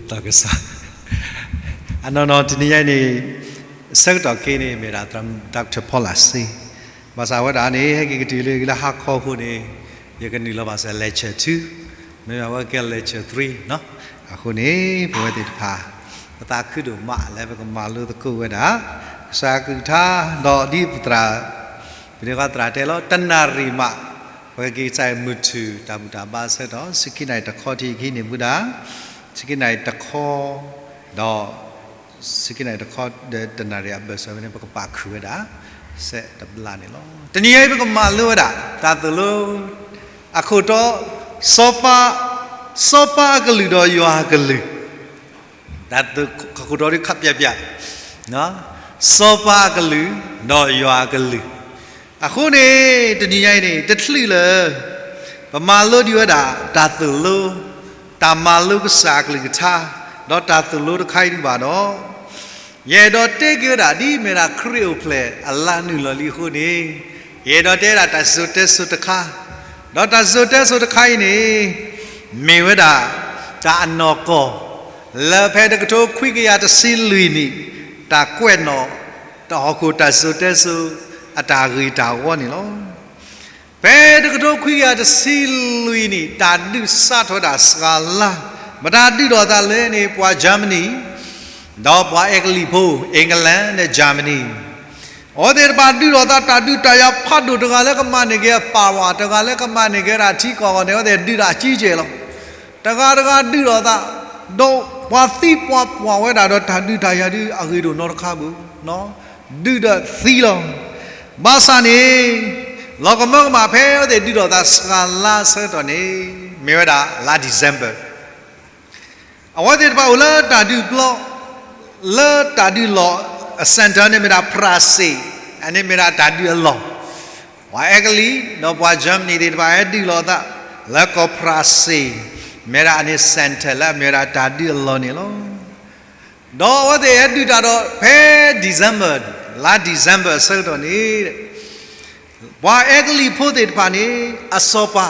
သးကစၢ်, အနီၢ်နီၢ်တနံၤညါအံၤန့ၣ် ဆၢကတီၢ်ခဲအံၤန့ၣ် မ့ၢ်ဒၣ် Doctor Paula Singh, ဘၣ်ဆၣ်ဝဲဒၣ်န့ၣ် ဟဲက့ၤကတုၤလၢလၢဟါခီအဃိန့ၣ် ယကနုာ်လီၤဘၣ်စၢၤ lecture two, မ့ၢ်ဝဲကဲ lecture three နီၤ. အဃိန့ၣ် ပဝဲသ့ၣ်တဖၣ် ပသးခုဒိၣ်မးလၢပကမၤလိသကိးဝဲဒၣ် ကစၢ်အကလုၢ်ကထါ, ဒီးဒ်ပသရၣ် ပန့ၢ်ဃီသရၣ်တဲလီၤ တနၣ်ရံၣ်မး ပကက့ၤကစၢ်အံၤမုၢ်ထူၣ် တၢ်ဘူၣ်တၢ်ဘါဆၢကတီၢ် ဆံခံနၣ်ရံၣ်တခီထံးအခံန့ၣ်မူဒါ, ဆံခံနၣ်ရံၣ်တခီ, ဒီး ဆံခံနၣ်ရံၣ်တခီ ဒီးတနၣ်ရံၣ်အဘၢၣ်စၢၤဝဲန့ၣ် ပကပာ်ခုၣ်ဝဲဒၣ် စဲးတဘျီန့ၣ်လီၤ. တနံၤညါအံၤ ပကမၤလိဝဲဒၣ် တၢ်သိၣ်လိ အခိၣ်တီ, စီၤပၤ, စီၤပၤအကလုၢ်ဒီးယွၤအကလုၢ်, တၢ်သိၣ်အခိၣ်တီဒ်ခပ်ပြတ်ပြတ်, စီၤပၤအကလုၢ် ဒီးယွၤအကလုၢ်. အဃိန့ၣ် တနံၤညါအံၤန့ၣ် တချုးလၢ ပမၤလိဒံးဝဲဒၣ် တၢ်သိၣ်လိ, တၢ်မၤလိကစၢ်အကလုၢ်ကထါ, ဒီးတၢ်သိၣ်လိတခါအံၤဒံးဘၣ်ဒီး ယအဲၣ်ဒိးတဲက့ၤဝဲဒၣ် ဒ်မ့ၢ်ဒၣ်ခရံာ်အိၣ်ဖျဲၣ်အလါနုာ်လီၤလံအဃိန့ၣ်, ယအဲၣ်ဒိးတဲဒၣ်တၢ်စံၣ်စိၤတဲစိၤတခါ, ဒီးတၢ်စံၣ်စိၤတဲစိၤတခါအံၤန့ၣ် မ့ၢ်ဝဲဒၣ် တၢ်အနီၢ်ကီၢ် လၢဖဲတကထိခွံကယၤတဆံလွံၢ်နံၣ် တၢ်ကွဲးနီၣ် တၢ်ဟီၣ်ခိၣ်တၢ်စံၣ်စိၤတဲစိၤ အတၢ်ဂ့ၢ်တၢ်ဝီန့ၣ်လီၤ. ဖဲတကထိခွံကယၤတဆံလွံၢ်နံၣ် တၢ်ဒုးစးထီၣ်ဝဲဒၣ်စှၤလါ, မတၤဒုးထီၣ်အသးလဲၣ်န့ၣ် ပှၤ Germany ဒီးပှၤအဲကလံးဖိ England ဒီး Germany, အဝဲသ့ၣ်တဖၣ်ဒုးထီၣ်အသး တၢ်ဒုးတၢ်ယၤဖးဒိၣ်, တဂၤလၢကမၤန့ၢ်က့ၤအ power, တဂၤလၢကမၤန့ၢ်က့ၤဒၣ်ထံကီၢ်အဂီၢ်န့ၣ် အဝဲသ့ၣ်ဒုးတၢ်အကြီးအကျယ်လီၤ. တဂၤတဂၤဒုးထီၣ်အသး, ဒီးပှၤသံပှၤပှၢ်ဝဲဒၣ်ဒီး တၢ်ဒုးတၢ်ယၤဒုးအဂ့ၤဒိၣ်နီတခါပူၤ, ဒုးဒီးသံလီၤ. ဘၣ်ဆၣ်န့ၣ် လီၤကမၢကမၣ် ဖဲအဝဲသ့ၣ်ဒုးထီၣ်အသးစှၤလါအဆၢကတီၢ်န့ၣ် မ့ၢ်ဝဲဒၣ်လါ December, အဝဲသ့ၣ်တဖၣ်အိၣ်လၢတၢ်ဒုးပျီ, လၢတၢ်ဒုးလီၢ် center န့ၣ်မ့ၢ်ဒၣ် France, အန့ၣ်မ့ၢ်ဒၣ်တၢ်ဒုးအလီၢ်, ပှၤအဲကလံး ဒီးပှၤ Germany သ့ၣ်တဖၣ်ဟဲဒုးလီၤအသး လၢကီၢ် France, မ့ၢ်ဒၣ်အန့ၣ် center လၢအမ့ၢ်ဝဲဒၣ်တၢ်ဒုးအလီၢ်န့ၣ်လီၤ. ဒီးအဝဲသ့ၣ်ဟဲဒုးတၢ်ဒီး ဖဲ December, လါ December အဆၢကတီၢ်န့ၣ် ပှၤအဲကလံးဖိသ့ၣ်တဖၣ်န့ၣ် အစီၤပၤ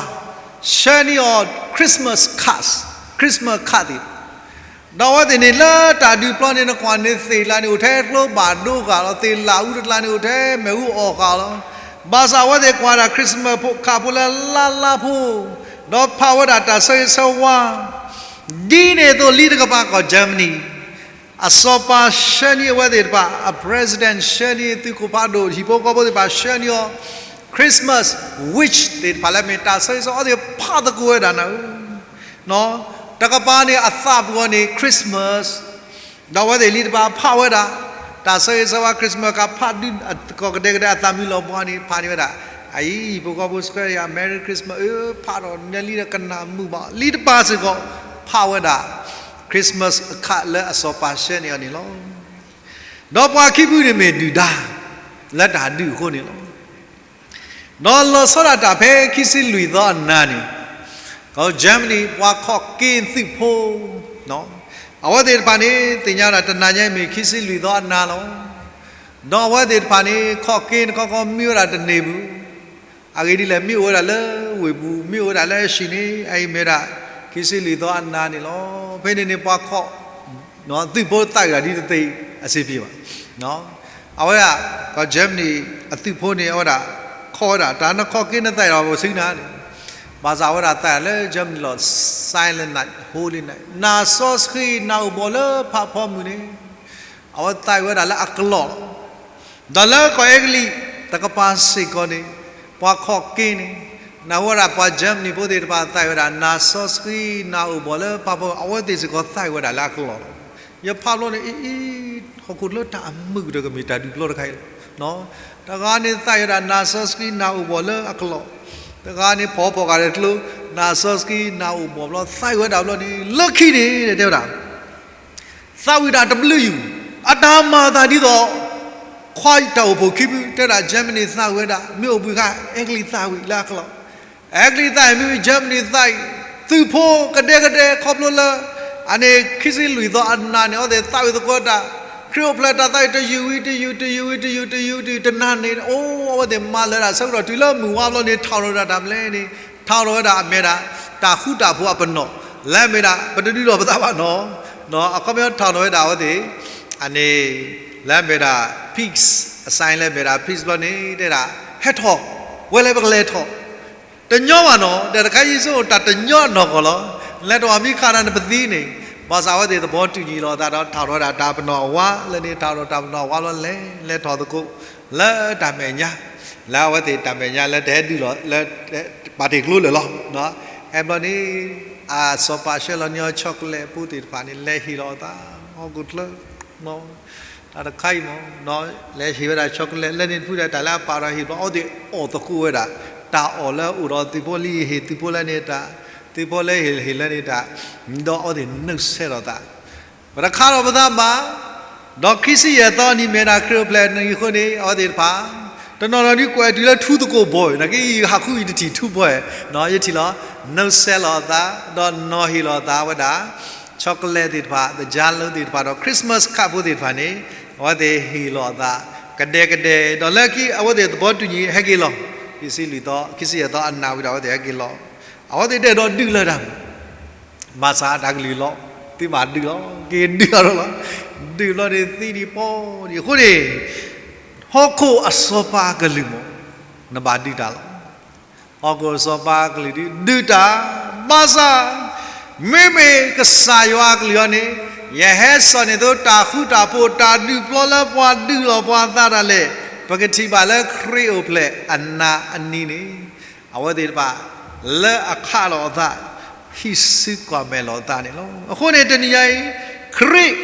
ဆှၢန့ၢ်အီၤ Christmas cards, Christmas card သ့ၣ်, ဒီးအဝဲသ့ၣ်န့ၣ်လၢတၢ်ဒုးပျီန့ၣ် နကွၢ်န့ၣ် သ့ၣ်လၢန့ၣ်အိၣ်ထဲကျိဘၣ်ဒိဃာ်လီၤ, သ့ၣ်လၢအူတကျါန့ၣ်အိၣ်ထဲမ့ၣ်အူအီၣ်ဃာ်လီၤ. ဘၣ်ဆၣ်အဝဲသ့ၣ်ကွၢ်ဒၣ် Christmas card ဖိလၢလါလါဖိ, ဒီးဖးဝဲဒၣ်တၢ်ဆၢဂ့ၤဆၢဝါ, ဒ်န့ၣ်အသိးလံတကပၤကီၢ် Germany အစီၤပၤဆှၢန့ၢ်အဝဲသ့ၣ်တဖၣ်, အ president ဆှၢန့ၢ်သုးခိၣ်ဖးဒိၣ် ဟံၣ်ဖိဃီဖိသ့ၣ်တဖၣ်ဆှၢန့ၢ်အီၤ Christmas wish သ့ၣ်တဖၣ်လၢမ့ၢ်တၢ်ဆၢဂ့ၤဆၢဝါ အဝဲသ့ၣ်ဖးသကိးဝဲဒၣ်နၤဧၢ, တကပၤန့ၣ်အသးပူၤအီၤန့ၣ် Christmas, ဒီးအဝဲသ့ၣ်လံတကပၤဖးဝဲဒၣ် တၢ်ဆၢဂ့ၤဆၢဝါ Christmas ကဖးဒုး ကိးကဒဲကဒဲအသးမံလီၤပှၤန့ၣ် ဖးန့ၢ်ဝဲဒၣ်, အအံၤ ဟံၣ်ဖိဃီဖိဆှၢယၤ Merry Christmas အၢ ဖးဒီးနဲလံဒီးကနၣ်မုာ်ဘၣ် လံတကပၤစ့ၢ်ကီး ဖးဝဲဒၣ် Christmas card လၢအစီၤပၤဆှၢန့ၢ်အီၤန့ၣ်လီၤ. ဒီးပှၤခံဖုန့ၣ်မ့ၢ်ဒုၣ်ဒါ လၢတၢ်ဒုးအဃိန့ၣ်လီၤ. ဒီးလီၤဆီဒၣ်တၢ်ဖဲခံဆံလွံၢ်သီအနၤန့ၣ်, ကီၢ် Germany ပှၤခီၣ်က့သုးဖိ, အဝဲသ့ၣ်တဖၣ်န့ၣ် သ့ၣ်ညါဒၣ်တနၤညါအံၤမ့ၢ်ခံဆံလွံၢ်သီအနၤလီၤ. ဒီးအဝဲသ့ၣ်တဖၣ်န့ၣ် ခီၣ်က့န့ၣ်ခီခီမံဝဲဒၣ်တန့ၢ်ပူၤ, အဂ့ၢ်ဒ်လဲၣ် မ့ၢ်အိၣ်ဝဲဒၣ်လၢဝ့ၢ်ပူၤ မ့ၢ်အိၣ်ဝဲဒၣ်လၢအဟံၣ်န့ၣ် အအံၤမ့ၢ်ဝဲဒၣ် ခံဆံလွံၢ်သီအနၤန့ၣ်လီၤ. ဖဲန့ၣ်န့ၣ် ပှၤခီၣ် သုးဖိသးဝံၣ်ဒၣ်ဒ်တသ့အဆံးပံၤဘၣ်. အဝဲဒၣ် ကီၢ် Germany အသုးဖိန့ၣ် အဝဲဒၣ် ခီၣ်ဝဲဒၣ် တၢ်နခီၣ်က့နသးဝံၣ်ဒီးပစုနၤန့ၣ်, ဘၣ်ဆၣ်အဝဲဒၣ်သးလၢ Germany လီၤ Silent Night, Holy Night နၤစီဆှံနၤအိၣ်ဘှီၣ်လၢဖးဖီမုၢ်န့ၣ်, အဝဲသးဝံၣ်ဝဲဒၣ်လၢအကျိာ်လီၤ. ဒီးလၢကီၢ်အဲကလံးတကပၤစ့ၢ်ကီးန့ၣ် ပှၤခီၣ်က့န့ၣ် နၢ်ဟူဝဲဒၣ်ပှၤ Germany ဖိသ့ၣ်တဖၣ်သးဝံၣ်ဝဲဒၣ် နၤစီဆှံနၤအိၣ်ဘှီၣ်လၢဖးဖီ, အဝဲသ့ၣ်စ့ၢ်ကီးသးဝံၣ်ဝဲဒၣ်လၢအကျိာ်လီၤ. ယဖးဘျီန့ၣ် အံၤ အံၤ ဟီၣ်ခိၣ်လၢတၢ်အမုာ်ကတၢၢ်ကမ့ၢ်တၢ်ဒုးပျီတခါအံၤလီၤ. တဂၤန့ၣ်သးဝံၣ်ဝဲဒၣ် နၤစီဆှံနၤအိၣ်ဘှီၣ်လၢအကျိာ်, တဂၤန့ၣ်ဖီၣ်ဖီၣ်ဃာ်ဒီးကျိ နၤစီဆှံနၤအိၣ်ဘှီၣ်ဘျီ သးဝံၣ်ဝဲဒၣ်ဘျီန့ၣ် လၢခံန့ၣ် တဲဝဲဒၣ် သးဝံၣ်ဒၣ်တဘျုးယုၢ်, အတၢ်မၤအသးဒ်သိး ခွါတၢ်အိၣ်ဖှိၣ်ခံဖု တဲဒၣ် Germany သးဝံၣ်ဝဲဒၣ် မ့ၢ်အိၣ်ဘှံးအခါ အဲကလံးသးဝံၣ်လၢအကျိာ်, အဲကလံးသးဝံၣ်မ့ၢ် Germany သးဝံၣ်, သုးဖိကဒဲကဒဲခီဖျိလၢ အန့ၣ်ခံဆံလွံၢ်သီအနၤန့ၣ် အဝဲသ့ၣ်သးဝံၣ်သကိးတၢ် ခရံာ်အိၣ်ဖျဲၣ်တၢ်သးဝံၣ်တယုၢ်ဝံၤတယုၢ် တယုၢ်ဝံၤတယုၢ် တယုၢ်တယုၢ်တနၤန့ၣ် အိၣ် အဝဲသ့ၣ်မၤလၢဒၣ်ဆၢကတီၢ်တုၤလၢမုၢ်ဝါဘျီန့ၣ် ထီၣ်ထီၣ်ဝဲဒၣ်တၢ်မနုၤလဲၣ်န့ၣ် ထီၣ်ထီၣ်ဝဲဒၣ်အမ့ၢ်ဒၣ် တၢ်ဃူတၢ်ဖိးအပနီၣ် လၢအမ့ၢ်ဒၣ် ပတဒုးဒီးပသးဘၣ်နီၣ် အခီပညီထီၣ်နီၣ်ဝဲဒၣ်အဝဲသ့ၣ် အန့ၣ် လၢအမ့ၢ်ဝဲဒၣ် peace, အ sign လၢအမ့ၢ်ဝဲဒၣ် peace ဘျီန့ၣ် တဲဒၣ် ဟဲထီၣ်, ဝဲလၢပကလဲၤထီၣ်, တညီဘၣ်နီၣ်, ဒီးတခါယ့ၣ်ၡူးအိၣ်တၢ်တညီနီၢ်ကီၢ်လီၤ. လဲၤထီၣ်မ့ၢ်ခးနၤန့ၣ်ပသံန့ၣ်, ဘၣ်ဆၣ်အဝဲသ့ၣ်သဘီတူၢ်ညၣ်လိာ်အသးဒီးထီၣ်ထီၣ်ဝဲဒၣ်တၢ်ပနီၣ်အဝါလၢန့ၣ်, ထီၣ်ထီၣ်တၢ်ပနီၣ်အဝါလီၤလဲၤ, လဲၤထီၣ်သကိး လၢတၢ်မဲာ်ညါ, လၢအဝဲသ့ၣ်တၢ်မဲာ်ညါလၢတဟဲဒုးလီၤ လၢပာ်တ့ၢ်ကျိလၢာ်လီၤ. ဟဲဘျီန့ၣ် အစီၤပၤဆှၢလီၤန့ၢ်အီၤ chocolate ဖိသ့ၣ်တဖၣ်န့ၣ် လဲၤဟ့ၣ်လီၤအသး, ဟီၣ်ခိၣ်ချၢ တၢ်တခါအံၤမ့ၢ် လဲၤဟ့ၣ်ဝဲဒၣ် chocolate လၢန့ၣ်တဖုဒီး တၢ်လၢအပာ်ဒီးဟ့ၣ်ဘျီ အဝဲသ့ၣ်အီၣ်သကိးဝဲဒၣ် တၢ်အီၣ်လၢအိၣ်ဒီးသုးဖိလံ ဟ့ၣ်သုးဖိလၢန့ၣ်တၢ်, သုးဖိလၢဟ့ၣ်ဟ့ၣ်လၢန့ၣ်တၢ်, ဒီးအဝဲသ့ၣ်နုာ်ဆဲးလီၤသး ပတခးလီၤပသးဘၣ်, ဒီးခံဆံယဲၢ်သီနံၤမ့ၢ်ဒၣ်ခရံာ်အိၣ်ဖျဲၣ်နံၤအဃိန့ၣ် အဝဲသ့ၣ်တဖၣ် တနီၤနီၤဒုးကွဲးတုၤလၢထူသကိးဘီၣ်, နာ်က့ယဟးဃုအံၤတထံၣ်ထူဘီၣ်, ယထံၣ်လီၤ, နုာ်ဆဲးလီၤအသး ဒီးနီၤဟ့ၣ်လီၤအသးဝဲဒၣ် chocolate သ့ၣ်တဖၣ်, သကြားလုံးသ့ၣ်တဖၣ်ဒီး Christmas card ဖိသ့ၣ်တဖၣ်န့ၣ် အဝဲသ့ၣ်ဟ့ၣ်လီၤအသး ကဒဲကဒဲ ဒီးလၢခံအဝဲသ့ၣ်သဘီတူၢ်ညၣ်ဟဲက့ၤလီၤ, ခံဆံလွံၢ်သီ, ခံဆံယဲၢ်သီအနၢ်ဝံၤဒီး အဝဲသ့ၣ်ဟဲက့ၤလီၤ, အဝဲသ့ၣ်တအဲၣ်ဒိးဒုးလၢၤတၢ် ဘၣ်ဆၣ်တၢ်ကလုၢ်လီၤ, သုဘၣ်ဒုးလီၤ, က့ၤဒုးအီၤလီၤ, ဒုးဘျီန့ၣ်သံဒံးပီၢ်ဒံးအဃိန့ၣ်, ဟီၣ်ခိၣ်အစီၤပၤအကလုၢ်မ့ၢ် နဘၣ်ဒုးတၢ်လီၤ. ဟီၣ်ခိၣ်အစီၤပၤအကလုၢ်ဒုး ဒုးတၢ်, ဘၣ်ဆၣ် မ့မ့ၢ်ကစၢ်ယွၤအကလုၢ်အံၤန့ၣ် ယဟဲစိာ်န့ၢ်သုတၢ်ဃူတၢ်ဖိး တၢ်ဒုးပျီလၢပှၤဒုးလီၤပှၤအသးဒၣ်လဲာ်, ပကထံၣ်ဘၣ်လၢခရံာ်အိၣ်ဖျဲၣ်အနၤအနံၤန့ၣ် အဝဲသ့ၣ်တဖၣ် လၢအခးလီၤအသး ဟံးစုကွၢ်မဲာ်လီၤအသးန့ၣ်လီၤ. အဃိန့ၣ်တနံၤညါအံၤ ခရံာ်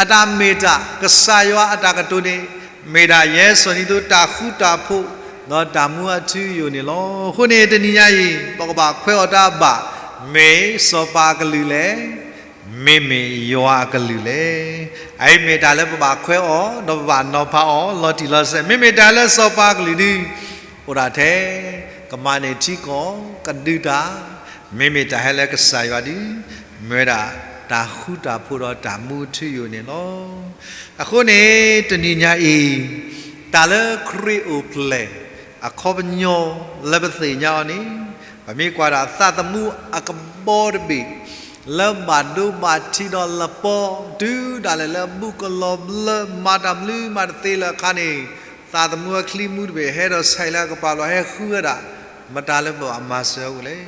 အတၢ်မ့ၢ်တၢ် ကစၢ်ယွၤအတၢ်ကတိၤန့ၣ် မ့ၢ်ဒၣ်ယဟဲစိာ်န့ၢ်သုတၢ်ဃူတၢ်ဖိး ဒီးတၢ်မူအထူအယိာ်န့ၣ်လီၤ. အဃိန့ၣ်တနံၤညါအံၤ ပကဘၣ်ခွဲးအီၤတၢ်ဘၣ် မ့ၢ်စီၤပၤအကလုၢ်လဲၣ် မ့မ့ၢ်ယွၤအကလုၢ်လဲၣ်. အအံၤမ့ၢ်တၢ်လၢပဘၣ်ခွဲးအီၤ ဒီးပဘၣ်နီၤဖးအီၤ လီၤတံၢ်လီၤဆဲး, မ့မ့ၢ်တၢ်လၢစီၤပၤအကလုၢ်ဒုး အိၣ်ဒၣ်ထဲ ကမၤန့ၢ်ထံကီၢ် ကဒုးတၢ်, မ့မ့ၢ်တၢ်ဟဲလၢကစၢ်ယွၤဒုး မ့ၢ်ဝဲဒၣ်တၢ်ဃူတၢ်ဖိးဒီးတၢ်မူထူယိာ်န့ၣ်လီၤ. အဃိန့ၣ် တနံၤညါအံၤ တၢ်လၢခရံာ်အိၣ်ဖျဲၣ် အခီပညီလၢပသ့ၣ်ညါအီၤန့ၣ် ပမ့ၢ်ကွၢ်ဒၣ်သးသမူအကဘီတဘ့ၣ် လၢဘၣ်ဒိဘၣ်ထံးဒီးလပီ တုၤဒၣ်လဲာ်လၢအဘူးကလီၤဘျၢ မၤတၢ်မနုၤမးတသ့လၢအခါန့ၣ် သးသမူအချံမူတဘ့ၣ် ဟဲဒီးဆဲးလၢအကပၤလီၤ ဟဲဃုဝဲဒၣ် မတၤလၢပဘၣ်မၤစၢၤအအိၣ်လဲၣ်.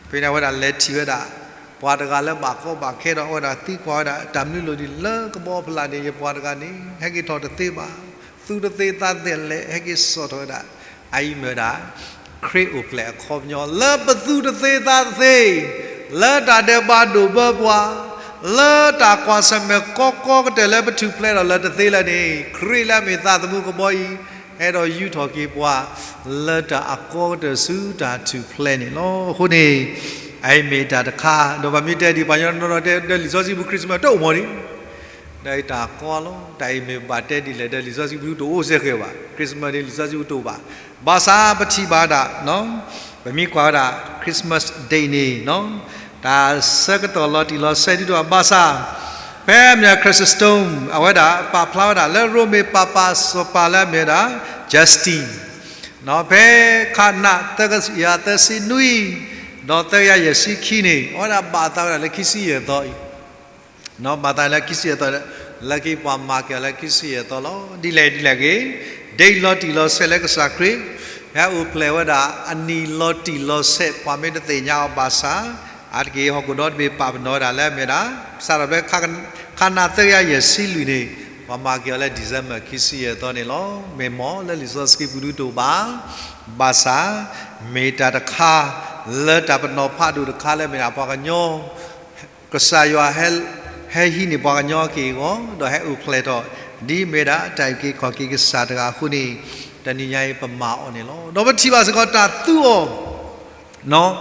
ဖဲန့ၣ်အဝဲဒၣ်လဲၤထံၣ်ဝဲဒၣ် ပှၤတဂၤလၢဘၣ်ကီဘၣ်ခဲဒီး အဝဲဒၣ်သံကွၢ်ဝဲဒၣ် တၢ်မနုၤလိၤဒံးလၢကဘီဖီလာ်န့ၣ် ယပှၤတဂၤန့ၣ် ဟဲက့ၤထီၣ်တသ့ဘၣ်, သူတသ့သးသ့လဲၣ် ဟဲက့ၤစိာ်ထီၣ်ဝဲဒၣ် အအံၤမ့ၢ်ဝဲဒၣ် ခရံာ်အိၣ်ဖျဲၣ်အခီပညီ လၢပသူတသ့သးတသ့, လၢတၢ်ဒဲးဘးဒိၣ်ဘၢပှၤ, လၢတၢ်ကွၢ်ဆၢၣ်မဲာ်ကီကီကတၢၢ်လၢပထူၣ်ဖျဲးထီၣ်လၢတသ့လဲၣ်န့ၣ် ခရံာ်လၢအမ့ၢ်သးသမူကဘီအံၤ ဟဲဒီးယူးထီၣ်က့ၤပှၤ လၢတၢ်အကီကတၢၢ်ဆူတၢ်ထူၣ်ဖျဲးန့ၣ်လီၤ. အဃိန့ၣ် အအံၤမ့ၢ်တၢ်တခါ ဒီးပမ့ၢ်တဲဒံးပှၤကညီနီၢ်နီၢ်တဲ ဒီးလံာ်စီဆှံပူၤ Christmas တအိၣ်မီၤဒံး ဒီးတၢ်ကီလီၤ. တၢ်အံၤမ့ၢ်ဘၣ်တဲဒ်လဲၣ် ဒီးလံာ်စီဆှံပူၤတအိၣ်စ့ၢ်ကီးဘၣ်, Christmas န့ၣ် လံာ်စီဆှံပူၤတအိၣ်ဘၣ်. ဘၣ်ဆၣ်ပထံၣ်ဘၣ်ဒၣ် ပမ့ၢ်ကွၢ်ဝဲဒၣ် Christmas Day န့ၣ် တၢ်ဆၢကတီၢ်လီၤတံၢ်လီၤဆဲးဒ်သိးဘၣ်ဆၣ် ဖဲမ့ၢ် Chrysostom အဝဲဒၣ်ပာ်ဖျါဝဲဒၣ်လၢရိမ့ၤပၤပၤစီၤပၤလၢအမ့ၢ်ဝဲဒၣ် Justin ဖဲခးနးသၢကယၤသၢဆံနွံ ဒီးသၢကယၤယဲၢ်ဆံခံန့ၣ် အဝဲဒၣ်ဘၣ်သးဝဲဒၣ်လၢခံဆံယဲၢ်သီအံၤ ဘၣ်သးလၢခံဆံယဲၢ်သီ, လၢခံပှၤမၤက့ၤအီၤလၢခံဆံယဲၢ်သီလီၤ. ဒ်လဲၣ်ဒ်လဲၣ်ဂ့ၤ, ဒ့လီၤတံၢ်လီၤဆဲးလၢကစၢ်ခရံာ် ဟဲအိၣ်ဖျဲၣ်ဝဲဒၣ်အနံၤလီၤတံၢ်လီၤဆဲး ပှၤမ့ၢ်တသ့ၣ်ညါအီၤဘၣ်ဆၣ်, အါတက့ၢ်ဟီၣ်ခိၣ်ဒီတဘ့ၣ်ပာ်ပနီၣ်ဝဲဒၣ်လၢအမ့ၢ်ဒၣ် စးထီၣ်ဖဲခးနးသၢကယၤယဲၢ်ဆံလွံၢ်န့ၣ် ပှၤမၤက့ၤအီၤလၢ December ခံဆံယဲၢ်သီန့ၣ်လီၤ. မ့ၢ်မ့ၢ်လၢလံာ်စီဆှံပူၤဒုးတအိၣ်ဘၣ်, ဘၣ်ဆၣ် မ့ၢ်တၢ်တခါ လၢတၢ်ပနီၣ်ဖးဒိၣ်တခါလၢအမ့ၢ်ဒၣ်ပှၤကညီ ကစၢ်ယွၤ ဟဲဟံးန့ၢ်ပှၤကညီအက့ၢ်အဂီၤ ဒီးဟဲအိၣ်ဖျဲၣ်ထီၣ် ဒ်အမ့ၢ်ဒၣ်တၢ်အုၣ်က့ၤခီၣ်က့ၤကစၢ်တဂၤအဃိန့ၣ် တနံၤညါအံၤပမၤအီၤန့ၣ်လီၤ. ဒီးပထံၣ်ဘၣ်စ့ၢ်ကီးတၢ်သူအီၤ တၢ်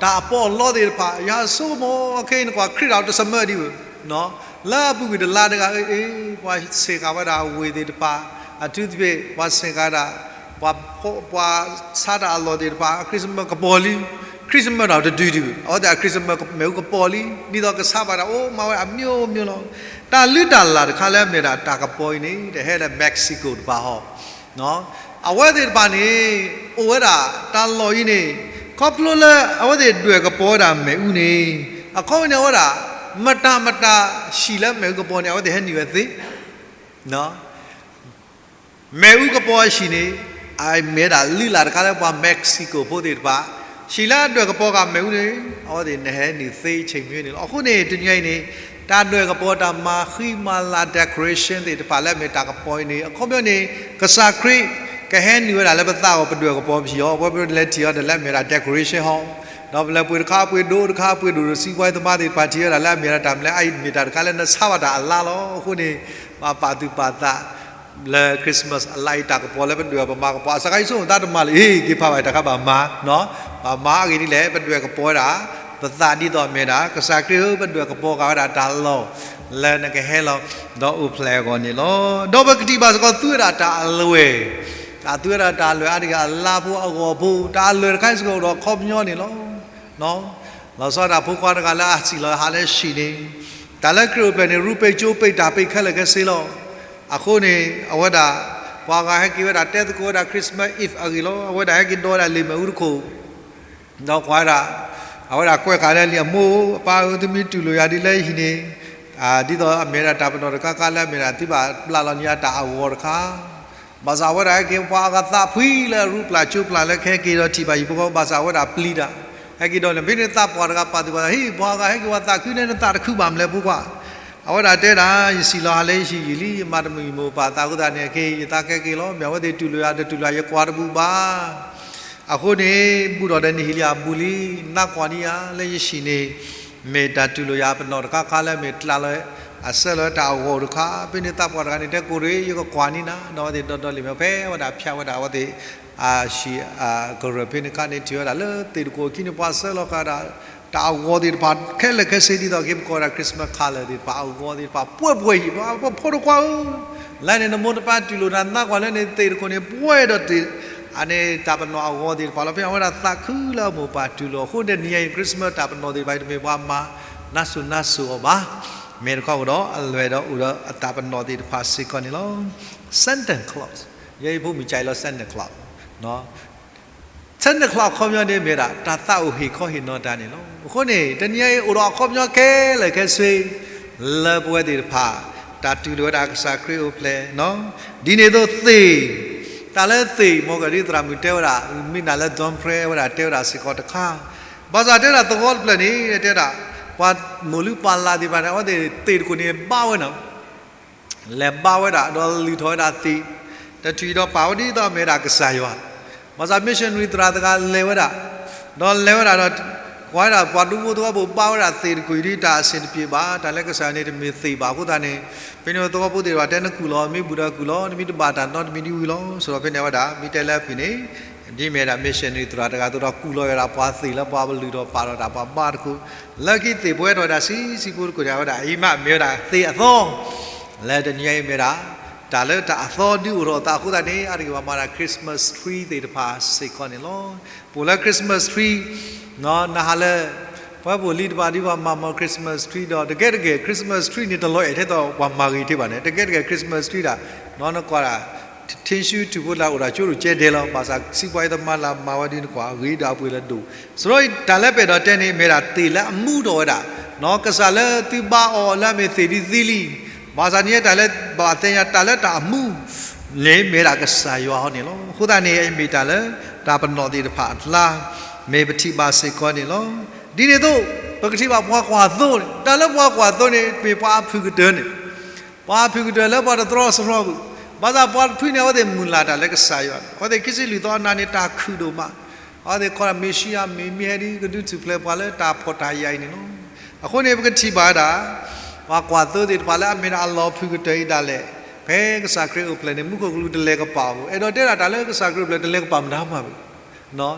အပီးအလီသ့ၣ်တဖၣ် ယဆိကမိၣ်ခဲအံၤန့ၣ် ကွၢ်ခရံာ်တၢ်တစမၢဒံးဘၣ် လၢအပူၤကွံာ်တလါတဂၤအံၤ ပှၤဆ့ၣ်ဃာ်ဝဲဒၣ်အဝ့ၢ်သ့ၣ်တဖၣ် အထူးသဖြင့် ပှၤဆ့ၣ်ဃာ်ဒၣ် ပှၤ ပှၤဆါတၢ်အလီၢ်သ့ၣ်တဖၣ် Christmas ကပီၤလံ, Christmas တၢ်တဒုဒံးဘၣ် အဝဲသ့ၣ်အ Christmas မ့ၣ်အူကပီၤလံ, ဒ်သိးကဆါဘၣ်တၢ်အိၣ်မၤဝဲအမျိုးမျိုးလီၤ. တၢ်လုၢ်တၢ်လၢ်တခါလၢအမ့ၢ်ဒၣ်တၢ်ကပီၤအံၤန့ၣ် တဟဲလၢ Mexico တဖၣ်ဟီ အဝဲသ့ၣ်တဖၣ်န့ၣ် အိၣ်ဝဲဒၣ်တၢ်လီၢ်အံၤန့ၣ် ခီဖျိလၢအဝဲသ့ၣ်ဒွဲၣ်ကပီၤဝဲဒၣ်မ့ၣ်အူန့ၣ် အခီပညီန့ၣ် အဝဲဒၣ် မတၤမတၤ ဟံၣ်လၢမ့ၣ်အူကပီၤန့ၣ် အဝဲသ့ၣ်ဟဲနုာ်ဝဲသ့ မ့ၣ်အူကပီၤအဟံၣ်န့ၣ် အမ့ၢ်ဝဲဒၣ်လုၢ်လၢ်တခါလၢပှၤ Mexico ဖိသ့ၣ်တဖၣ်, ဟံၣ်လၢအဒွဲၣ်ကပီၤဃာ်မ့ၣ်အူန့ၣ် အဝဲသ့ၣ်နဟဲနုာ်သ့ဆ့ၣ်မံၤန့ၣ်လီၤ. အဃိန့ၣ် တနံၤအံၤန့ၣ် တၢ်ဒွဲၣ်ကပီၤတၢ်မၤဃံမၤလၤ decoration သ့ၣ်တဖၣ်လၢအမ့ၢ်တၢ်ကပီၤအံၤန့ၣ် အခီပညီန့ၣ် ကစၢ်ခရံာ်ကဟဲနုာ်ဝဲဒၣ်လၢပသးအဂီၢ် ပဒွဲၣ်ကပီၤပဟံၣ်အီၤ ပဝဲပလဲၤထံၣ်အီၤဒီးလၢအမ့ၢ်ဝဲဒၣ် decoration ဟီ ဒီးပလဲၤပှ့ၤတခါပှ့ၤဒိတခါပှ့ၤဒိၣ်ဒီး စံးပှၤသ့ၣ်တဖၣ်ထံၣ်ဝဲဒၣ်လၢအမ့ၢ်ဝဲဒၣ်တၢ်မနုၤလဲၣ် အအံၤမ့ၢ်တၢ်တခါလၢနဆါဘၣ်တၢ်အလါလီၤ. အဃိန့ၣ် ပပာ်သူၣ်ပာ်သး လၢ Christmas အလါအံၤ တၢ်ကပီၤလၢပဒွဲၣ်ပမၤကပီၤ အစှၤခါအံၤဆိကမိၣ်သးတမၤလၢ အ့ က့ၤဖးဘၣ်တၢ်ခါဘၣ် မၤ ဘၣ်မၤအဂ့ၢ်ဒ်လဲၣ် ပဒွဲၣ်ကပီၤဝဲဒၣ် ပသးဒ်သိးအမ့ၢ်ဝဲဒၣ် ကစၢ်ခရံာ်ဧၢ ပဒွဲၣ်ကပီၤဃာ်ဝဲဒၣ်တၢ်လီၢ် လၢနကဟဲလီၤ ဒီးအိၣ်ဖျဲၣ်အဂီၢ်န့ၣ်လီၤ. ဒီးပကထံၣ်ဘၣ်စ့ၢ်ကီး သုဝဲဒၣ်တၢ်အလွဲၢ်, တၢ်သုဝဲဒၣ်တၢ်အလွဲၢ်အါတက့ၢ် အလါဖိအဂီၤဖိ တၢ်အလွဲၢ်တခါအံၤစ့ၢ်ကီးအိၣ်ဒီးအခီပညီန့ၣ်လီၤ. လီၤဆီဒၣ်တၢ်ဖိခွါတဂၤလၢအဟးဆံးလီၤဟးလၢဟံၣ်န့ၣ် တၢ်လၢခရံာ်အိၣ်ဖျဲၣ်န့ၣ် ရူပ့ၤကၠိပ့ၤတၢ်ပ့ၤခဲလၢာ်ခဲဆ့လီၤ. အဃိန့ၣ် အဝဲဒၣ် ပှၤဂၤဟဲက့ၤဝဲဒၣ်တဲသကိးဝဲဒၣ် Christmas Eve အဂ့ၢ်လီၤ. အဝဲဒၣ်ဟဲက့ၤဒီးဝဲဒၣ်လံာ်မ့ၣ်အူတခိၣ် ဒီးကွၢ်ဝဲဒၣ် အဝဲဒၣ်ကွဲးဃာ်လၢလံာ်အမိၢ် အပၢ်ဧၢ သုမ့ၢ်တူၢ်လိာ်ယၤဒ်လၢဟံၣ်န့ၣ် ဒ်သိးအမ့ၢ်ဝဲဒၣ်တၢ်ပနီၣ်တခါခါလၢအမ့ၢ်ဒၣ် သုဘၣ်ပျၢ်လီၤန့ၢ်ယၤတၢ်အဂီၤတခါ ဘၣ်ဆၣ်အဝဲဒၣ်ဟဲက့ၤ ပှၤအဂၤသးဖှံလၢအရူပျၢ်ကၠိပျၢ်လၢကဟဲက့ၤဒီးထံၣ်ဘၣ်ဟံၣ်ဖိဃီဖိ ဘၣ်ဆၣ်အဝဲဒၣ်ပျံၤတၢ် ဟဲက့ၤဒီးန့ၣ် ဖဲန့ၣ်သးပှၢ်တဂၤပာ်သူၣ်ပာ်သး ဟ့ၣ် ပှၤအဂၤဟဲက့ၤပှၤသးခုန့ၣ် နသးတခုဘၣ်မနုၤလဲၣ်ဖိခွါ အဝဲဒၣ်တဲဒၣ် ယဆံးလီၤဟးလၢယဟံၣ်ယံာ်လံ ယမၤတမုာ်ယမိၢ်ပၢ်သးအဃိသတးန့ၣ် ခဲအံၤယသးကဲက့ၤလီၤ မ့ၢ်အဝဲသ့ၣ်တူၢ်လိာ်ယၤတတူၢ်လိာ်ယၤ ယကွၢ်တဘူၣ်ဘၣ် အဃိန့ၣ် ဘူးထီၣ်ဒီးနဟံၣ်လံအဘူးလံ နကွၢ်န့ၢ်ယၤလၢယဟံၣ်န့ၣ် မ့ၢ်တၢ်တူၢ်လိာ်ယၤပနီၣ်တခါခါလၢမ့ၢ်ကျါလၢ အဆဲးလီၤတၢ်အဂီၤတခါ ဖဲန့ၣ်သးပှၢ်တဂၤန့ၣ် တဲကိးရ့ၣ် ယကကွၢ်န့ၢ်နၤ ဒီးအဝဲသ့ၣ်ဒီဒီလံာ်မ့ၢ်ဖဲအဝဲဒၣ်ဖၠးဝဲဒၣ်အဝဲသ့ၣ် အဟံၣ်အကရၢၢ်ဖဲန့ၣ်အခါန့ၣ် ထံၣ်ဝဲဒၣ်လၢသ့ၣ်တကိးခံန့ၣ် ပှၤဆဲးလီၤဃာ်ဒၣ် တၢ်အဂီၤသ့ၣ်တဖၣ်ခဲလၢာ်ခဲဆ့ ဒ်သိးက့ၤပကိးဝဲဒၣ် Christmas color သ့ၣ်တဖၣ် အဂီၤသ့ၣ်တဖၣ် ပှဲၤပှဲၤဟံၣ် ပှၤဖိတခွါဧၢ လၢန့ၣ်နမိၢ်နပၢ်တူၢ်လိာ်နၤ နကွၢ်လၢန့ၣ်သ့ၣ်တကိးန့ၣ် ပှဲၤဒီးတ့ၢ် အန့ၣ်တၢ်ပနီၣ်အဂီၤသ့ၣ်တဖၣ်လီၤ. ဖဲအဝဲဒၣ်သးခုလၢအမိၢ်ပၢ်တူၢ်လိာ်အဃိန့ၣ် တနံၤအံၤ Christmas တၢ်ပနီၣ်သ့ၣ်တဖၣ်အံၤ တမ့ၢ်ပှၤမၤနါစိၤနါစိၤအီၤဘၣ်. မ့ၢ်တခီအိၣ်ဒီးအလွဲၢ်ဒီးအိၣ်ဒီးအတၢ်ပနီၣ်သ့ၣ်တဖၣ်စ့ၢ်ကီးန့ၣ်လီၤ. Santa Claus ယဲအံၤဖိမုၣ်ကၠဲးလီၤ Santa Claus Santa Claus အခီပညီန့ၣ်မ့ၢ်ဒၣ် တၢ်သးအိၣ်ဟ့ၣ်ခီဟ့ၣ်နီၤတၢ်န့ၣ်လီၤ. အဃိန့ၣ် တနံၤအံၤ အိၣ်ဒီးအခီပညီခဲလၢာ်ခဲဆ့ လၢပဝဲသ့ၣ်တဖၣ် တၢ်တူၢ်လိာ်ဝဲဒၣ်ကစၢ်ခရံာ်အိၣ်ဖျဲၣ် ဒ်န့ၣ်အသိးသ့ၣ် တၢ်လၢသ့ၣ် မ်ကဒ်သရၣ်မုၣ်တဲဝဲဒၣ် မ့ၢ်နၢ်လၢ John Prine ဝဲဒၣ်တဲဝဲဒၣ်စ့ၢ်ကီးတခါ ဘၣ်ဆၣ်တဲဒၣ်သဝီတဖျၢၣ်န့ၣ် တဲဒၣ် ပှၤမိၢ်လုၢ်ပှၤလၢ်သ့ၣ်တဖၣ်န့ၣ် အဝဲသ့ၣ်သ့ၣ်တခိၣ်န့ၣ်ဘါဝဲနီၤ လဲၤဘါဝဲဒၣ်ဒီးလုၢ်ထီၣ်ဝဲဒၣ်သ့ၣ် တထံၣ်ဒီးပာ်ဝဲဒ်သိးအမ့ၢ်ဒၣ်ကစၢ်ယွၤ ဘၣ်ဆၣ် missionary သရၣ်တဂၤလဲၤဝဲဒၣ် ဒီးလဲၤဝဲဒၣ်ဒီး ကွၢ်ဝဲဒၣ်ပှၤဒူဖိသဝီဖိဘါဝဲဒၣ်သ့ၣ်တခိၣ်အံၤဒ် တၢ်အဆင်တပြေဘၣ် တၢ်လၢကစၢ်ယွၤန့ၣ်တမ့ၢ်သ့ၣ်ဘၣ်အဃိသတးန့ၣ် ဖဲန့ၣ်သဝီဖိသ့ၣ်တဖၣ်တဲနကူၣ်လီၤ မ့ၢ်ဘူၣ်ဒီးကူၣ်လီၤ နမ့ၢ်တဘၣ်တၢ်နီတမံၤဒ်ဝံၤလီၤ ဆိုတော့ဖဲန့ၣ်အဝဲဒၣ် မ့ၢ်တဲလၢအဖုၣ်န့ၣ် ဒ်မ့ၢ်ဒၣ် missionary သရၣ်တဂၤသိးဒီးကူၣ်လီၤဝဲဒၣ်ပှၤသ့ၣ်လၢပှၤလုၢ်ထီၣ်ပာ်ထီၣ်တၢ်ပှၤဘါတခိၣ် လၢခံသ့ၣ်ပဝဲထီၣ်ဝဲဒၣ်ဆံးဆံးဖိတခိၣ်န့ၣ် အဝဲဒၣ်အံၤမ့ၢ်မ့ၢ်ဝဲဒၣ်သ့ၣ်အသီ လၢတနံၤအံၤမ့ၢ်ဒၣ် တၢ်လၢတၢ်အသီဒုးအိၣ်ထီၣ်အသးအဃိသတးန့ၣ် အါတက့ၢ်ပှၤမၤဒၣ် Christmas tree သ့ၣ်တဖၣ်စ့ၢ်ကီးန့ၣ်လီၤ. ပအိၣ်လၢ Christmas tree နဟးလၢ ပှၤပိာ်လံတဖၣ်ဒ်ပှၤမၤမီၢ် Christmas tree ဒီး တကဲတကဲ Christmas tree န့ၣ် တလီၤအဲၣ်ထဲသိးပှၤမၤဂ့ၤထဲဘၣ်န့ၣ် တကဲတကဲ Christmas tree ဒၣ် နနကွၢ်ဒၣ် ထ့ၣ်ဆူထူၣ်ဖိတၢ်အိၣ်ဒၣ်ကၠိဒိၣ်ကၠဲဒဲးလီၤ ဘၣ်ဆၣ် စံးပှၤအံၤသမါလၢမၤဝဲဒ်နကွၢ်ဂ့ၤဒီးအပှ့ၤလၢဒိၣ် ဆိုတော့ တၢ်လၢပအဲၣ်ဒိးတဲန့ၣ် မ့ၢ်ဒၣ်သ့ၣ်လၢအမူထီၣ်ဝဲဒၣ် ကစၢ်လၢသုဘါအီၤလၢအမ့ၢ်သ့ၣ်ဒ်သ့လံ ဘၣ်ဆၣ်န့ၣ်တၢ်လၢဘၣ်သ့ၣ်ညါတၢ်လၢတၢ်အမူ န့ၣ်မ့ၢ်ဒၣ်ကစၢ်ယွၤဟီန့ၣ်လီၤ. အဃိသတးန့ၣ် အမ့ၢ်တၢ်လၢတၢ်ပနီၣ်သ့ၣ်တဖၣ်အကျါ မ့ၢ်ပထံၣ်ဘၣ်စ့ၢ်ကီးန့ၣ်လီၤ. ဒ်န့ၣ်အသိး ပကထံၣ်ဘၣ်ပှၤကွၢ်သိန့ၣ် တၢ်လၢပှၤကွၢ်သိန့ၣ် မ့ၢ်ပှၤအဖုၣ်ကတၢၢ်န့ၣ် ပှၤအဖုၣ်ကတၢၢ်လၢပှၤတတြီဆရီဘၣ်. ဘၣ်ဆၣ်ပှၤတဖုန့ၣ် အဝဲသ့ၣ်မုၢ်လၢ်တၢ်လၢကစၢ်ယွၤန့ၣ် အဝဲသ့ၣ်ခံဆံလွံၢ်သီအနၤန့ၣ် တၢ်ခုၣ်ဒိၣ်မး အဝဲသ့ၣ်ခီဒၣ်မ့ၣ်ၡံအၤမ့ၣ် မ့ၢ်ဟဲဒ်ကဒုးထူၣ်ဖျဲးပှၤလၢတၢ်ဖှီၣ်တၢ်ယာ်အံၤန့ၣ်လီၤ. အဃိန့ၣ် ပကထံၣ်ဘၣ်ဝဲဒၣ် ပှၤကွၢ်သိသ့ၣ်တဖၣ်လၢအမ့ၢ်ဒၣ်အလီၢ်ဖုၣ်ကတၢၢ်အံၤဒၣ်လဲာ် ဖဲကစၢ်ခရံာ်အိၣ်ဖျဲၣ်န့ၣ် မူခိၣ်ကလူးတလဲၤကပာ်အီၤဘၣ်. အဲၣ်ဒိးတဲဒၣ်တၢ်လၢကစၢ်ခရံာ်အိၣ်ဖျဲၣ်တလဲၤကပာ်မတၤမးဘၣ်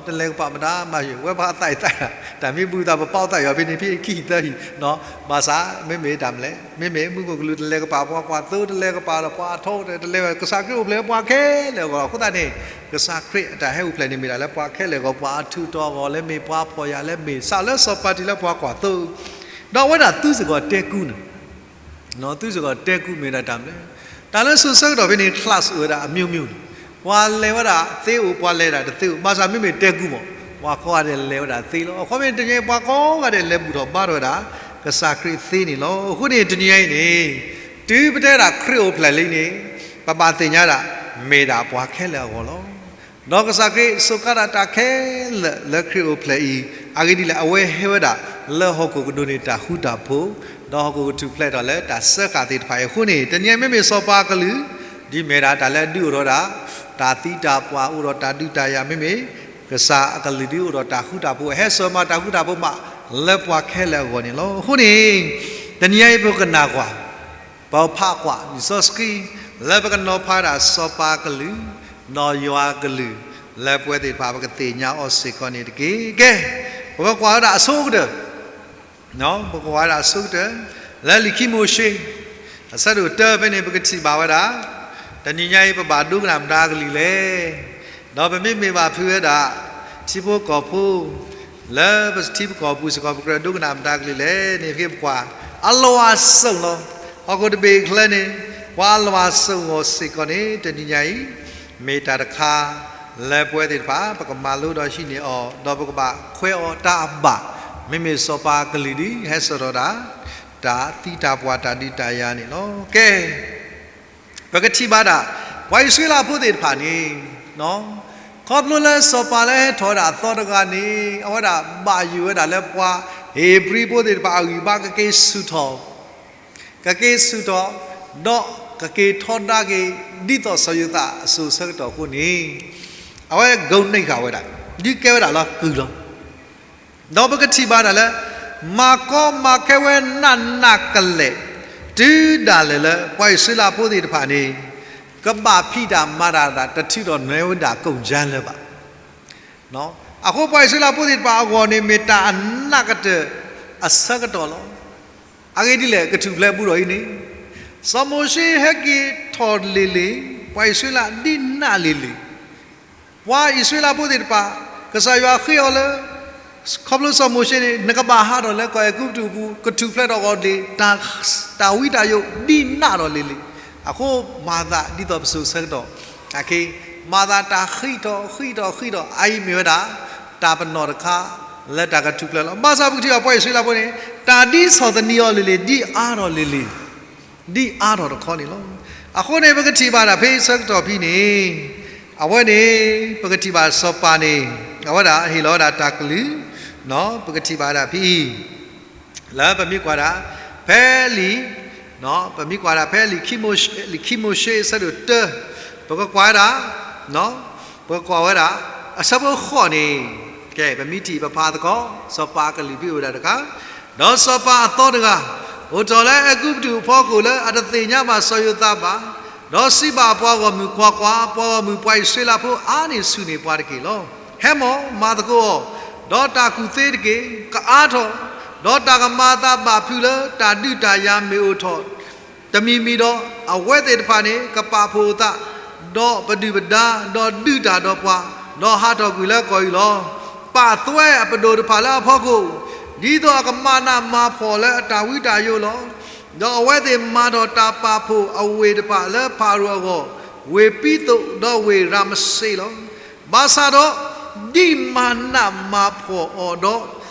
တလဲၤကပာ်မတၤမးယဲ ဝဲပှၤအသးအံၤသး တၢ်မ့ၢ်ဘူၣ်သးပပာ်အီၤသးယွၤဖဲန့ၣ် ဖဲခံဟံၣ်သၢဟံၣ် ဘၣ်ဆၣ် မ့မ့ၢ်တၢ်မနုၤလဲၣ် မ့မ့ၢ်မူခိၣ်ကလူးတလဲၤကပာ်ပှၤကွၢ်သိ တလဲၤကပာ်ဒီးပှၤအထီ တလဲၤ ကစၢ်ခရံာ်အိၣ်ဖျဲၣ်ပှၤခဲလၢာ်အဂီၢ် အဃိသတးန့ၣ် ကစၢ်ခရံာ်အတၢ်ဟဲအိၣ်ဖျဲၣ်န့ၣ်မ့ၢ်ဒၣ်လၢပှၤခဲလၢာ်အဂီၢ် ပှၤအထူးအတီၤအဂီၢ် လၢမ့ၢ်ပှၤဖှီၣ်ယာ် လၢမ့ၢ်စးလၢစီၤပၤတံၢ်လၢပှၤကွၢ်သိ ဒီးအဝဲဒၣ်သုစ့ၢ်ကီးတဲကူန့ၣ် သုစ့ၢ်ကီးတဲကူမ့ၢ်ဒၣ်တၢ်မနုၤလဲၣ် တၢ်လၢစိၤဆၢကတီၢ်ဖဲန့ၣ် class အိၣ်ဝဲဒၣ်အမျိုးမျိုးန့ၣ် ပှၤလဲၤဝဲဒၣ်သ့အိၣ် ပှၤလဲၤဒၣ်တသ့အိၣ် ဘၣ်ဆၣ်မ့မ့ၢ်တဲကူမး ပှၤကိးဂၤဒဲးလဲၤဝဲဒၣ်သ့လီၤ. အခီပညီတနံၤအံၤ ပှၤကိးဂၤဒဲးလဲၤဘူၣ်ထီၣ်ဘါထီၣ်ဝဲဒၣ် ကစၢ်ခရံာ်သ့န့ၣ်လီၤ. အဃိန့ၣ် တနံၤညါအံၤန့ၣ် တုၤပတဲဒၣ်ခရံာ်အိၣ်ဖျဲၣ်လံန့ၣ် ပဘၣ်သ့ၣ်ညါဒၣ် မ့ၢ်ဒၣ်ပှၤခဲလၢာ်အဂီၢ်လီၤ. ဒီးကစၢ်ခရံာ်စူးကါဒၣ်တၢ်ခဲလၢာ်လၢခရံာ်အိၣ်ဖျဲၣ်အံၤ အဂ့ၢ်ဒ်လဲၣ် အဝဲဟဲဝဲဒၣ်လၢဟီၣ်ခိၣ်ကဒိးန့ၢ်တၢ်ဃူတၢ်ဖိး, ဒီးဟီၣ်ခိၣ်ကထူၣ်ဖျဲးထီၣ်လၢတၢ်စၢဃာ်သ့ၣ်တဖၣ်အံၤအဃိန့ၣ် တနံၤညါမ့မ့ၢ်စီၤပၤအကလုၢ် ဒ်မ့ၢ်ဒၣ်တၢ်လၢအဒုးအိၣ်ထီၣ်ဒၣ် တၢ်သံတၢ်ပှၢ် အိၣ်ဒီးတၢ်ဒုးတၢ်ယၤ မ့မ့ၢ် ကစၢ်အကလုၢ်ဒ်အိၣ်ဒီးတၢ်ဃူတၢ်ဖိး အဟဲစိာ်မၤတၢ်ဃူတၢ်ဖိးမးလၢပှၤခဲလၢာ်အဂီၢ်န့ၣ်လီၤ. အဃိန့ၣ် တနံၤညါအံၤပကနၣ်ကွၢ် ပဖးကွၢ်လံာ်စီဆှံ လၢပကနီၤဖးဒၣ်စီၤပၤအကလုၢ်, နီၢ်ယွၤအကလုၢ်လၢပဝဲသ့ၣ်တဖၣ်ပကသ့ၣ်ညါအီၤစ့ၢ်ကီးန့ၣ်တက့ၢ်. ကဲ, ပကကွၢ်ဝဲဒၣ်အဆိကတၢၢ် ပကကွၢ်ဝဲဒၣ်အဆိကတၢၢ် လၢလံာ်ခံမိၤၡ့ အဆၢဒိၣ်တၢဖဲန့ၣ် ပကထံၣ်ဘၣ်ဝဲဒၣ် တနံၤညါအံၤပဘၣ်ဒိကနၣ်မတၤကလုၢ်လဲၣ်, ဒီးပမ့မ့ၢ်ဘၣ်ဖုးဝဲဒၣ် ထံဖိကီၢ်ဖိ လၢပထံပကီၢ်ပူၤစ့ၢ်ကီး ပကြၢးဒိကနၣ်မတၤကလုၢ်လဲၣ်န့ၣ် ပက့ၤပကွၢ် အလွးအစုာ်လီၤ. ဟီၣ်ခိၣ်တဘ့ၣ်အချၢန့ၣ် ပှၤအလွးအစုာ်အဂီၢ်စ့ၢ်ကီးန့ၣ် တနံၤညါအံၤ မ့ၢ်တၢ်တခါ လၢပဝဲသ့ၣ်တဖၣ် ပကမၤလိဒီးဟံးန့ၢ်အီၤ ဒီးပကဘၣ်ခွဲးအီၤတၢ်အဘၣ်, မ့မ့ၢ်စီၤပၤကလုၢ်ဒ်ဟဲစိာ်ထီၣ်ဒၣ် တၢ်သံတၢ်ပှၢ်တၢ်ဒုးတၢ်ယၤန့ၣ်လီၤ. ကဲ ပကထံၣ်ဘၣ်ဒၣ် ပှၤအံၣ်စရ့လးဖိသ့ၣ်တဖၣ်န့ၣ် ခီဖျိလၢစီၤပၤလၢဟဲထီၣ်ဝဲဒၣ်အသီတဂၤန့ၣ် အဝဲဒၣ်ဘၣ်ယိၣ်ဝဲဒၣ်လၢပှၤဧ့ၤဘြံၤဖိသ့ၣ်တဖၣ်အဂံၢ်ဘါ ကက့ၤဆူၣ်ထီၣ် ကက့ၤဆူၣ်ထီၣ် ဒီးကက့ၤထီဒါက့ၤ ဒ်သိးစီၤယိၤသးအစိၤဆၢကတီၢ်အဃိန့ၣ် အဝဲကိးန့ၢ်ဃာ်ဝဲဒၣ် ဒ်ကဲဝဲဒၣ်လၢကုၢ်လီၤ. ဒီးပကထံၣ်ဘၣ်ဒၣ်လၢ မၤကီမၤခဲဝဲနးနးကလဲာ် တုၤဒၣ်လဲာ်လၢ ပှၤအံၣ်စရ့လးဖိသ့ၣ်တဖၣ်န့ၣ် ကဘၣ်ဖံးတၢ်မၤတၢ် တၢ်ထုးထီၣ်နွဲဝဲဒၣ်ကိၣ်ကၠါလၢၤဘၣ်. အဃိပှၤအံၣ်စရ့လးဖိသ့ၣ်တဖၣ်အဂီၢ်န့ၣ် မ့ၢ်တၢ်အနးကတၢၢ်အဆၢကတီၢ်လီၤ. အဂ့ၢ်ဒ်လဲၣ် ကထူၣ်ဖျဲးဘူးဒီးအံၤန့ၣ် စီၤမိၤၡ့ဟဲက့ၤထီၣ်လံၤလံၤ ပှၤအံၣ်စရ့လးဒ်နးလံၤလံၤ ပှၤအံၣ်စရ့လးဖိသ့ၣ်တဖၣ် ကစၢ်ယွၤဃ့အီၤလၢ ခီဖျိစီၤမိၤၡ့န့ၣ် နကဘၣ်ဟးထီၣ်လၢကီၢ်အဲၤကူပတူးအပူၤ ကထူၣ်ဖျဲးထီၣ်ဂီၤလံၤ တၢ်ဝံတၢ်ယိးဒ်နးထီၣ်လံၤလံၤ အဃိမၤသးဒ်သိးပစိၤဆၢကတီၢ် အခဲ မၤသးတၢ်ဃံးထီၣ်ဃံးထီၣ်ဃံးထီၣ် အအံၤမ့ၢ်ဝဲဒၣ် တၢ်ပနီၣ်တခါ လၢတၢ်ကထူၣ်ဖျဲးလီၤ. ဘၣ်ဆၣ်ပကထံၣ်အီၤပှၤအံၣ်စရ့လးဖိန့ၣ် တၢ်ဒ်ဆီၣ်သနံးအီၤလံၤလံၤ ဒ်အါထီၣ်လံၤလံၤ ဒ်အါထီၣ်တခီန့ၣ်လီၤ. အဃိန့ၣ် ပကထံၣ်ဘၣ်ဒၣ်ဖဲအံၤဆၢကတီၢ်ဖဲန့ၣ် အဝဲန့ၣ် ပကထံၣ်ဘၣ်စီၤပၤန့ၣ် အဝဲဒၣ်ဟ့ၣ်လီၤဝဲဒၣ်တၢ်ကလုၢ် ပကထံၣ်ဘၣ်ဒၣ်ဖဲအံၤ လၢပမ့ၢ်ကွၢ်ဒၣ် ဖဲလံာ် ပမ့ၢ်ကွၢ်ဒၣ်ဖဲလံာ် လံာ်ခံမိၤၡ့အဆၢဒိၣ်တၢ ပကကွၢ်ဝဲဒၣ် ပကကွၢ်ဝဲဒၣ် အဆၢဖိဃိးန့ၣ် ကဲ ပမ့ၢ်ထံၣ်ပဖးသကိး စီၤပၤအကလုၢ်ဖဲအိၣ်ဝဲဒၣ်တခါ, ဒီးစီၤပၤအသီတဂၤ အိၣ်ထီၣ်လၢအဲၤကူပတူးအဖီခိၣ်လၢအတသ့ၣ်ညါဘၣ်စီၤယိၤသးဘၣ်, ဒီးစံးဘၣ်အပှၤဂီၢ်မုၢ်, ကွၢ်ကွၢ်, ပှၤဂီၢ်မုၢ်ပှၤအံၣ်စရ့လးဖိအါန့ၢ်ဆူၣ်န့ၢ်ပှၤတက့ၢ်လီၤ. ဟဲမီၢ်, မၤသကိးအီၤ, ဒီးတၢ်ကူၣ်သ့တက့ၢ်, ကအါထီၣ်, ဒီးတၢ်ကမၤအသးဘၣ်ဖုးလၢတၢ်ဒုးတၢ်ယၤမ့ၢ်အိၣ်ထီၣ် တမံၤမံၤဒီး အဝဲသ့ၣ်တဖၣ်န့ၣ် ကပာ်ဖှိၣ်အသး, ဒီးပဒုၣ်ပဒါ, ဒီးဒုးတၢ်ဒီးပှၤ, ဒီးဟးထီၣ်ကွံာ်လၢကီၢ်အံၤလီၤ. ပာ်သွဲအပဒိၣ်တဖၣ်လၢအဖီခိၣ်, ဒ်သိးအကမၤနးမၤဖှီၣ်လၢအတၢ်ဝံတၢ်ယိးလီၤ. ဒီးအဝဲသ့ၣ်မၤထီၣ်တၢ်ပာ်ဖှိၣ်အဝ့ၢ်တဖၣ်လၢဖၤရိၤအဂီၢ်, ဝ့ၢ်ပံသိး, ဒီးဝ့ၢ်ရၤမစ့းလီၤ. ဘၣ်ဆၣ်ဒီး ဒ်မၤနးမၤဖှီၣ်အီၤဒီး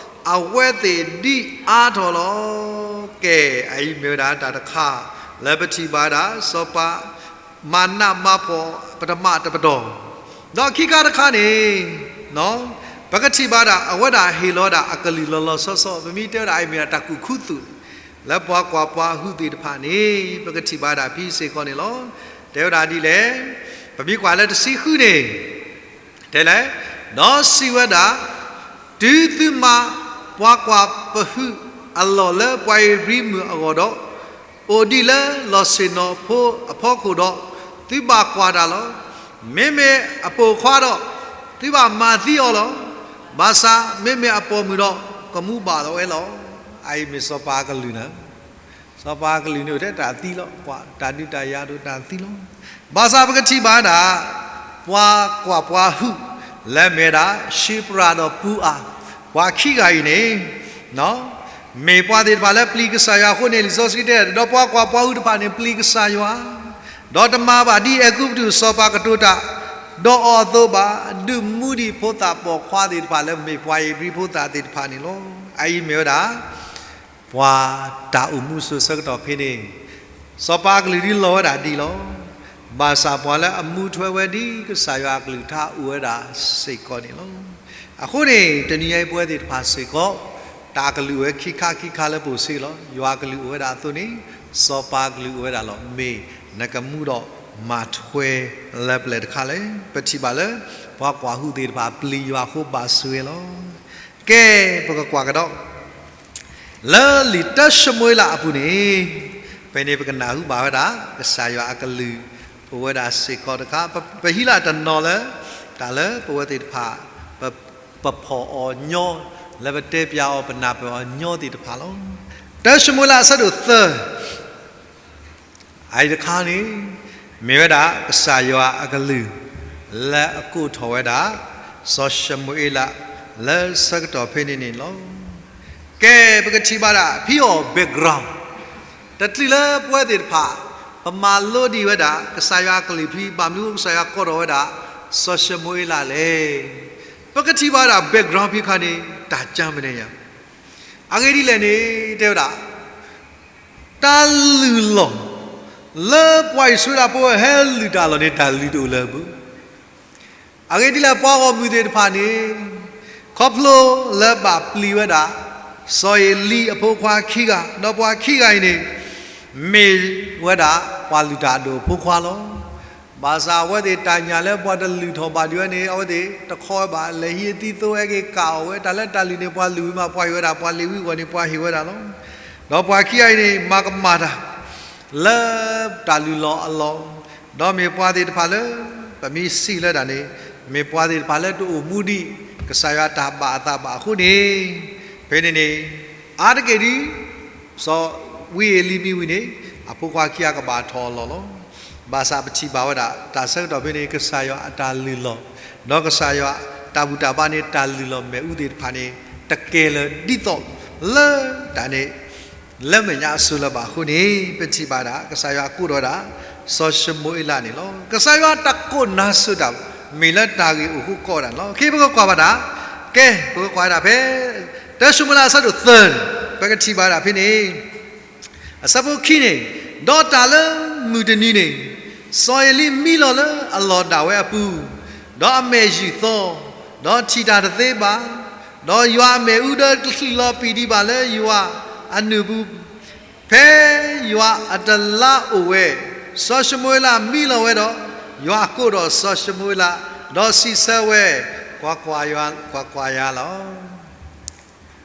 အဝဲသ့ၣ်ဒ်အါထီၣ်လီၤ. ကဲ, အအံၤမ့ၢ်ဝဲဒၣ်တၢ်တခါ လၢပထံၣ်ဘၣ်ဒၣ် စီၤပၤ မၤနးမၤဖှီၣ် ပတမၤတပတီၢ်, ဒီးခံခါတခါန့ၣ် ပကထံၣ်ဘၣ်ဒၣ် အဝဲဒၣ်ဟ့ၣ်လီၤဒၣ်အကလုၢ်လီၤလီၤဆီဆီ ပမ့ၢ်တဲဝဲဒၣ်အအံၤမ့ၢ်ဒၣ်တၢ်ကူၣ်ခူသူၣ် လၢပှၤကွၢ်ပှၤဟုၣ်သ့ၣ်တဖၣ်န့ၣ် ပကထံၣ်ဘၣ်ဒၣ်ဖဲစ့ၢ်ကီးန့ၣ်လီၤ. တဲဝဲဒၣ်ဒ်လဲၣ်, ပမ့ၢ်ကွၢ်လၢတဆံဃုန့ၣ် တဲလဲၣ်, ဒီးစံးဝဲဒၣ်, တုၤသုမၤပှၤကွၢ်ပဟုၣ်အလီၢ်လၢပှၤဧ့ၤဘြံၤမုၣ်အဂီၢ်ဒီး, အိၣ်ဒံးလၢလီၢ်ဆ့ၣ်နီၤဖိအဖီခိၣ်ဒီး, သုဘၣ်ကွၢ်တၢ်လီၤ. မ့မ့ၢ်အပိာ်ခွါဒီး, သုဘၣ်မၤသံအီၤလီၤ. ဘၣ်ဆၣ်မ့မ့ၢ်အပိာ်မုၣ်ဒီး, ကမူဘၣ်လီၤဝဲလီၤ. အအံၤမ့ၢ်စီၤပၤကလုၢ်န့ၣ် စီၤပၤကလုၢ်န့ၣ်အိၣ်ထဲတၢ်သံလီၤ. ကွၢ်တၢ်ဒုးတၢ်ယၤဒီးတၢ်သံလီၤ. ဘၣ်ဆၣ်ပကထံၣ်ဘၣ်ဒၣ် ပှၤကွၢ်ပှၤဟုၣ် လၢမ့ၢ်ဝဲဒၣ် ၡ့ပရၤဒီးပူအၤ, ပှၤခံဂၤအံၤန့ၣ် မ့ၢ်ပှၤသ့ၣ်တဖၣ်လၢပျံၤကစၢ်ယွၤအဃိန့ၣ် လံာ်စီဆှံတဲ ဒီးပှၤကွၢ်ပှၤဟုၣ်တဖၣ်န့ၣ် ပျံၤကစၢ်ယွၤ, ဒီးတမၤဘၣ်ဒ်အဲၤကူပတူးစီၤပၤကတိၤတၢ် ဒီးအီၤအသိးဘၣ်, ဒုးမူဒံးဖိသၣ်ပိာ်ခွါသ့ၣ်တဖၣ်လၢမ့ၢ်ပှၤဧ့ၤဘြံၤဖိသၣ်သ့ၣ်တဖၣ်န့ၣ်လီၤ. အအံၤမ့ၢ်ဝဲဒၣ် ပှၤတၢ်အိၣ်မူစိၤဆၢကတီၢ်ဖဲန့ၣ်, စီၤပၤအကလုၢ်ဒ်လီၤဝဲဒၣ်ဒ်လီၤ. ဘၣ်ဆၣ်ပှၤလၢအမူထွဲဝဲဒ် ကစၢ်ယွၤအကလုၢ်ကထါအိၣ်ဝဲဒၣ်စ့ၢ်ကီးန့ၣ်လီၤ. အဃိန့ၣ် တနံၤညါအံၤပဝဲသ့ၣ်တဖၣ်စ့ၢ်ကီး, တၢ်အကလုၢ်အိၣ်ဝဲခံခါခံခါလၢပအိၣ်စ့ၢ်ကီးလီၤ. ယွၤအကလုၢ်အိၣ်ဝဲဒၣ်အသိးန့ၣ်, စီၤပၤအကလုၢ်အိၣ်ဝဲဒၣ်လီၤ. မ့ၢ်နကမူဒီးမၤထွဲလၢပျၢၤတခါလဲၣ်. ပထံၣ်ဘၣ်လၢ ပှၤကွၢ်ဟုၣ်သ့ၣ်တဖၣ်ပျံၤယွၤအဃိဘၣ်ဆိၣ်ဂ့ၤလီၤ. ကဲ, ပကကွၢ်ကဒီး လၢလံာ်တၢၡမူၤအ့လးအပူၤန့ၣ်, ဖဲန့ၣ်ပကနၢ်ဟူဘၣ်ဝဲဒၣ် ကစၢ်ယွၤအကလုၢ်အိၣ်ဝဲဒၣ်စ့ၢ်ကီးတခါ, ပဟံးလၢတနီၤလၢ တၢ်လၢပဝဲသ့ၣ်တဖၣ် ပဖီၣ်အီၤညီ, လၢပတဲပျးအီၤ ပနၢ်ပၢၢ်အီၤညီသ့ၣ်တဖၣ်လီၤ. တၢၡမူၤအ့လးအဆၢဒိၣ်သၢ အအံၤတခါန့ၣ်, မ့ၢ်ဝဲဒၣ်ကစၢ်ယွၤအကလုၢ် လၢအကိးထီၣ်ဝဲဒၣ် စီၤၡမူၤအ့လး လၢဆၢကတီၢ်ဖဲန့ၣ်န့ၣ်လီၤ. ကဲ, ပကထံၣ်ဘၣ်ဒၣ် ဖံအီၤ background တချုးလၢပဝဲသ့ၣ်တဖၣ် ပမၤလိဒံးဝဲဒၣ် ကစၢ်ယွၤအကလုၢ်ဖံ ဘၣ်မနုၤကစၢ်ယွၤကိးထီၣ်ဝဲဒၣ် စီၤၡမူၤအ့လးလဲၣ်. ပကထံၣ်ဘၣ်ဒၣ် background ဖံခါန့ၣ် တၢ်ကၢမနုၤညါ, အဂ့ၢ်ဒ်လဲၣ်န့ၣ် တဲဝဲဒၣ် တၢ်လုၢ်လီၢ် လၢပှၤအံၣ်စရ့လးဖိဟဲလုၢ်တၢ်အလီၢ်န့ၣ် တၢ်လုၢ်တအိၣ်လၢၤဘၣ်. အဂ့ၢ်ဒ်လဲၣ် ပှၤဂီၢ်မုၢ်သ့ၣ်တဖၣ်န့ၣ် ခီဖျိလၢဘၣ်ပျံၤဝဲဒၣ် စီၤအ့လံအဖိခွါခံဂၤ, ဒီးပှၤခံဂၤအံၤန့ၣ် မ့ၢ်ဝဲဒၣ်ပှၤလုၢ်တၢ်အဒိၣ်အဖိခွါလီၤ. ဘၣ်ဆၣ်အဝဲသ့ၣ်တၢ်ညၣ်လၢပှၤတလုၢ်ထီၣ်ဘၣ်ဒံးဝဲန့ၣ် အဝဲသ့ၣ်တခီဝဲဘၣ် လဲၤဟံးအသံသိဝဲက့ၤကၣ်အီၣ်ဝဲ တၢ်လၢတၢ်လုၢ်န့ၣ် ပှၤလုၢ်ဝံၤမး ပှၤဟ့ၣ်ဝဲဒၣ် ပှၤလ့ၤဝံၤအဂီၢ်န့ၣ် ပှၤဟ့ၣ်ဝဲဒၣ်လီၤ. ဒီးပှၤခံဂၤအံၤန့ၣ် မၤကမၣ်တၢ် လၢတၢ်လုၢ်လီၢ်အလီၢ်, ဒီးမ့ၢ်ပှၤသ့ၣ်တဖၣ်လၢ ပမ့ၢ်စံးလၢတၢ်န့ၣ် မ့ၢ်ပှၤသ့ၣ်တဖၣ်လၢတအိၣ်မူဒံး ကစၢ်ယွၤတၢ်ဘၣ်အသးဘၣ်အဃိန့ၣ်, ဖဲန့ၣ်န့ၣ် အါတက့ၢ်ဒ် စီၤဝံအ့လံမ့ၢ်ဝံၤန့ၣ် အဖိခွါခံဂၤကဘၣ်ထီၣ်အလီၢ်လီၤ. ဘၣ်ဆၣ်ပထံၣ်ဘၣ်ဝဲဒၣ် တၢ်ဆၢကတီၢ်ဖဲန့ၣ် ကစၢ်ယွၤအတၢ်လုၢ်လီၢ်, ဒီးကစၢ်ယွၤတၢ်ဘူၣ်တၢ်ဘါန့ၣ် တၢ်လုၢ်လီၢ်မ့ၣ်အူသ့ၣ်တဖၣ်န့ၣ် တကဲလၢၤဒ်သိးလၢတၢ်န့ၣ် လၢမဲာ်ညါအစိၤလၢၤဘၣ်အဃိန့ၣ် ပထံၣ်ဘၣ်ဒၣ် ကစၢ်ယွၤကိးထီၣ်ဝဲဒၣ် စီၤၡမူၤအ့လးန့ၣ်လီၤ. ကစၢ်ယွၤတၢ်ကိးနၤစၢၤတၢ် မ့ၢ်လၢတၢ်ဂ့ၢ်အိၣ်ဃိကိးဒၣ်န့ၣ်လီၤ. ခဲအံၤပကကွၢ်ဘၣ်ဒၣ်, ကဲ, ပကကွၢ်ဝဲဒၣ်ဖဲ တၢၡမူၤအ့လးအဆၢဒိၣ်သၢန့ၣ် ပကထံၣ်ဘၣ်ဒၣ်ဖဲန့ၣ် အဆၢဖိခံန့ၣ်, ဒီးတၢ်လၢမုၢ်တနံၤန့ၣ် စီၤအ့လံမံလီၤလၢအလီၢ်ဒၣ်ဝဲအပူၤ, ဒီးအမဲာ်ယုာ်သီ, ဒီးထံၣ်တၢ်တသ့ဘၣ်, ဒီးယွၤအမ့ၣ်အူဒီးတချုးလီၤပံာ်ဒံးဘၣ်လၢယွၤအနုာ်ပူၤ, ဖဲယွၤအတလါအိၣ်ဝဲ, စီၤၡမူၤအ့လးမံလီၤဝဲဒီး, ယွၤကိးထီၣ်စီၤၡမူၤအ့လး, ဒီးစံးဆၢဝဲ, ကွၢ်ကွၢ်ယၤ, ကွၢ်ကွၢ်ယၤလီၤ.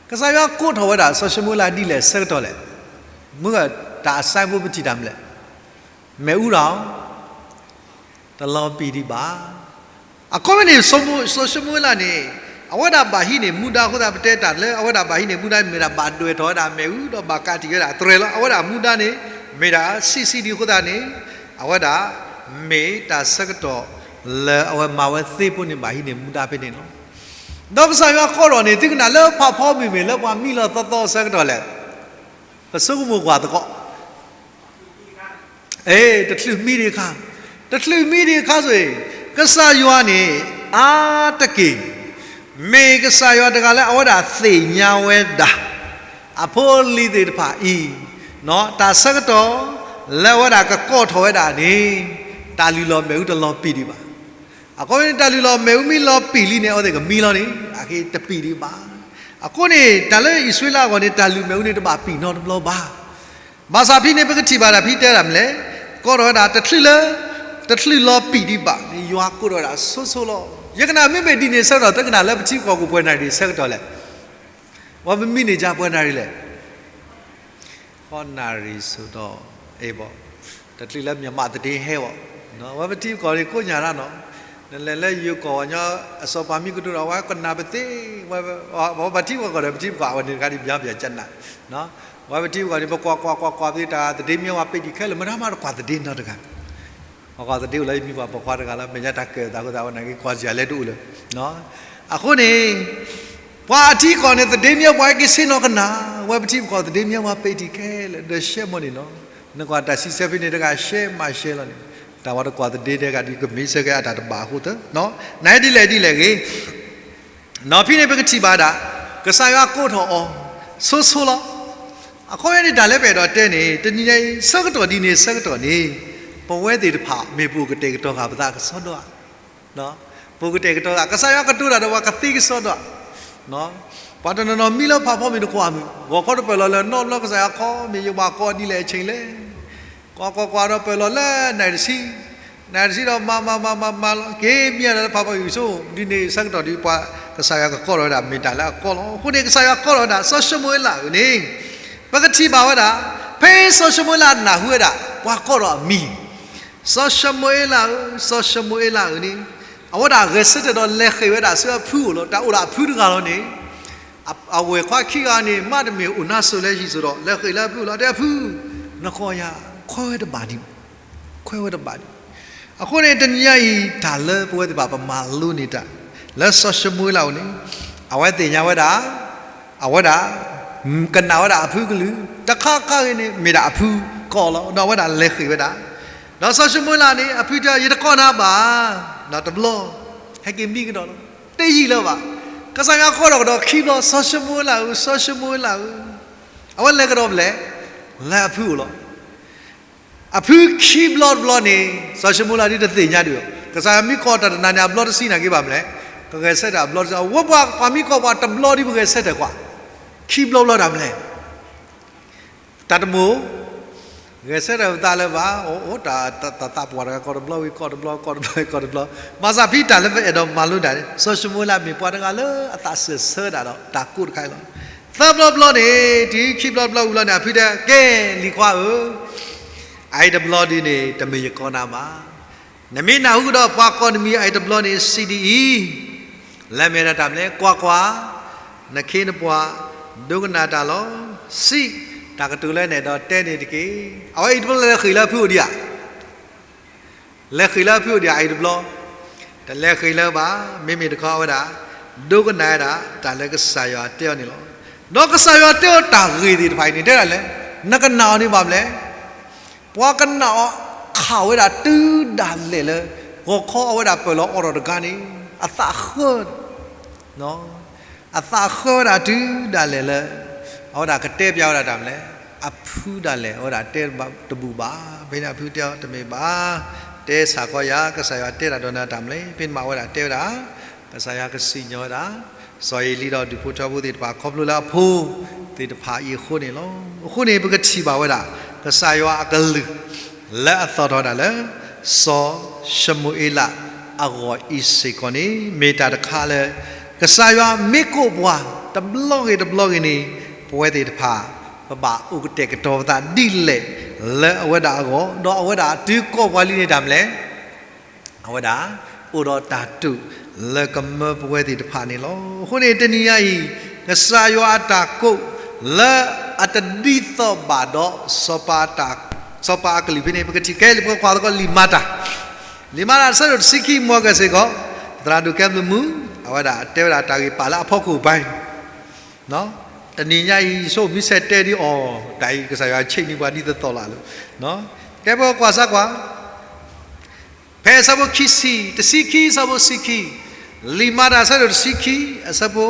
ကစၢ်ယွၤကိးထီၣ်ဝဲဒၣ်စီၤၡမူၤအ့လးဒ်လဲၣ်ဆၢကတီၢ်လဲၣ်. မ့ၢ်တၢ်အဆၢဖိပထံၣ်တၢ်မနုၤလဲၣ်, မ့ၣ်အူဒီး တလီၤပံာ်ဒံးဘၣ်. အခီပညီန့ၣ် စီၤၡမူၤအ့လးန့ၣ် အဝဲဒၣ်ဘၣ်ဟံးန့ၢ်မူဒါအဃိသတး ပတဲတၢ်လၢအဝဲဒၣ်ဘၣ်ဟံးန့ၢ်မူဒါ မ့ၢ်ဒၣ်ဘၣ်ဒွဲၣ်ထီၣ်ဝဲဒၣ်မ့ၣ်အူ ဒီးဘၣ်ကးတံာ်ဝဲဒၣ်တြဲၤလီၤ. အဝဲဒၣ်မူဒါန့ၣ် မ့ၢ်ဒၣ်ဆံးဆံးဒံးအဃိသတးန့ၣ် အဝဲဒၣ်မ့ၢ်တၢ်ဆၢကတီၢ်လၢအဝဲမၤဝဲသ့ဖိန့ၣ် ဘၣ်ဟံးန့ၢ်မူဒါဖဲန့ၣ်လီၤ. ဒီးကစၢ်ယွၤကိးထီၣ်န့ၣ် သုကနၣ်လၢဖးဖီမုၢ်မ့ၢ်လၢပှၤမံလီၤသီသီဆၢကတီၢ်လဲၣ်. ပဆိကမိၣ်ကွၢ်သကိး အဲ တချုးမံဒံးအခါ, တချုးမံဒံးအခါဆိၣ်အံၤ, ကစၢ်ယွၤန့ၣ်အါတက့ၢ် မ့ၢ်ကစၢ်ယွၤတဂၤလၢအဝဲဒၣ်သ့ၣ်ညါဝဲဒၣ် အဖိအလံၤသ့ၣ်တဖၣ်အံၤ, တၢ်ဆၢကတီၢ်လၢအဝဲဒၣ်ကကိးထီၣ်ဝဲဒၣ်န့ၣ် တၢ်လုၢ်လီၢ်မ့ၣ်အူတလီၤပံာ်ဒံးဘၣ်. အဃိန့ၣ် တၢ်လုၢ်လီၢ်မ့ၣ်အူမ့ၢ်လီၤပံာ်လံန့ၣ် အဝဲသ့ၣ်ကမံလီၤန့ၣ် အဃိတပံာ်ဒံးဘၣ်. အဃိန့ၣ် တၢ်လၢအံၣ်စရ့လးအဂီၢ်န့ၣ် တၢ်လုၢ်မ့ၣ်အူန့ၣ်တဘၣ်ပံာ်နီတဘျီဘၣ်. ဘၣ်ဆၣ်ဖဲန့ၣ် ပကထံၣ်ဘၣ်ဒၣ်ဖဲတဲဒၣ်မနုၤလဲၣ်, ကိးထီၣ်ဝဲဒၣ်တချုးလၢ တချုးလီၤပံာ်ဒံးဘၣ်န့ၣ် ယွၤကိးထီၣ်ဝဲဒၣ်ဆိဆိလီၤ. ယကနၣ်မ့မ့ၢ်ဒ်န့ၣ်ဆၢကတီၢ် သုကနၣ်လၢပထံပကီၢ်ပူၤပှဲၤနၣ်ရံၣ်ဆၢကတီၢ်လဲၣ်. ဝဲပမံန့ၢ်ကပှဲၤနၣ်ရံၣ်လဲၣ်. ဃီနၣ်ရံၣ်ဆိတီၤ, အ့ဘီ, တချုးလၢမံမးသဒ့ဟဲဝဲ, ဝဲပထံပကီၢ်န့ၣ်ကိးညါတၢ်နီၤ, နလဲၤလၢယိၤကီၢ်ဝဲညီ အစီၤပၤမံကတိၤဒီး ဝဲကနၣ်ပသ့, ဝဲပထံပကီၢ်ဒီးပထံပကီၢ်အဝဲန့ၣ်တခါဒ်ဘၣ်ဘၣ်ကနၣ်, ဝဲပထံပကီၢ်န့ၣ် ပကွၢ်ကွၢ်ကွၢ်ကွၢ်ပသ့တၢ်သဒ့မ့ၢ်ဝဲပ့ၤတံၢ်ခဲလၢာ် မတၤမးတကွၢ်သဒ့နီတဂၤ ပကွၢ်သဒ့အိၣ်လၢယမံၤပှၤပိာ်ခွါတဂၤလၢ မဲာ်ညါတၢ်ကၢၣ်သးဃိသးဝဲနာ်က့ၤကွၢ်စ့ၢ်အလဲတအိၣ်လၢၤ. အဃိန့ၣ် ပှၤအထံကီၢ်န့ၣ် သဒ့မ့ၢ်ပှၤက့ၤဆ့ၣ်နီၤကနၣ်, ဝဲပထံပကီၢ်သဒ့မ့ၢ်ပှၤပ့ၤတံၢ်ခဲလၢာ် ဒီးရှဲမိၢ်န့ၣ်နီၤ, နကွၢ်တၢ်စံးဆၢဖဲန့ၣ်တဂၤ ရှဲမးရှဲလီၤန့ၣ်, တၢ်ဝဲတကွၢ်သဒ့တဂၤဒ်ကမ့ၢ်ဆၢက့ၤအတၢ်တဘၣ်အဃိသတး, နဒ်လဲၣ်ဒ်လဲၣ်ဂ့ၤ နီၤဖဲန့ၣ် ပကထံၣ်ဘၣ်ဒၣ် ကစၢ်ယွၤကိးထီၣ်အီၤ ဆိဆိလီၤ. အခီပညီန့ၣ် တၢ်လၢပအဲၣ်ဒိးတဲန့ၣ် တနံၤညါအံၤ ဆၢကတီၢ်ဒ်န့ၣ် ဆၢကတီၢ်န့ၣ် ပဝဲသ့ၣ်တဖၣ် မ့ၢ်ပအိၣ်ကတဲာ်ကတီၤဃာ်ပသးကစီဒီဧါ. ပအိၣ်ကတဲာ်ကတီၤဃာ် ကစၢ်ယွၤကတိၤတၢ်ဒီးပှၤကသ့ကစီဒီဧါ. ပှၤတနီၤနီၤမံလၢဖးဖီမ့ၢ်တကွၢ်မုၢ် ဂီၤခီတပၢၢ်လီၤလၢၤ နီတဘျီကစၢ်ယွၤကိး မ့ၢ်ယဘၣ်ကိးဒ်လဲၣ်အဆ့ၣ်လဲၣ်. ကိးကိးကွၢ်ဒီးပၢၢ်လီၤလၢနၣ်ရံၣ်တဆံ, နၣ်ရံၣ်တဆံဒီးမၤမၤမၤမၤမၤလီၤ က့ၤမံဒၣ်လၢဖးဖီအံၤဆိ ဒ်န့ၣ်ဆၢကတီၢ်ဒ်ပှၤကစၢ်ယွၤကကိးထီၣ်ဝဲဒၣ်မ့ၢ်တၢ်လၢအကီလီၤ. အဃိန့ၣ် ကစၢ်ယွၤကိးထီၣ်ဝဲဒၣ် စီၤၡမူၤအ့လးဧၢန့ၣ် ပကထံၣ်ဘၣ်ဝဲဒၣ် ဖဲစီၤၡမူၤအ့လးနၢ်ဟူဝဲဒၣ် ပှၤကိးထီၣ်အမံၤ စီၤၡမူၤအ့လးဧၢ, စီၤၡမူၤအ့လးဧၢန့ၣ် အဝဲဒၣ်ဂဲၤဆၢထၢၣ်ဒီးလဲၤဃ့ၢ်ဝဲဒၣ်ဆူအဖုအိၣ်လီၤ. တၢ်အိၣ်ဒီးအဖုတဂၤလီၤန့ၣ် အဝဲၢ်ခွါခံဂၤန့ၣ် မ့တမ့ၢ်အိၣ်နါစိၤလၢဟံၣ်စိၤဒီး လဲၤဃ့ၢ်လၢအဖုအိၣ်လီၤ. တဲအဖု, နကိးယၤ ခွဲဝဲတဘၣ်ဒံး, ခွဲဝဲတဘၣ်ဒံး. အဃိန့ၣ် တနံၤညါအံၤ တၢ်လၢပဝဲသ့ၣ်တဖၣ်ပမၤလိန့ၢ်တၢ် လၢစီၤၡမူၤအ့လးအအိၣ်န့ၣ် အဝဲသ့ၣ်ညါဝဲဒၣ် အဝဲဒၣ် ကနၣ်ဝဲဒၣ်အဖုကလုၢ် တခါခါဂ့ၤန့ၣ် မ့ၢ်ဒၣ်အဖုကိးလီၤ. ဒီးအဝဲဒၣ်လဲၤဃ့ၢ်ဝဲဒၣ် ဒီးစီၤၡမူၤအ့လးန့ၣ် အဖုတဲ ယတကိးနၤဘၣ် ဒီးတဘျီ ဟဲက့ၤမံကဒီးလီၤ. တယံာ်လၢၤဘၣ် ကစၢ်ယွၤကိးထီၣ်ကဒီးခံဘျီ စီၤၡမူၤအ့လးဧၢ, စီၤၡမူၤအ့လးဧၢ. အဝဲလဲၤကဒီးဖဲလဲၣ် လၢအဖုအိၣ်လီၤ. အဖုခံဘျီတဘျီန့ၣ် စီၤၡမူၤအ့လးဒ်တသ့ၣ်ညါဒံးဘၣ်. ကစၢ်ယွၤမ့ၢ်ကိးတၢ်တနၤန့ၣ် အဘျီတဆံနာ်က့ဘၣ်မလဲၣ်, ကဂဲၤဆၢထၢၣ်အဘျီတဆံ. အဝဲပှၤ ပှၤမ့ၢ်ကိးပှၤတဘျီဒ်ပဂဲၤဆၢထၢၣ်ကွၢ် ခံဘျီဘျီတၢ်မလဲၣ် တၢ်တမိၣ် ဂဲၤဆၢထၢၣ်ပသးလၢၤဘၣ်. အိၣ် တၢ်သးပှၢ်တဂၤ ကိးတဘျီဝံၤကိးတဘျီ ကိးတဘျီဝံၤကိးတဘျီ. မၤစၢ်ဖဲတၢ်လၢပအဲၣ်ဒိးမၤလိတၢ်န့ၣ် စီၤၡမူၤအ့လးမ့ၢ်ပှၤတဂၤလၢအသးစၢၢ်ဆၢဝဲဒၣ်ဒီးတၢ်ကိးတခါအံၤလီၤ. သၢဘျီဘျီန့ၣ် တုၤခံဘျီတဘျီဝံၤလီၤန့ၣ် အဖုတဲ ကဲ လံၤခွါဧၢ, အအံၤတဘျီဒ်န့ၣ် တမ့ၢ်ယကိးနၤဘၣ်. နမ့ၢ်နၢ်ဟူကဒီးပှၤကိးနမံၤအအံၤတဘျီန့ၣ် စံးဒ်အံၤ, လၢမ့ၢ်ဒၣ်တၢ်မနုၤလဲၣ်, ကွၢ်ကွၢ်, နခ့နပှၤ ဒိကနၣ်တၢ်လီၤ. စံး, တၢ်ကတိၤလၢနအဲၣ်ဒိးတဲန့ၣ်တက့ၢ်. အဝဲအံၤတဘျီလဲၤဃ့ၢ်လၢအဖုအိၣ်ဒံးဧါ လဲၤဃ့ၢ်လၢအဖုအိၣ်ဒံးဧါ အံၤတဘျီ, တလဲၤဃ့ၢ်လၢၤဘၣ်. မ့မ့ၢ်တခီအဝဲဒၣ် ဒိကနၣ်ဝဲဒၣ် တၢ်လၢကစၢ်ယွၤတဲအီၤန့ၣ်လီၤ. ဒီးကစၢ်ယွၤတဲအီၤတၢ်ဂ့ၢ်သ့ၣ်တဖၣ်အံၤန့ၣ် တဲဒၣ်လဲၣ်, နကနၣ်အီၤန့ၣ်ဘၣ်မလဲၣ်. ပှၤကနၣ်အီၤခးဝဲဒၣ်တုၤဒၣ်လဲာ်လၢ ဂီၤခီအဝဲဒၣ်ပၢၢ်လီၤအီၤဒီးတဂၤန့ၣ် အသးဃၢ အသးဃၢဝဲဒၣ်တုၤဒၣ်လဲာ်လၢ အဝဲဒၣ်ကတဲပျးဝဲဒၣ်တၢ်မနုၤလဲၣ်, အဖုဒၣ်လဲာ် အဝဲဒၣ်တဲတဘူၣ်ဘၣ်. ဖဲန့ၣ်အဖုတဲအီၤတမ့ၢ်ဘၣ်, တဲဆၢကီးယၤ ကစၢ်ယွၤတဲဒၣ်ဒီးနၤတၢ်မနုၤလဲၣ်. ဖဲန့ၣ်မးအဝဲဒၣ်တဲဝဲဒၣ် ကစၢ်ယွၤကစံၣ်ညီၣ်ဝဲဒၣ် စီၤအ့လံဒီးဒူၣ်ဖိထၢဖိသ့ၣ်တဖၣ် ခီဖျိလၢအဖိသ့ၣ်တဖၣ်အံၤအဃိန့ၣ်လီၤ. အဃိန့ၣ် ပကထံၣ်ဘၣ်ဝဲဒၣ် ကစၢ်ယွၤအကလုၢ် လၢအသီၣ်ထီၣ်ဝဲဒၣ်လၢ စီၤၡမူၤအ့လးအဂီၢ်အံၤစ့ၢ်ကီးန့ၣ် မ့ၢ်တၢ်တခါလၢ ကစၢ်ယွၤမ့ၢ်ကိးပှၤ တဘျီဂ့ၤတဘျီဂ့ၤန့ၣ် ပဝဲသ့ၣ်တဖၣ် ပဘၣ်အိၣ်ကတဲာ်ကတီၤပသးဒ်လဲၣ် လၢအဝဲဒၣ်အဂီၢ်, ဒီးအဝဲဒၣ်တုၤကိးပှၤလံန့ၣ်တၢ်မနုၤလဲၣ် အဝဲဒၣ် အိၣ်ဒီးတၢ်တိာ်လၢကမၢပဝဲသ့ၣ်တဖၣ်န့ၣ်လီၤ. အဃိန့ၣ် တနံၤညါအံၤ ကစၢ်ယွၤအတၢ်ကိး လၢအတဒ်သိးဘၣ်ဒီး စီၤပၤအကလုၢ်ဖဲန့ၣ် ပကထံၣ်ကဲလံ ပကကွၢ်သကိးလံာ်မၤတၢ်, လံာ်မၤတၢ်အဆၢဒိၣ်တဆံခံ မ်ကစ့ၢ်ကီး သရၣ်ဒိၣ်ကဲဘျုးမုၢ် အဝဲဒၣ်တဲဝဲဒၣ်တၢ်ဂ့ၢ်ပာ်လၢအဖီခိၣ်ဘၣ် တနံၤညါအံၤ ယဆိကမိၣ်မ့ၢ်ဆဲးတဲဒ်အီၤ တၢ်အံၤကစၢ်ယွၤဆ့ၣ်န့ၢ်ပှၤဒ်သိးသိးလၢ်လၢ်, ကဲပကွၢ်စၢ်ကွၢ် ဖဲအဆၢဖိခံဆံ တဆံခံ အဆၢဖိတဆံခံ, လံာ်မၤတၢ်အဆၢဒိၣ်တဆံခံ အဆၢဖိ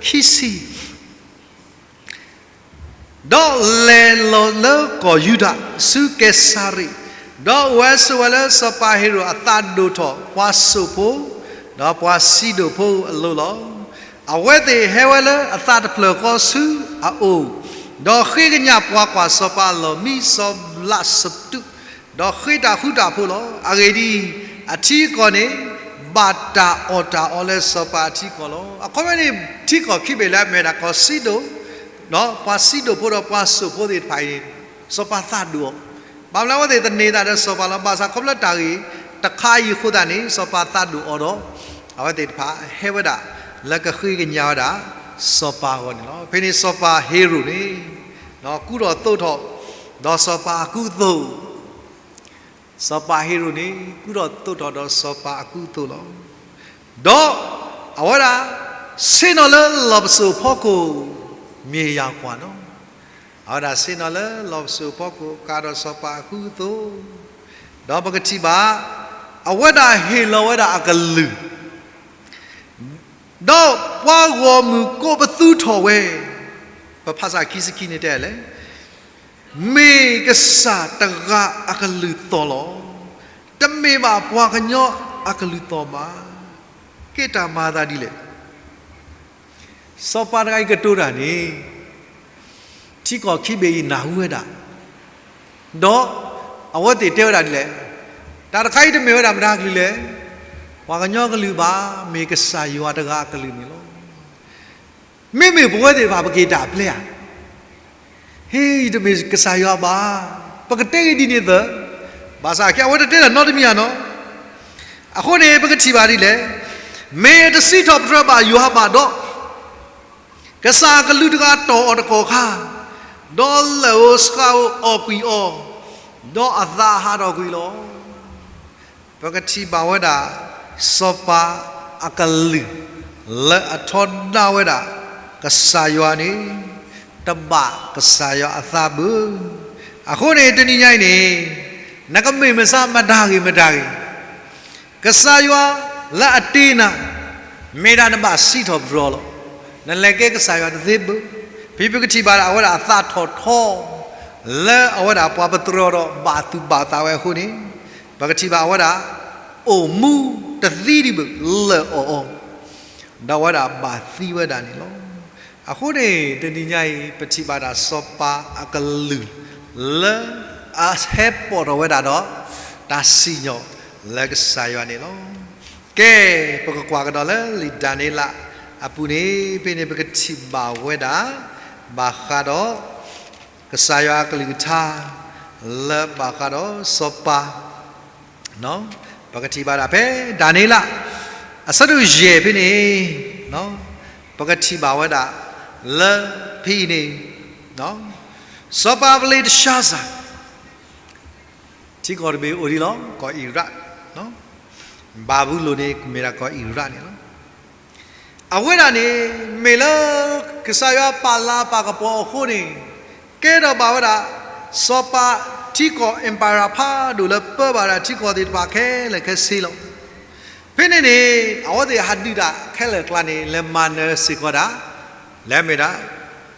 ခံဆံ ဒီးလဲၤလီၤလၢကီၢ်ယူဒၤ ဆူကဲစၤရ့း, ဒီးအိၣ်ဝဲဆိးဝဲလၢစီၤပၤဟ့ၤရိာ်အသးဒိၣ်ထီၣ် ပှၤစိာ်ဖိ, ဒီးပှၤစံဒိၣ်ဖိအလိၤလီၤ. အဝဲသ့ၣ်ဟဲဝဲလၢအသးတဖျၢၣ်ဃီဆူအအိၣ်, ဒီးဃ့ကညးပှၤကွၢ်စီၤပၤအလီၢ်မံ စီၤဘလးစတူး, ဒီးဃ့တၢ်ဃူတၢ်ဖိးလီၤ. အဂ့ၢ်ဒ်အံၤ, အထံအကီၢ်န့ၣ် ဘၣ်တၢ်အီၣ်တၢ်အီလၢစီၤပၤအထံအကီၢ်လီၤ. အခီပညီန့ၣ် ထံကီၢ်ခံဘ့ၣ်လၢအမ့ၢ်ဒၣ်ကီၢ်စံဒိၣ်, ဒီးပှၤစံဒိၣ်ဖိဒီးပှၤစိာ်ဖိသ့ၣ်တဖၣ်အံၤန့ၣ် စီၤပၤသးဒိၣ်အီၤ, ဘၣ်မနုၤအဝဲသ့ၣ်သန့ၤသးဒီးစီၤပၤလီၤ. ဘၣ်ဆၣ်ခီဖျိတၢ်ဂ့ၢ်တခါအံၤအဃိသတးန့ၣ် စီၤပၤသးဒိၣ်အီၤဒီး အဝဲသ့ၣ်တဖၣ်ဟဲဝဲဒၣ် လၢကဃ့ကညးဝဲဒၣ် စီၤပၤအဂီၢ်န့ၣ်လီၤ. ဖဲန့ၣ်စီၤပၤဟ့ၤရိာ်န့ၣ် ကူၣ်ထီၣ်သိးထီၣ် ဒီးစီၤပၤအကူအသိး, စီၤပၤဟ့ၤရိာ်န့ၣ် ကူၣ်ထီၣ်သိးထီၣ်ဒီးစီၤပၤအကူအသိးလီၤ. ဒီးအဝဲဒၣ် ဆ့ၣ်နီၤလၢလီၢ်ပစိာ်ဖီခိၣ် မ့ၢ်ယၤကွၢ်နီၤ, အဝဲဒၣ်ဆ့ၣ်နီၤလၢလီၢ်ပစိာ်ဖီခိၣ် ကဒီးစီၤပၤအကူအသိး, ဒီးပကထံၣ်ဘၣ် အဝဲဒၣ်ဟ့ၣ်လီၤဝဲဒၣ်အကလုၢ် ဒီးပှၤဂီၢ်မုၢ်ကိးပသူထီၣ်ဝဲ, ပဖးစၢ်ခံဆံခံန့ၣ်တဲလဲၣ်, မ့ၢ်ကစၢ်တဂၤအကလုၢ်သီၣ်လီၤ. တမ့ၢ်ဘၣ်ပှၤကညီအကလုၢ်သီၣ်ဘၣ်. ကဲတၢ်မၤအသးဒ်လဲၣ်. စီၤပၤတဂၤအံၤကတိၤတၢ်န့ၣ် ထံကီၢ်ခံဘ့ၣ်အံၤနၢ်ဟူဝဲဒၣ်, ဒီးအဝဲသ့ၣ်တဲဝဲဒၣ်ဒ်လဲၣ်, တၢ်တခါအံၤတမ့ၢ်ဝဲဒၣ်မတၤကလုၢ်လဲၣ်, ပှၤကညီကလုၢ်ဘၣ်, မ့ၢ်ကစၢ်ယွၤတဂၤအကလုၢ်န့ၣ်လီၤ. မ့မ့ၢ်ပဝဲသ့ၣ်တဖၣ်ပက့ၤတၢ်အပျဲဧါ. ဟ့, ယတမ့ၢ်ကစၢ်ယွၤဘၣ်. ပကတဲဂ့ၤဒ်န့ၣ်သၢ, ဘၣ်ဆၣ်ခဲအံၤအဝဲတတဲတၢ်နီတမံၤဧါနီၤ. အဃိန့ၣ် ပကထံၣ်ဘၣ်ဒ်လဲၣ်, မ့ၢ်တစံးထီၣ်ပတြၢၤဘၣ်ယွၤဘၣ်ဒီး, ကစၢ်အကလူးတဂၤတီၢ်အီၤတကီၢ်ခါ, ဒီးလၢၢ်ဧိၤဆှးဧိၤအီၣ်ကွံာ်အီၤ, ဒီးအသးဟးထီၣ်ကွံာ်လီၤ. ပကထံၣ်ဘၣ်ဝဲဒၣ် စီၤပၤအကလုၢ် လၢအထီဒါဝဲဒၣ် ကစၢ်ယွၤန့ၣ် တဘၣ်ကစၢ်ယွၤအသးဘၣ်. အဃိန့ၣ် တနံၤညါအံၤန့ၣ် နကမ့ၢ်မဆါမတၤဂ့ၤမတၤဂ့ၤ, ကစၢ်ယွၤလၢအတ့နၤ မ့ၢ်ဒၣ်နဘၣ်စံးထီၣ်ပတြၢၤလီၤ. နလဲၤကဲကစၢ်ယွၤတသ့ဘၣ်. ဖဲပကထံၣ်ဘၣ်ဒၣ်အဝဲဒၣ်အသးထီၣ်ထီ လၢအဝဲဒၣ်ပှၤပတြၢၤဒီးဘၣ်သူၣ်ဘၣ်သးဝဲအဃိန့ၣ်, ပကထံၣ်ဘၣ်အဝဲဒၣ် အိၣ်မူတသံဒံးဘၣ် လၢၢ်အီၣ်အီၤ, ဒီးအဝဲဒၣ်ဘၣ်သံဝဲဒၣ်န့ၣ်လီၤ. အဃိန့ၣ် တနံၤညါအံၤ ပထံၣ်ဘၣ်ဒၣ်စီၤပၤအကလုၢ် လၢအဟဲပိာ်ထီၣ်ဝဲဒၣ်ဒီး တၢ်စံၣ်ညီၣ်လၢကစၢ်ယွၤန့ၣ်လီၤ. ကဲ, ပကကွၢ်ကဒီးလၢလံာ်ဒၤနံးလးအပူၤန့ၣ် ဖဲန့ၣ်ပကထံၣ်ဘၣ်ဝဲဒၣ် ဘၣ်ဃးဒီး ကစၢ်ယွၤအကလုၢ်ကထါ လၢဘၣ်ဃးဒီးစီၤပၤ ပကထံၣ်ဘၣ်ဒၣ်ဖဲ ဒၤနံးလး အဆၢဒိၣ်ယဲၢ်ဖဲန့ၣ်, ပကထံၣ်ဘၣ်ဝဲဒၣ် လၢဖဲအံၤန့ၣ်, စီၤပၤဘလ့းတၡါစၤ ထံကီၢ်တဘ့ၣ်အိၣ်ဒ်လီၤ ကီၢ်အံၤရၣ်, ဘၤဘူလိၣ်န့ၣ် မ့ၢ်ဒၣ်ကီၢ်အံၤရၣ်န့ၣ်လီၤ. အဝဲဒၣ်န့ၣ် မ့ၢ်လၢ ကစၢ်ယွၤပာ်လၤပာ်ကပီၤအဃိန့ၣ်, ကဲထီၣ်ဘၣ်ဝဲဒၣ် စီၤပၤထံကီၢ် empire ဖးဒိၣ်လၢပၢဘၣ်ဝဲဒၣ်ထံကီၢ်သ့ၣ်တဖၣ်ခဲလၢာ်ခဲဆ့လီၤ. ဖဲန့ၣ်န့ၣ် အဝဲသ့ၣ်ဟးဒုးတၢ်ခဲလၢာ်အကျါန့ၣ် လဲၤမၤနၢၤစ့ၢ်ကီးဒၣ် လၢအမ့ၢ်ဒၣ်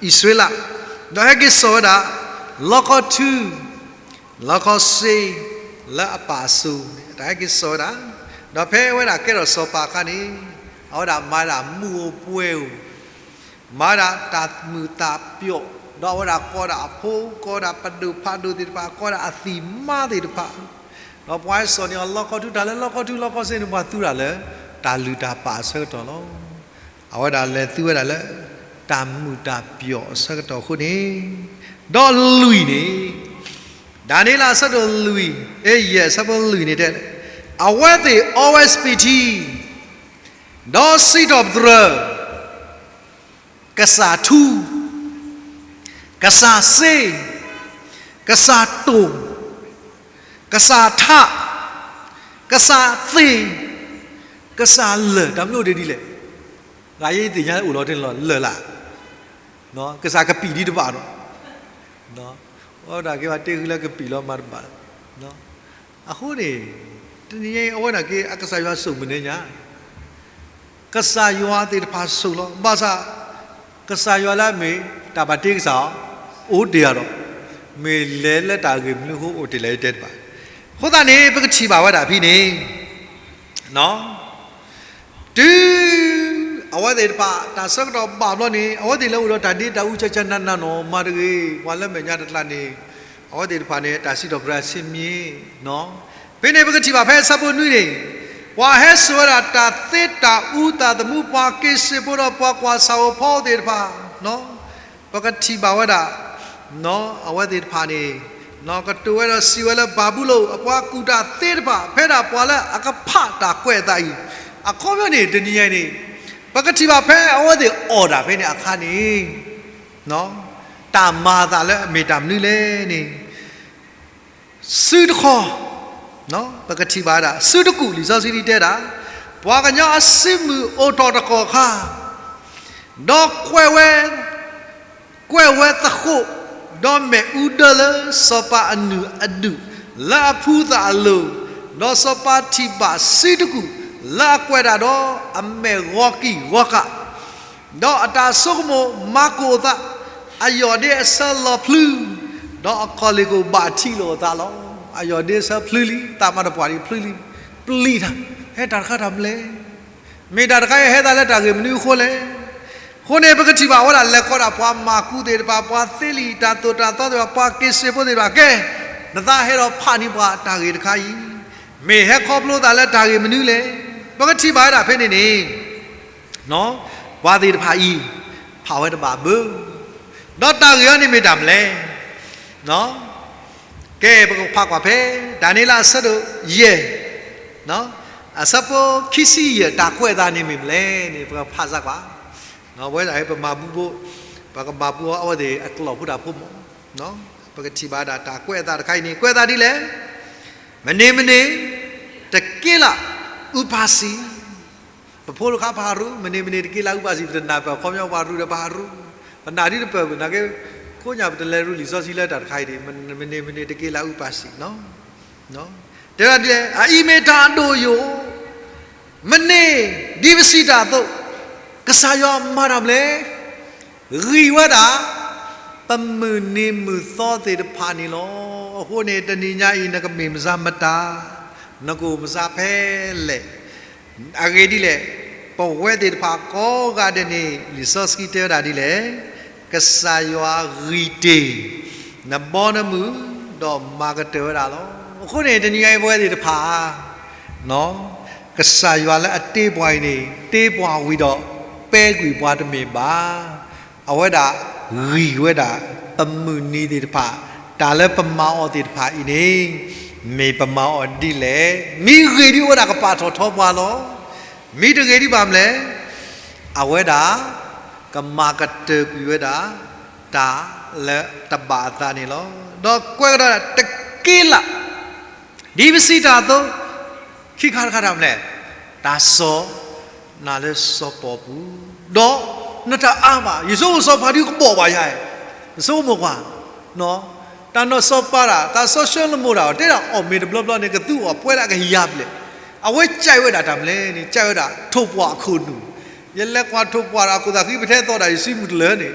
အံၣ်စရ့လး, ဒီးဟဲက့ၤစိာ်ဝဲဒၣ် လီခီထူ လီခီစ့ လၢအပၢ်အစိၤန့ၣ် တၢ်ဟဲက့ၤစိာ်ဝဲဒၣ်, ဒီးဖဲအဝဲဒၣ်ကဲထီၣ်စီၤပၤအခါန့ၣ် အဝဲဒၣ်မၤဒၣ်မုၢ်ဧိၤပှဲၤဧိၤ, မၤဒၣ်တၢ်မုာ်တၢ်ပျီး, ဒီးအဝဲဒၣ်ကိးဒၣ်အဖိ, ကိးဒၣ်ပဒိၣ်ဖးဒိၣ်သ့ၣ်တဖၣ်, ကိးဒၣ်အသံၣ်မါသ့ၣ်တဖၣ်, ဒီးပှၤဟဲစိာ်န့ၢ်အီၤလီခီထူတၢ်လၢလီခီထူလီခီစ့န့ၣ် ပှၤသူဒၣ်လၢ တၢ်လုၢ်တၢ်ပာ်အဆၢကတီၢ်လီၤ. အဝဲဒၣ်လဲၤသူဝဲဒၣ်လၢ တၢ်မုာ်တၢ်ပျီးအဆၢကတီၢ်အဃိန့ၣ်, ဒီးလွံၢ်န့ၣ်, ဒၤနံးလးအဆၢဒိၣ်လွံၢ်, အယဲၢ်အဆၢဖိလွံၢ်န့ၣ်တဲ, အဝဲသ့ၣ်အီဝဲစပံးထံ, ဒီးစံးထီၣ်ပတြၢၤ ကစၢ်ထူ, ကစၢ်စ့, ကစၢ်တိၢ်, ကစၢ်ထး, ကစၢ်သ့ၣ်, ကစၢ်လၢၢ်, တၢ်မနုၤအိၣ်ဒ်လဲၣ်, ဂၤယဲယသ့ၣ်ညါအိၣ်လီၤတ့ၢ်လီၤလၢၢ်လၢ်, ကစၢ်ကပံာ်ဒံးတဘၣ်ဒီး, အဝဲဒၣ်က့ၤဘၣ်တဲဃုလၢကပံာ်လီၤမၤတဘၣ်, အဃိန့ၣ်, တနံၤညါအံၤ အဝဲဒၣ်က့ၤအကစၢ်ယွၤစိာ်မုၢ်နံၤညါ ကစၢ်ယွၤသ့ၣ်တဖၣ်စိာ်လီၤ. ဘၣ်ဆၣ် ကစၢ်ယွၤလၢအမ့ၢ်တၢ်ဘၣ်တ့ကစၢ်အီၤ အိၣ်တ့ၢ်အီၤဒီး, မ့ၢ်လဲၤလၢတၢ်ဂ့ၢ်မနုၤအဃိအိၣ်တ့ၢ်လဲၣ်တဲတဘၣ်. အဃိသတးန့ၣ် ပကထံၣ်ဘၣ်ဝဲဒၣ်ဖဲန့ၣ် တုၤအဝဲသ့ၣ်တဖၣ် တၢ်ဆၢကတီၢ်ဘၣ်ဘျီန့ၣ် အဝဲသ့ၣ်လဲၤအိၣ်ဒီးတၢ်ဒ့တၢ်အူ ကၢ်ကၢ်နးနးနီၢ်မးတဂ့ၤ, ပှၤလၢမဲာ်ညါတကျါန့ၣ် အဝဲသ့ၣ်တဖၣ်န့ၣ် တၢ်စံးထီၣ်ပတြၢၤဆံးမံၤ, ဖဲန့ၣ်ပကထံၣ်ဘၣ်ဖဲအဆၢဖိနွံန့ၣ်, ပှၤဟဲစိာ်ဝဲဒၣ်တၢ်သ့တၢ်အူသးသမူ ပှၤက့ၤစ့ၢ်ဖိဒီးပှၤကွၢ်ဆၣ်ဧိၤဖီဧိၤသ့ၣ်တဖၣ်, ပကထံၣ်ဘၣ်ဝဲဒၣ် အဝဲသ့ၣ်တဖၣ်န့ၣ် ကတိၤဝဲဒီးစံးဝဲလၢ ဘၤဘူလိၣ်အပှၤကူၣ်တၢ်သ့တဖၣ် ဖဲဒၣ်ပှၤလၢအကဖးတၢ်ကွဲးအသးအံၤ, အခီပညီန့ၣ် တနံၤညါအံၤန့ၣ် ပကထံၣ်ဘၣ်ဖဲအဝဲသ့ၣ်အီၣ်တၢ်ဖဲန့ၣ်အခါန့ၣ် တၢ်မၤအသးလၢအမ့ၢ်တၢ်မနုၤလဲၣ်န့ၣ်, စုတခီ, ပကထံၣ်ဘၣ်ဒၣ် စုတကူၣ် လံာ်စီဆှံတဲဒၣ်, ပှၤကညီအစုမုၢ်အိၣ်ထီၣ်တကီၢ်ခါ, ဒီးကွဲးဝဲ, ကွဲးဝဲသဃိး, ဒီးမ့ၣ်အူဒၢလၢစီၤပၤအနုာ်အဒုး လၢအဖှူသးအလိၤ, ဒီးစီၤပၤထံၣ်ဘၣ်စုတကူၣ် လၢအကွဲးတၢ်ဒီးအမဲာ်ဂီၤကံၢ်ဂီၤဃာ် ဒီးအတၢ်ဆိကမိၣ်မၤကိၢ်အသး, အယီၢ်ဒ့အဆၢလီၤဖျုး, ဒီးအခီၣ်လ့ၣ်ကအိၣ်ဘၣ်ထံးလိာ်အသးလီၤ. အယီၢ်ဒ့ဆၢဖျုလံ, သးမၤတပှၢ်ဒံးဖျုလံ, ပျံၤတၢ်, ဟဲတၢ်တခါတၢ်မနုၤလဲၣ်. မ့ၢ်တၢ်တခါအံၤဟဲသးလၢတၢ်ဂ့ၢ်မနုၤအဃိလဲၣ်. အဃိန့ၣ် ပကထံၣ်ဘၣ်ဝဲဒၣ် လဲၤခီဒၣ်ပှၤမၤကူသ့ၣ်တဖၣ်, ပှၤသ့လံာ်တၢ်သိၣ်တၢ်သီသ့ၣ်တဖၣ်, ပှၤက့ၤစ့ဖိသ့ၣ်တဖၣ်, ကဲ, နသးဟဲဒီးဖးန့ၢ်ပှၤတၢ်ဂ့ၢ်တခါအံၤ, မ့ၢ်ဟဲခီဖျိသးလၢတၢ်ဂ့ၢ်မနုၤလဲၣ်. ပကထံၣ်ဘၣ်ဝဲဒၣ်ဖဲန့ၣ်န့ၣ် ပှၤသ့ၣ်တဖၣ်အံၤ ဖးဝဲတဘၣ်ဘၣ်. ဒီးတၢ်ဂ့ၢ်အံၤန့ၣ်မ့ၢ်တၢ်မနုၤလဲၣ်. ကဲ ပကဖးကွၢ်ဖဲ ဒၤနံးယ့လးအဆၢဒိၣ်ယဲၢ်, အဆၢဖိခံဆံယဲၢ် တၢ်ကွဲးအသးန့ၣ်မ့ၢ်မနုၤလဲၣ်န့ၣ် ပကဖးစၢ်ကွၢ်. ဝဲဒၣ်ပမၤဘူဘိ, ပကမၤဘူအီၤအဝဲသ့ၣ်အကျိာ်ဖိတၢ်ဖိမး, ပကထံၣ်ဘၣ်ဒၣ်တၢ်ကွဲးအသးတခါအံၤန့ၣ် ကွဲးအသးဒ်လဲၣ်. မနုၤမနုၤ တက့လၢအုၣ်ပာ်စံၣ် ပဖိတခါပဟးရူၢ်, မနုၤမနုၤတက့လၢအုၣ်ပာ်စံၣ် ပတနာ်ပၢၢ် ခီပညီပှၤရူၢ်ဒီးပဟးရူၢ်, ပနာ်ဒ်တပၢၢ်ဘၣ်နာ်က့, ခိၣ်ညါပတလဲၤရူၢ်လံာ်စီဆှံလၢတၢ်တခါအံၤန့ၣ် မနုၤမနုၤတက့လၢအုၣ်ပာ်စံၣ်, တဲဒ်လဲၣ်, အအံၤမ့ၢ်တၢ်အဒိၣ်အယိာ်, မ့ၢ်ဒ်ပစံးတၢ်အသိး, ကစၢ်ယွၤမၤတၢ်မနုၤလဲၣ်. ဂံၢ်ဝဲဒၣ် ပမုၢ်နံၤမုၢ်သီသ့ၣ်တဖၣ်န့ၣ်လီၤ. အဃိန့ၣ် တနံၤညါအံၤ နကမ့ၢ်မတၤမတၤ, နကအိၣ်မတၤဖဲလဲၣ်, အဂ့ၢ်ဒ်လဲၣ်, ပဝဲသ့ၣ်တဖၣ်ကိးဂၤဒဲးန့ၣ် လံာ်စီဆှံတဲဝဲဒၣ်ဒ်လဲၣ်, ကစၢ်ယွၤဂံၢ်တ့ၢ် နဘီနမုၢ်, ဒီးမၤကတၢၢ်ဝဲဒၣ်လီၤ. အဃိန့ၣ် တနံၤညါအံၤပဝဲသ့ၣ်တဖၣ် ကစၢ်ယွၤလၢအတ့ပှၤအံၤန့ၣ် တ့ပှၤဝံၤဒီး ပဲကွံာ်ပှၤတမ့ၢ်ဘၣ်. အဝဲဒၣ်ဂံၢ်ဝဲဒၣ် ပမုၢ်နံၤသ့ၣ်တဖၣ်, တၢ်လၢပမၤအီၤသ့ၣ်တဖၣ်အံၤန့ၣ် မ့ၢ်ပမၤအီၤဒ်လဲၣ်. မ့ၢ်ဂ့ၤဒ်အိၣ်ဝဲဒၣ်ကပာ်ထီၣ်ထီပှၤလီၤ. မ့ၢ်တဂ့ၤဒ်ဘၣ်မနုၤလဲၣ်. အဝဲဒၣ် ကမၤကတၢၢ်ကွံာ်ဝဲဒၣ် တၢ်လၢတဘၣ်အသးန့ၣ်လီၤ. ဒီးကွဲးကဒီးတက့လၢ ဒ်ပစံးတၢ်အသိး, ခံခါတခါတၢ်မနုၤလဲၣ်, တၢ်စိာ်နၤလၢစီၤပီပူၤ, ဒီးနတၢ်အါဘၣ်, ယဆိကမိၣ်စီၤပၤဒုးကဘီၣ်ဘၣ်ယၤ, ယဆိကမိၣ်ကွၢ်, တၢ်နီၢ်စီၤပၤတၢ်, တၢ်စီၤၡလိၤမိၣ်တၢ်, တဲဒၣ်အီၣ်မ့ၤတဘျီဘျီန့ၣ် ကသူအီၣ်ပှဲၤဒၣ်ကယၤဘျဲၣ်, အဝဲကဲဝဲဒၣ်တၢ်မနုၤလဲၣ်န့ၣ် ကဲဝဲဒၣ်ထိၣ်ပှၢ်အခိၣ်နူာ်, ယလဲၤကွၢ်ထိၣ်ပှၢ်ဒီးအခိၣ်သးဃံ ပထဲသီၣ်ဒၣ်ယစုမုၢ်တလၢန့ၣ်,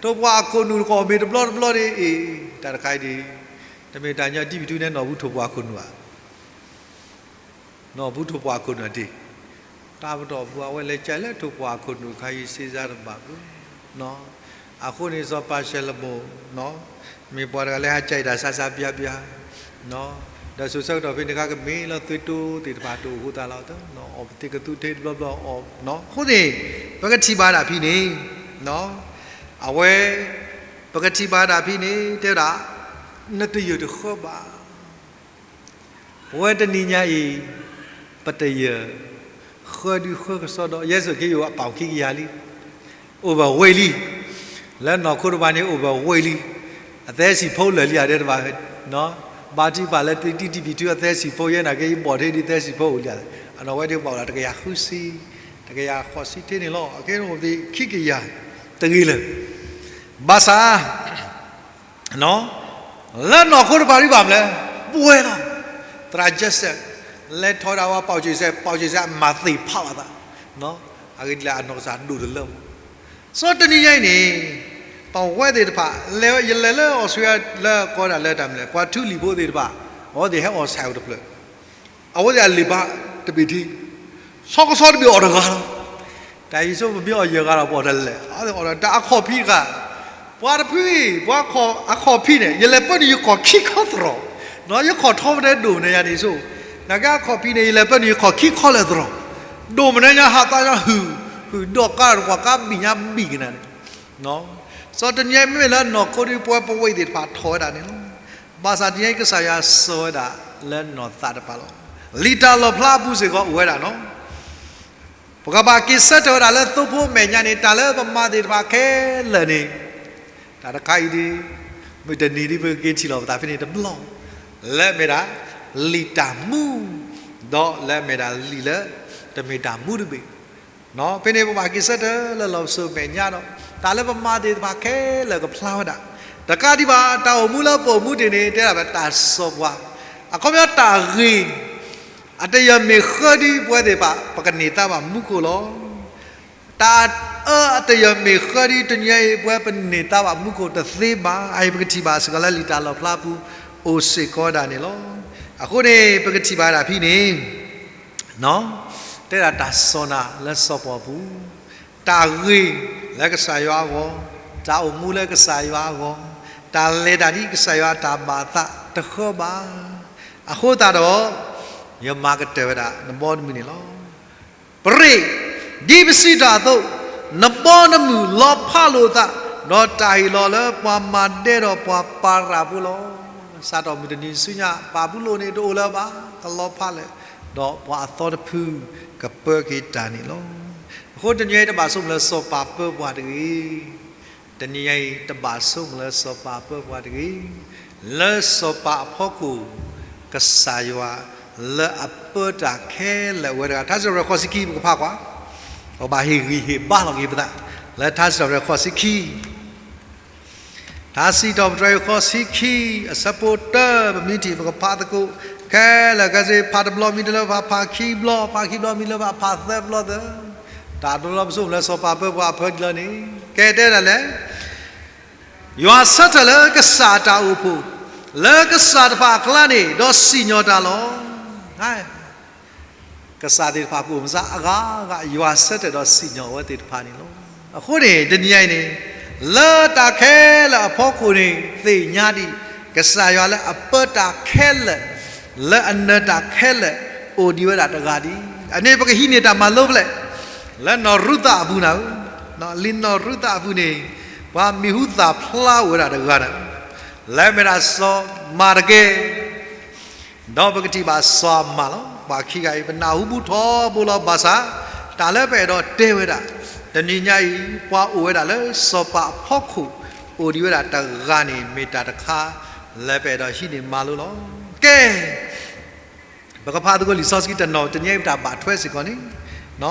ထိၣ်ပှၢ်အခိၣ်နူာ်တခီအီၣ်မ့ၤတဘျီတဘျီန့ၣ် အ့ၣ်, တၢ်တခါအံၤဒ် တမ့ၢ်တၢ်ညီ ဒ်ပတုၤနဲနီၢ်ပူၤထိၣ်ပှၢ်ခိၣ်နူာ်ဧါ, နီၢ်ပူၤထိၣ်ပှၢ်ခိၣ်နူာ်တ့ၢ်, တၢ်ပတီၢ်ပူၤ အဝဲလဲၤကဲလၢထိၣ်ပှၢ်ခိၣ်နူာ်တခါအံၤ စ့စါတဘၣ်ဘၣ်, အဃိန့ၣ် စီၤပၤၡလိၤမိၣ် မ့ၢ်ပှၤတဂၤလၢဟးကဲတၢ်စါစါဘျါဘျါ, ဒီးစိၤဆၢကတီၢ်ဖဲန့ၣ် ကမ့ၢ်လၢသုတိသ့ၣ်တဖၣ်တအိၣ်ဃိသးလီၤ, အီၣ်ပသ့ၣ်ကသူထဲတဘျီဘျီအီၣ်, အဃိန့ၣ် ပကထံၣ်ဘၣ်ဒၣ်ဖဲန့ၣ်, အဝဲ ပကထံၣ်ဘၣ်ဒၣ်ဖဲန့ၣ် တဲဝဲဒၣ် နတယၢၢ်တဃၢဘၣ်. ပဝဲတနံၤညါအံၤ ပတယၢၢ်ဃၢဒုးဃၢကစီဒီး ယဲၢ်စိၤခ့ယိာ်အပီၢ်ခံကယၤလံ, အိၣ်ဘၣ်ဝဲလံ, လၢနီၢ်ခိတဖၣ်န့ၣ် အိၣ်ဘၣ်ဝဲလံ, အသဲစံာ်ဖိလၢာ်လံဧါ တဲတဘၣ်, ဘါထုကဖၣ်လၢသုတံတံဖံးထုအသဲစံာ်ဖိ ယဲနာ်က့ ယဘီၣ်ထဲဒ်သဲစံာ်ဖိအိၣ်လံဧါ, အနီၢ်ဝဲဒၣ်ဘၣ်ဝဲဒၣ်တကယၤဃုဆံ, တကယၤဃိးဆံထဲန့ၣ်လီၤ, အခဲန့ၣ်အိၣ်သ့ၣ်ခံကယၤတဂ့ၤလၢၤ, ဘၣ်ဆၣ် လၢနီၢ်ခိတဖၣ်ဒံးဘၣ်မနုၤလဲၣ်, ပှဲၤလီၤ, သရၣ်ယဲၢ်စဲး လဲၤထီၣ်ဒၣ်ဝဲပီၣ်ကၠ့ၣ်စဲး, ပီၣ်ကၠ့ၣ်စဲးအမၤသ့ၣ်ဖးဘၣ်သး, အဂ့ၢ်ဒ်လဲၣ်အနီၢ်ကစၢ်ဒိၣ်တလၢမး, စီၤတနံၤညါအံၤန့ၣ် ပဝဲသ့ၣ်တဖၣ် လဲၤယလဲၤလၢအီစထြ့လယါ လၢကိးဒၣ်လၢတၢ်မနုၤလဲၣ်, ပှၤထူလံာ်ဖိသ့ၣ်တဖၣ် အဝဲသ့ၣ်ဟဲအီၣ်ဆၣ်အိၣ်တဖျၢၣ် အဝဲသ့ၣ်အလံာ်ဘၣ်တဘ့ၣ်ထံ, ဆီကဆီတဘ့ၣ်အီၣ်တဂၤလီၤ. တၢ်အံၤဆိပမ့ၢ်အီၣ်ယဲၢ်ဂၤဒီးပအီၣ်တလဲၣ်, အီၣ်တၢ်အခီၣ်ဖံးတဂၤ, ပှၤတဖုအံၤ ပှၤအခီၣ်ဖံးန့ၣ် ယလဲၤပၢနုာ်ယခီၣ်ခံခီသရိာ်, ယခီၣ်ထီမ့ၢ်တဲဒိၣ်မနုၤညါန့ၣ်ဆိ, နာ်က့အခီၣ်ဖံးန့ၣ် ယလဲၤပၢနုာ်ယခီၣ်ခံခီလၢာ်သရိာ်, ဒိၣ်မနုၤညါဟးသးညါဟုၣ်, ဟုၣ်ဒီးကါတကွၢ်ကါဘံၣ်ညါဘံၣ်ကနၤန့ၣ် စီၤတနံၤညါအံၤမ့မ့ၢ်လၢနီၢ်ခိဒ်ပဝဲပဝဲသ့ၣ်တဖၣ်ထီၣ်ဝဲဒၣ်န့ၣ်လီၤ. ဘၣ်ဆၣ်တနံၤညါအံၤကစၢ်ယွၤစိာ်ဝဲဒၣ်လၢနီၢ်သးတဖၣ်လီၤ. လံာ်တၢ်လီၣ်ဖျါအပူၤစ့ၢ်ကီးအိၣ်ဝဲဒၣ်နီၤ. ပကဘၣ်က့ၤဆၢထၢၣ်ဝဲဒၣ်လၢသိဖိမဲာ်ညါန့ၣ် တၢ်လၢပမၤသ့ၣ်တဖၣ်ခဲလၢာ်န့ၣ်, တၢ်တခါအံၤဒ် မုၢ်တနံၤဒ်ပကက့ၤထံၣ်လီၤပသးဖဲန့ၣ်တဘျီ, လၢအမ့ၢ်ဒၣ် လံာ်တၢ်မူ, ဒီးလၢအမ့ၢ်ဒၣ်လံာ်လၢ တမ့ၢ်တၢ်မူတဘ့ၣ် ဖဲန့ၣ်ပဘၣ်က့ၤဆၢထၢၣ်လၢလီၢ်ပစိာ်မဲာ်ညါဒီး တၢ်လၢပမၤသ့ၣ်တဖၣ်ခဲလၢာ်ကဖျါဝဲဒၣ်. တကးဒံးဘၣ် တၢ်အိၣ်မူလၢပအိၣ်မူတ့ၢ်န့ၣ် တဲဒၣ်ပတၢ်စီပှၤ, အခီပညီတၢ်ဂ့ၤ, အတယၢၢ်မ့ၢ်ဃၢဒ်ပဝဲသ့ၣ်တဖၣ် ပကန့ၢ်သါဘၣ်မူခိၣ်လီၤ. တၢ် အၢအတယၢၢ်မ့ၢ်ဃၢဒ်တနံၤအံၤ ပဝဲပန့ၢ်သါဘၣ်မူခိၣ်တသ့ဘၣ်. အအံၤပကထံၣ်ဘၣ်စ့ၢ်ကီးလၢလံာ်တၢ်လီၣ်ဖျါပူၤ အိၣ်စ့ၢ်ကီးဝဲဒၣ်န့ၣ်လီၤ. အဃိန့ၣ် ပကထံၣ်ဘၣ်ဝဲဒၣ်ဖဲန့ၣ် တဲဒၣ်တၢ်စီၢ်နၤလၢစီၤပီၣ်ပူၤ, တၢ်ဂ့ၤလၢကစၢ်ယွၤအဂီၢ်, တၢ်အိၣ်မူလၢကစၢ်ယွၤအဂီၢ်, တၢ်လဲၤတၢ်ဒ်ကစၢ်ယွၤအတၢ်ဘၣ်သးတဃၢဘၣ်. အဃိသတးဒီး ယမၤကတၢၢ်ဝဲဒၣ်နဘီနမုၢ်န့ၣ်လီၤ. ပရ့ၣ်, ဒ်ပစံးတၢ်အသိး, နဘီနမုၢ်လီၤဖးလိာ်သး, ဒီးတၢ်ဟ့ၣ်လီၤလၢပှၤမၤဒဲဒီးပှၤပၤရၣ်ဖိလီၤ. စးထီၣ်မုၢ်တနံၤဆူညါ ဘၤဘူလိၣ်န့ၣ်တအိၣ်လၢၤဘၣ်, ကလီၤဖးလၢာ်, ဒီးပှၤအသီတဖုကပၢက့ၤတၢ်န့ၣ်လီၤ. အဃိတနံၤအံၤတဘၣ်ဆိကမိၣ်လၢစီၤပၤပၢပှၤတဂ့ၤ. တနံၤအံၤတဘၣ်ဆိကမိၣ်လၢစီၤပၤပၢပှၤတဂ့ၤ. လၢစီၤပၤအဖီခိၣ် ကစၢ်ယွၤလၢအပၢတၢ်ခဲလၢာ်ဝဲတဂၤ, ထါစံးထီၣ်ပတြၢၤဃိးဆံခံ ပကဖးကွၢ်, ပဘၣ်ဟ့ၣ်ဂံၢ်ဟ့ၣ်ဘါလီၤက့ၤပသး, လၢထါစံးထီၣ်ပတြၢၤဃိးဆံခံ ထါစံးထီၣ်ပတြၢၤဃိးဆံခံ အဆၢဖိတၢ ပမ့ၢ်ထံၣ်ပကဖးသကိး, ခဲလၢာ်ခဲဆ့ ဖးတဘျီမံၤတလၢဖး, ဖးခံဘျီ, ဖးခံဘျီမံၤလၢဖး, ဖးသၢဘျီသၢ, တၢ်တဘျီပဆိကမိၣ်လၢစီၤပၤပၢပှၤအဖၢဒ်လဲၣ်န့ၣ်, ကဲတဲဒ်လဲၣ် ယွၤဆၢထၢၣ်လၢကစၢ်အတၢ်အိၣ်ဖှိၣ်, လၢကစၢ်တဖၣ်အကျါန့ၣ်, ဒီးစံၣ်ညီၣ်တၢ်လီၤ. ကစၢ်သ့ၣ်တဖၣ်ကအိၣ်မူအဂၤဂၤ, ယွၤဆၢထၢၣ်ဒီးစံၣ်ညီၣ်အဝဲသ့ၣ်တဖၣ်န့ၣ်လီၤ. အဃိန့ၣ် တနံၤအံၤန့ၣ်, လၢတၢ်ခဲလၢာ်အဖီခိၣ်န့ၣ် သ့ၣ်ညါဒံး ကစၢ်ယွၤလၢအပၢတၢ်ခဲလၢာ်, လၢအနၢၤတၢ်ခဲလၢာ် အိၣ်ဒံးဝဲဒၣ်တဂၤဒံး. အန့ၣ်ပကဟံးန့ၢ်တၢ်မၤလိဖဲလဲၣ်, လၢနီၢ်ရူၤသးအပူၤနၤဧၢ, လံာ်နီၢ်ရူၤသးအပူၤန့ၣ်, ပှၤမံၤဟူသၣ်ဖျါအိၣ်ဝဲဒၣ်တဂၤန့ၣ်, လၢမ့ၢ်ဒၣ်စီၤမၤဒကဲ ဒီးပကထံၣ်ဘၣ်စီၤအၤမၣ်လီၤ. ပှၤခံဂၤအံၤ ပနၢ်ဟူဘူၣ်ထီဘိလီၤဘၣ်ဆၣ်, တၢ်လၢပအဲၣ်ဒိးတဲဝဲဒၣ်, တနံၤညါအံၤ ပှၤအိၣ်ဝဲဒၣ်လၢစီၤပၤအဖီခိၣ် အိၣ်ဒံးဝဲဒၣ်တဂၤန့ၣ် မ့ၢ်တၢ်တခါလၢပအဲၣ်ဒိးဟံးန့ၢ်မၤလိလီၤ. ကဲ ပကဖးသကိးလံာ်စီဆှံတနီၤ, တနံၤအံၤပတၢ်ဘၣ်ထွဲစ့ၢ်ကီးန့ၣ်,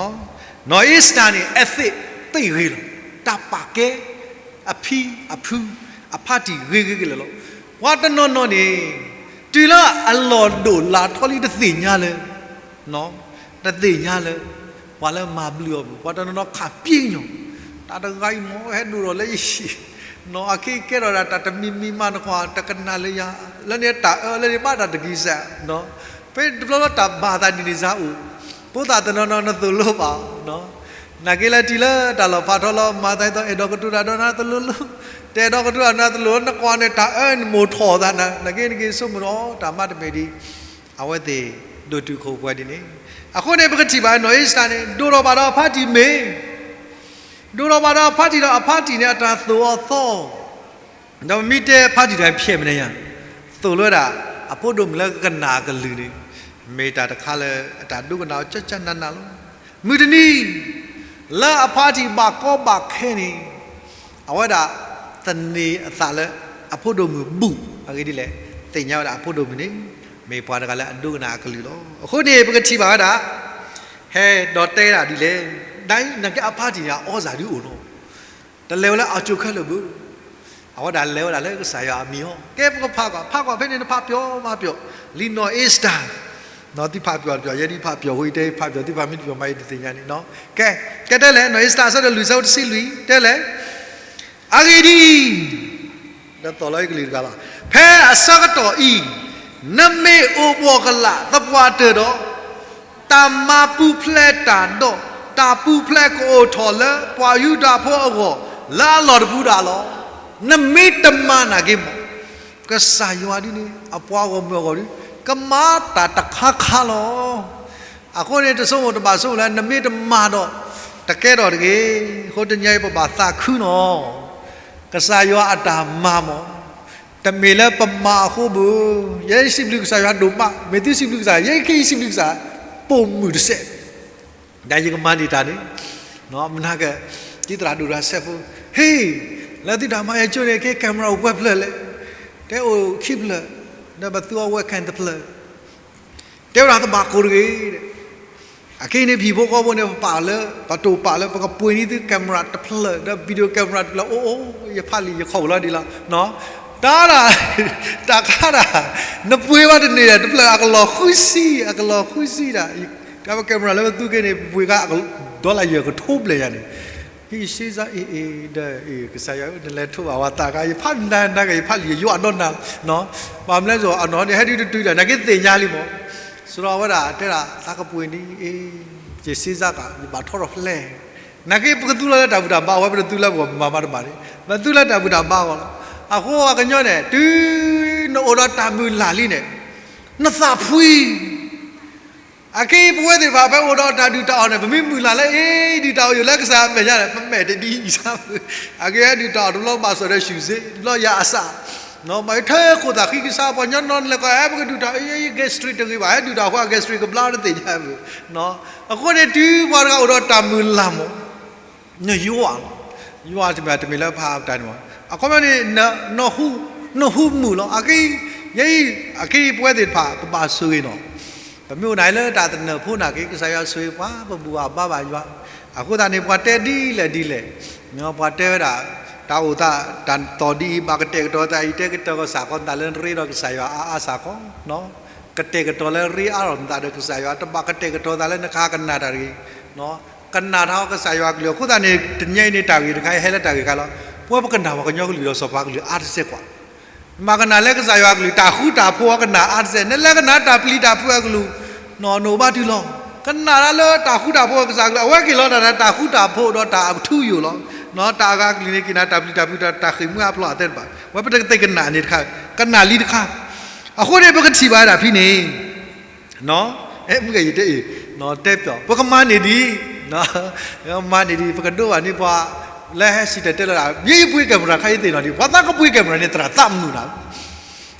နီၢ်အ့စတၢ်န့ၣ် အသ့ၣ်သ့ၣ်ဂ့ၤလီၤ. တၢ်ပာ်ကဲ အဖံအဖု အဖါတံၢ်ဂ့ၤဂ့ၤကလဲာ်လီၤ. ပှၤတနီၤနီၤန့ၣ်, တုၤလၢအလီၢ်ဒိၣ်လၢ်ထီလံတသ့ၣ်ညါလၢ, တသ့ၣ်ညါလၢ ပှၤလၢမၤဘျုးအီၤမ့ၢ်, ပှၤတနီၤနီၤခးပျ့ၤညီ, တၢ်တဂၤအံၤမ့ၢ်ဟဲဒိၣ်ထီၣ်လၢယဟံၣ်, နီၢ်အခံကဲထီၣ်ဒၣ်တၢ်တမံၤမံၤမးနကွၢ် တကနၣ်လၢယၤ, လၢန့ၣ်တၢ်အၢလၢန့ၣ်ဘၣ်တၢ်တဂ့ၤစဲး, ဖဲတဘျီလၢတၢ်ဘၣ်သးဒ်န့ၣ်စ့ၢ်အိၣ်, ဖိသၣ်တနီၤနီၤနသိၣ်လိဘၣ်, နာ်က့လၢထံၣ်လၢတၢ်လီၤဖးထီလီၤ မၤသးဒ်သိး အဲၣ်ဒိးကတိၤတၢ်ဒီးနၤတလိၤလိၤ, တအဲၣ်ဒိးကတိၤတၢ်ဒီးနၤတလိၤလိၤ နကွၢ်န့ၣ်တၢ်အၢန့ၣ်မိၢ်ထီၣ်သးနၤ, နာ်က့နက့ၤဆိကမိၣ်ဒီးတၢ်မၤတမ့ၢ်ဒ် အဝဲသ့ၣ်ဒိၣ်တုာ်ခိၣ်ပှဲၤဒ်န့ၣ်, အဃိန့ၣ် ပကထံၣ်ဘၣ်နီၢ်အ့စတၢ်န့ၣ် ဒိၣ်ထီၣ်ဘၣ်ဒီးအဖါတံၢ်မ့ၢ် ဒိၣ်ထီၣ်ဘၣ်ဒီးအဖါတံၢ်ဒီးအဖါတံၢ်န့ၣ် အတၢ်သိၣ်အီၤသီအီၤ, ဒီးမ့ၢ်တဲဖါတံၢ်တၢ်ဖျဲးမနုၤညါ, သိၣ်လိဝဲဒၣ် အဖိဒိၣ်မုၣ်လၢကနၣ်အကလုၢ်န့ၣ်, မ့ၢ်တၢ်တခါလၢအတၢ်ဒိကနၣ်အီၤကၠၢ်ကၠၢ်နးနးလီၤ. မုၢ်တနံၤ လၢအဖါတံၢ်ဘၣ်ကီဘၣ်ခဲန့ၣ်, အဝဲဒၣ်သန့ၤအသးလၢ အဖိဒိၣ်မုၣ်ဘူၣ်အဂ့ၢ်ဒ်လဲၣ်, သ့ၣ်ညါဝဲဒၣ်အဖိဒိၣ်မုၣ်န့ၣ် မ့ၢ်ပှၤတဂၤလၢအဒိကနၣ်အကလုၢ်လီၤ. အဃိန့ၣ် ပကထံၣ်ဘၣ်ဝဲဒၣ် ဟဲဒီးတဲဒၣ်ဒ်လဲၣ်, ဒ်နာ်က့အဖါတံၢ်န့ၣ်အီစၢ်ဒုအိၣ်လီၤ, တလဲၤဝဲလၢအစိၤခဲလၢာ်ဘၣ်, အဝဲဒၣ်လဲၤဝဲဒၣ်လၢကစၢ်ယွၤအမံၤအီၤ. ကဲပကဖးကွၢ်, ဖးကွၢ်ဖဲန့ၣ် နဖးပျီၤမၤပျီၤ, လံာ်နီၢ်အ့စတၢ်, သုဖးပျီၤတပျီၤ, ယဲဒ်ဖးပျီၤဝဲအံၤ တဲဖးပျီၤသုဖးမ့ၢ်တပျီၤမးအံၤတသ့ၣ်ညါန့ၣ်, ကဲ, ကဲတဲလဲၣ်, နီၢ်အ့စတၢ်အဆၢဒိၣ်လွံၢ် အဆၢဖိတဆံလွံၢ် တဲလဲၣ်, အဂ့ၢ်ဒ်အံၤ, ဒီးသီၣ်လီၤကလုၢ်တဂၤလီၤ, ဖဲအဆၢကတီၢ်အံၤ, နမ့ၢ်အိၣ်ဘှီၣ်ကလာ်သပှၢ်တၢၢ်ဒီး, တၢ်မၤပူၤဖျဲးတၢ်ဒီး, တၢ်ပူၤဖျဲးကအိၣ်ထီၣ်လၢပှၤယူဒၤဖိအဂီၢ်, လၢအလီၢ်တပူၤဒၣ်လီၤ. နမ့ၢ်တမၤနာ်က့မး, ကစၢ်ယွၤဒ်န့ၣ် အပှၤဂီၢ်မုၢ်အဂီၢ်ဒီး, ကမၤတၢ်တခါခါလီၤ. အဃိန့ၣ် တဆိကမိၣ်တဘၣ်ဆိကမိၣ်လၢ နမ့ၢ်တမၤဒီး တကဲထီၣ်တဂ့ၤ. အဃိတနံၤအံၤပဘၣ်သးခုနီၤ, ကစၢ်ယွၤအတၢ်မၤမး, တမ့ၢ်လၢပမၤအဃိဘၣ်. ယဲယစံးဘျုးကစၢ်ယွၤဒိၣ်မး, မ့ၢ်သုစံးဘျုးကစၢ်, ယဲခဲအံၤယစံးဘျုးကစၢ်, ပိာ်မုၣ်တစဲး ဒီးယကမၤန့ၢ်တၢ်န့ၣ်, မနၤက, သုသရၣ်ဒိၣ်တဂၤစဲးဖိ, ဟ့ၣ်, လၢသုတၢ်မၤယဲကၠိန့ၣ် ကဲ camera အိၣ်ပှဲၤဖျၢၣ်လဲၣ်, တဲအိၣ်ခံဖျၢၣ်, ဒီးပသူအီၤ webcam တဖျၢၣ်, တဲဝဲဒၣ်တဘၣ်ကိၢ်တဂ့ၤ, အခဲအံၤန့ၣ် ပဟံၣ်ဖိဃီဖိန့ၣ် ပပာ်လၢ, ပတိၢ်ပာ်လၢ ပကပှ့ၤန့ၢ်သု camera တဖျၢၣ် ဒီး video camera တဖျၢၣ်, အိၣ်အိၣ် ယဖးလံာ်ယခီၣ်လီၤဒ်လီၤ, တၢ်ဒၣ်, တၢ်ခါဒၣ်, နပှ့ၤဘၣ်တန့ၢ်ဒီး တဖျၢၣ်အကလီၤဃုဆံ, အကလီၤဃုဆံဒၣ်, တၢ်ပ camera လၢပသူက့န့ၣ် ပပှ့ၤကါ dollar ယဲၢ်ကထိဘျဲၣ်ယၤန့ၣ် ဟံးစ့စါအ့ၣ်အ့ၣ်ဒီး အ့ၣ် ကစၢ်ယွၤဧၢ နလဲၤထိးဘၣ်ဝဲသးခါ ယဖးနၤနၤက့ၤ ယဖးလံာ်ယယွၤအဒိၣ်နၤလီၤ. ဘၣ်မနုၤလဲၣ် အနီၢ်န့ၣ် ဟဲဒုးတတုၤဒီး နာ်က့သ့ၣ်ညါလံမး. စရီဝဲဒၣ်တဲဒၣ် သးကပှ့ၤန့ၣ် အ့ၣ် ယစ့စါကး ယဘၣ်ထီထီၣ်ဖျဲၣ် နာ်က့ပကသူလီၤလၢတၢ်ဘူၣ်တၢ်ဘါအဂီၢ် ပတသူလၢပဂီၢ်မၤမၤတဘၣ်န့ၣ် ပသူလၢတၢ်ဘူၣ်တၢ်ဘါအဂီၢ်လီၤ. အဃိအကညီန့ၣ် တုၤနအိၣ်ဒီးတၢ်မုၢ်လၢ်လံန့ၣ် နသးဖှံ အခဲအံၤပဝဲသ့ၣ်တဖၣ် ပအိၣ်ဒီးတၢ်ဒုၣ်တၢ်အီၣ်န့ၣ် ပမ့ၢ်မုၢ်လၢ်လၢ အ့ၣ် ဒုၣ်တၢ်အီၣ်ယိာ်လၢကစၢ်အမဲာ်ညါန့ၣ် ပမဲာ်တဒ်အံၤစၢ်မုၢ် အကဲဟဲဒုၣ်တၢ်အီၣ်တဘျီဘၣ်စီၣ်ဒီး ရှုၣ်စ့ တဘျီယၤအစၢ် ဘၣ်ယထၢခိၣ်သးဃံကစၢ် ပှၤကညီနီၢ်လဲၤကီး ဟဲပကဒုၣ်တၢ်အီၣ် အ့ၣ် gastric တဂ့ၤဘၣ် ဟဲဒုၣ်တၢ်အီၣ်ဃိ gastric ကဘျါတသ့ၣ်ညါမုၢ် အဃိန့ၣ် တုၤပှၤတဂၤအိၣ်ဒီးတၢ်မုၢ်လၢ်မး နယွၤလီၤ. ယွၤတမ့ၢ် တမ့ၢ်လၢဖးတၢ်န့ၣ်မး အခီပညီန့ၣ် နဟူမုာ်လီၤ. အခဲအံၤ ယဲအံၤ အခဲအံၤပဝဲသ့ၣ်တဖၣ် ပဘၣ်ဆိၣ်ဂ့ၤနီၤ ပမ့ၢ်အိၣ်နၤလၢတၢ်သနၢၣ်ဖိနာ်က့ ကစၢ်ယွၤဆိၣ်ဂ့ၤပှၤ ပဘူၣ်ဘၣ်ဘါဘၣ်ယွၤ အဃိသတးန့ၣ် ပှၤတဲဒ်လဲၣ်ဒ်လဲၣ် ပှၤတဲဝဲဒၣ် တၢ်အိၣ်သး တၢ်သီၣ်ဒ်အံၤ ဘၣ်ကတဲာ်ကတီၤသးအံၤ တဲကတီၤကစၢ်ကီးနသးလၢနရ့ဒီးကစၢ်ယွၤအါအါစၢ်ကီး ကတဲာ်ကတီၤလၢရ့အါထီၣ်နသးဒီးကစၢ်ယွၤ တဘၣ်ကတဲာ်ကတီၤသးလၢနကဟးကနၣ်တၢ်တဂ့ၤ ကနၣ်တၢ်ကစၢ်ယွၤကလုၢ် အဃိသတးန့ၣ် တနံၤအံၤန့ၣ် တၢ်ဂ့ၢ်တခါအံၤဟဲလၢတၢ်ဂ့ၢ်ခါလီၤ. ပဝဲပကနၣ်ပှၤကညီကလုၢ်ဒီးစီၤပၤကလုၢ်အါတစဲးကွၢ် မ့ၢ်ကနၣ်လၢကစၢ်ယွၤကလုၢ် တၢ်ဃူတၢ်ဖိးအကနၣ်အါတစဲး နလဲၤကနၣ်တၢ်ပျံၤတၢ်ဖုးအကလုၢ် နအိၣ်ဘၣ်တုၤလီၤ. ကနၣ်တၢ်လၢတၢ်ဃူတၢ်ဖိးကစၢ်ကလုၢ် အဝဲက့ၤလီၤတၢ်တၢ်ဃူတၢ်ဖိးဒီးတၢ်အကထူအယိာ်လီၤ. တၢ်အဂၤကလုၢ်န့ၣ် က့ၤနၤတၢ်ပျံၤတၢ်ဖုးတၢ်ဃ့ၢ်မှံဟးဖျိးအသဲတဖၣ် ဝဲပတသ့ၣ်ကနၣ်န့ၣ်တခါ ကနၣ်လံတခါ အဃိန့ၣ် ပကထံၣ်ဘၣ်ဝဲဒၣ်ဖဲန့ၣ် မုၢ်ဂဲၤယတဲအံၤ တဲပျီ ပကမၤန့ၢ်ဒံး မၤန့ၢ်ဒံး ပကဒိဘၣ်န့ၢ်ပှၤ လၢဟဲစံၣ်တဲၤတဲလီၤတၢ် ယဲယပှ့ၤ camera ခါယသ့ၣ်နီၣ်ဒံး ပှၤသးကပှ့ၤ camera န့ၣ် သရၣ်သးမုာ်နၤ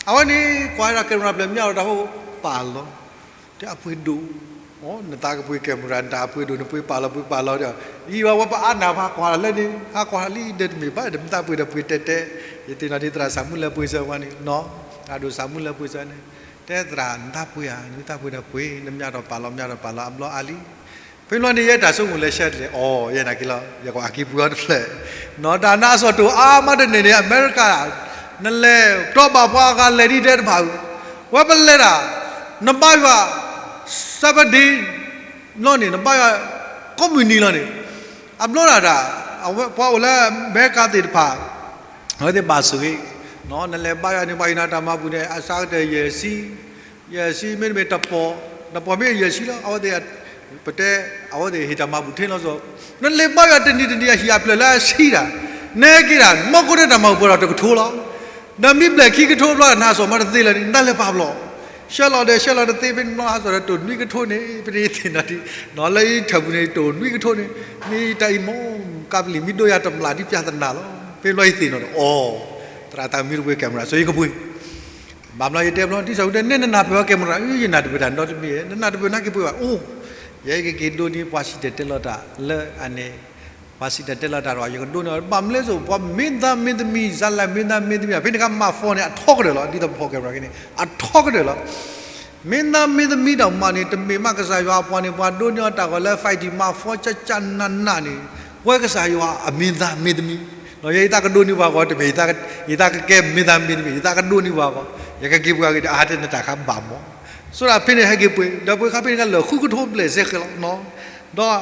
အဝဲန့ၣ် ကွၢ်ဒီး camera ဖျၢၣ်မၠၢ်ဒီးတၢ်ဖိပာ်လီၤ တဲအပှ့ၤဒိၣ် နသးကပှ့ၤ camera နတၢ်အပှ့ၤဒိၣ် နပှ့ၤပာ်လီၤ ပှ့ၤပာ်လီၤဒီး ယံၤဝဲပအါနၢ်ဖးကွၢ်လၢန့ၣ် ဟးကွၢ်လံဒီးတမ့ၢ်ဘၣ်ဒီး မ့ၢ်သးပှ့ၤဒီးပှ့ၤတဲတဲ ယသ့ၣ်နီၣ်ဒံးသရၣ် စၢ်မုၢ်လၢပှ့ၤစၢၤဝဲန့ၣ် တဲသရၣ် နသးပှ့ၤဧါ နမ့ၢ်သးပှ့ၤဒီးပှ့ၤ နမၠၢ်ဒီးပာ်လီၤ မၠၢ်ဒီးပာ်လီၤ အဘျီအါလံ ဖဲဘျီန့ၣ် ယဲတၢ်ဆိကမိၣ်လၢရှဲတလဲၣ် အိ ယဲနာ်က့လီၤ ယကွၢ်အက့ၤပှ့ၤအီၤတဖျၢၣ် နီၢ်တၢ်နါအစီၣ်တိၣ်အါမးတန့ၢ်န့ၣ် အမဲရကၤ နလဲၤတီဘၣ်ပှၤအဂၤလဲၤဒ်တဲတဘၣ်ဧိၤ ဝဲပလဲၤတၢ် နဘါယွၤ Seventh Day လီၤန့ၣ် နဘါယွၤ ကိးမုၢ်နံၤလီၤန့ၣ် အဘျီဒၣ်တၢ် ပှၤအိၣ်လၢအမဲရကၤသ့ၣ်တဖၣ် အဝဲသ့ၣ်ဘၣ်ဆိၣ်ဂ့ၤ နလဲၤဘါယွၤန့ၣ် ပှၤဟ့ၣ်နၤတၢ်မၤဘူၣ်န့ၣ် အစှၤကတၢၢ်ယဲၢ်ဆံ ယဲၢ်ဆံ မ့တမ့ၢ်တပီၤ တပီၤမ့ၢ်ယဲၢ်ဆံလီၤ အဝဲသ့ၣ် ပတဲ အဝဲသ့ၣ်ဟ့ၣ်တၢ်မၤဘူၣ်ထဲလီၤစီၤ နလဲၤဘါယွၤတနံၤတနံၤအဟံၣ်အဖျၢၣ်လၢအဆံတၢ် နဟဲက့ၤတၢ် မီၢ်ခိၣ်န့ၣ်တၢ်မၤဘူၣ်ပှဲၤဒီးတကထိလီၤ ဒီးမ့ၢ်ဘျဲၣ်ခံကထိဘျီ နဟးစီၤမၤတသ့လၢၤန့ၣ် နတၢ်လဲၤပာ်ဘျီ ဆှၢလီၤဒီးဆှၢလီၤတသ့ ဖဲန့ၣ်ဘျီဟးစီၤဒီးတိၢ်နွံကထိန့ၣ် ဖဲန့ၣ်သ့ၣ်နီၣ်ဒံး လၢယထၢၣ်ပူၤန့ၣ် တိၢ်နွံကထိန့ၣ် မ့ၢ်တၢ်အံၤမ့ၢ် ကးပလံၢ်မ့ၢ်ဒိယၤတမျၢ်ဒ်ပြဿနာလီၤ ဖဲဘျီယသ့ၣ်နီၣ်ဒီး အိ သရၣ်သးမ့ၢ်တပှ့ၤ camera စီၤယကပှ့ၤ ဘၣ်ဘျီယတဲဘျီ ဒ်သိးကတဲ နဲနနၢ်ပၢၢ်ဝဲ camera အၢ ယနၢ်တပၢၢ်တၢ်နီတမံၤ နနၢ်တပၢၢ်နာ်က့ပှ့ၤဘၣ် အိ ယဲကက့ၤဒိးန့ၢ်ပှၤစံၣ်တဲၤတဲလီၤတၢ်လၢအန့ၣ် ပှၤစံၣ်တဲၤတဲလီၤတၢ်ဒီး ယကဒိးန့ၢ်အီၤ ဘၣ်မနုၤလဲၣ်စိၤ ပှၤမင်းသားမင်းသမီး ဇာတ်လမ်း မင်းသားမင်းသမီး ဖဲန့ၣ်ခါမၤဖီန့ၣ် အထီကတၢၢ်လီၤ ဒ်သိးပဖီၣ် camera က့ၤန့ၣ် အထီကတၢၢ်လီၤ မင်းသားမင်းသမီး ဒီးမးန့ၣ် တမ့ၢ်မးကစၢ်ယွၤအပှၤန့ၣ် ပှၤဒိးန့ၢ်အီၤတၢ်ဂီၤလၢ fighting မၤဖီကၠၢကၠၢနးနးန့ၣ် ပဝဲကစၢ်ယွၤအ မင်းသားမင်းသမီး ဒီးယဲယသးကဒိးန့ၢ်ပှၤဂီၢ် တမ့ၢ် ယသးကကဲ မင်းသားမင်းသမီး ယသးကဒိးန့ၢ်ပှၤဂီၢ် ယကက့ၤပှ့ၤအဂ့ၢ်ဒီး အါတဲနတၢ်ခါဘၣ်မး စိဒၣ်ဖဲန့ၣ်ဟဲက့ၤပှ့ၤ ဒီးပှ့ၤခါဖဲန့ၣ်ခါလၢာ်ဃုကထိဘျဲၣ်စဲဃဲၤလီၤ ဒီးပှ့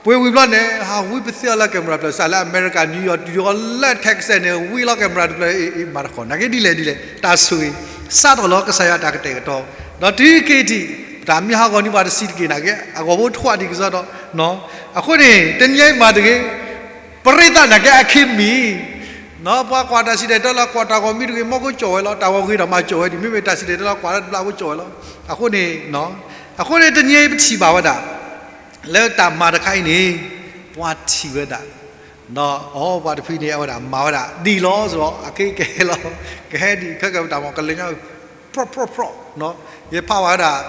ၤဝံၤဘျီန့ၣ် ဟးဝံပသ့အီၤလၢ camera တဖျၢၣ် စးလၢအမဲရကၤ New York တုၤအီၤလၢ Texas န့ၣ် ဝံလီၤ camera တဖျၢၣ် အ့ၣ် အ့ၣ် မၤတခီ နာ်က့ဒ်လဲၣ်ဒ်လဲၣ် တၢ်ဆိၣ်ဂ့ၤ စးထီၣ်လီၤကစၢ်ယွၤတၢ်ကတဲာ်ကတီၤ ဒီးတုၤက့ၤထံၣ် တၢ်မ့ၢ်ဟးဂီၤန့ၢ်ပှၤတဆံးတက့ၢ်နာ်က့ အဂီၢ်ဖိထွဲဒံးကစီဒီ အဃိန့ၣ် တနံၤအံၤမၤတဂ့ၤ ပရ့သးနာ်က့အခံမံၤ ပှၤကွၢ်တၢ်စံၣ်တဲၤတဲလီၤ ကွၢ်တၢ်ဂီၤမ့ၢ်တဂ့ၤ မီၢ်ခိၣ်ကၠီၣ်ဝဲလီၤ တၢ်ဂီၤဂ့ၤဒီးမၤကၠီၣ်ဝဲဒံး မ့မ့ၢ်တၢ်စံၣ်တဲၤတဲလီၤ ကွၢ်လၢတဘျီဖိကၠီၣ်ဝဲလီၤ အဃိန့ၣ် အဃိန့ၣ် တနံၤအံၤပထံၣ်ဘၣ်ဝဲဒၣ် လၢတၢ်မၤတခါအံၤန့ၣ် ပှၤထံၣ်ဝဲဒၣ် ဒီးအီ ပှၤတဖုန့ၣ် အဝဲဒၣ်မၤဝဲဒၣ် ဒ်လီၤစ့ၢ်ကီး အကဲကဟဲလီၤ ကဟဲဒ်ခဲကဲပတၢ်မၤ ကလဲၤညါ ဖြီၣ်ဖြီၣ်ဖြီၣ် ယဖးဝဲဒၣ်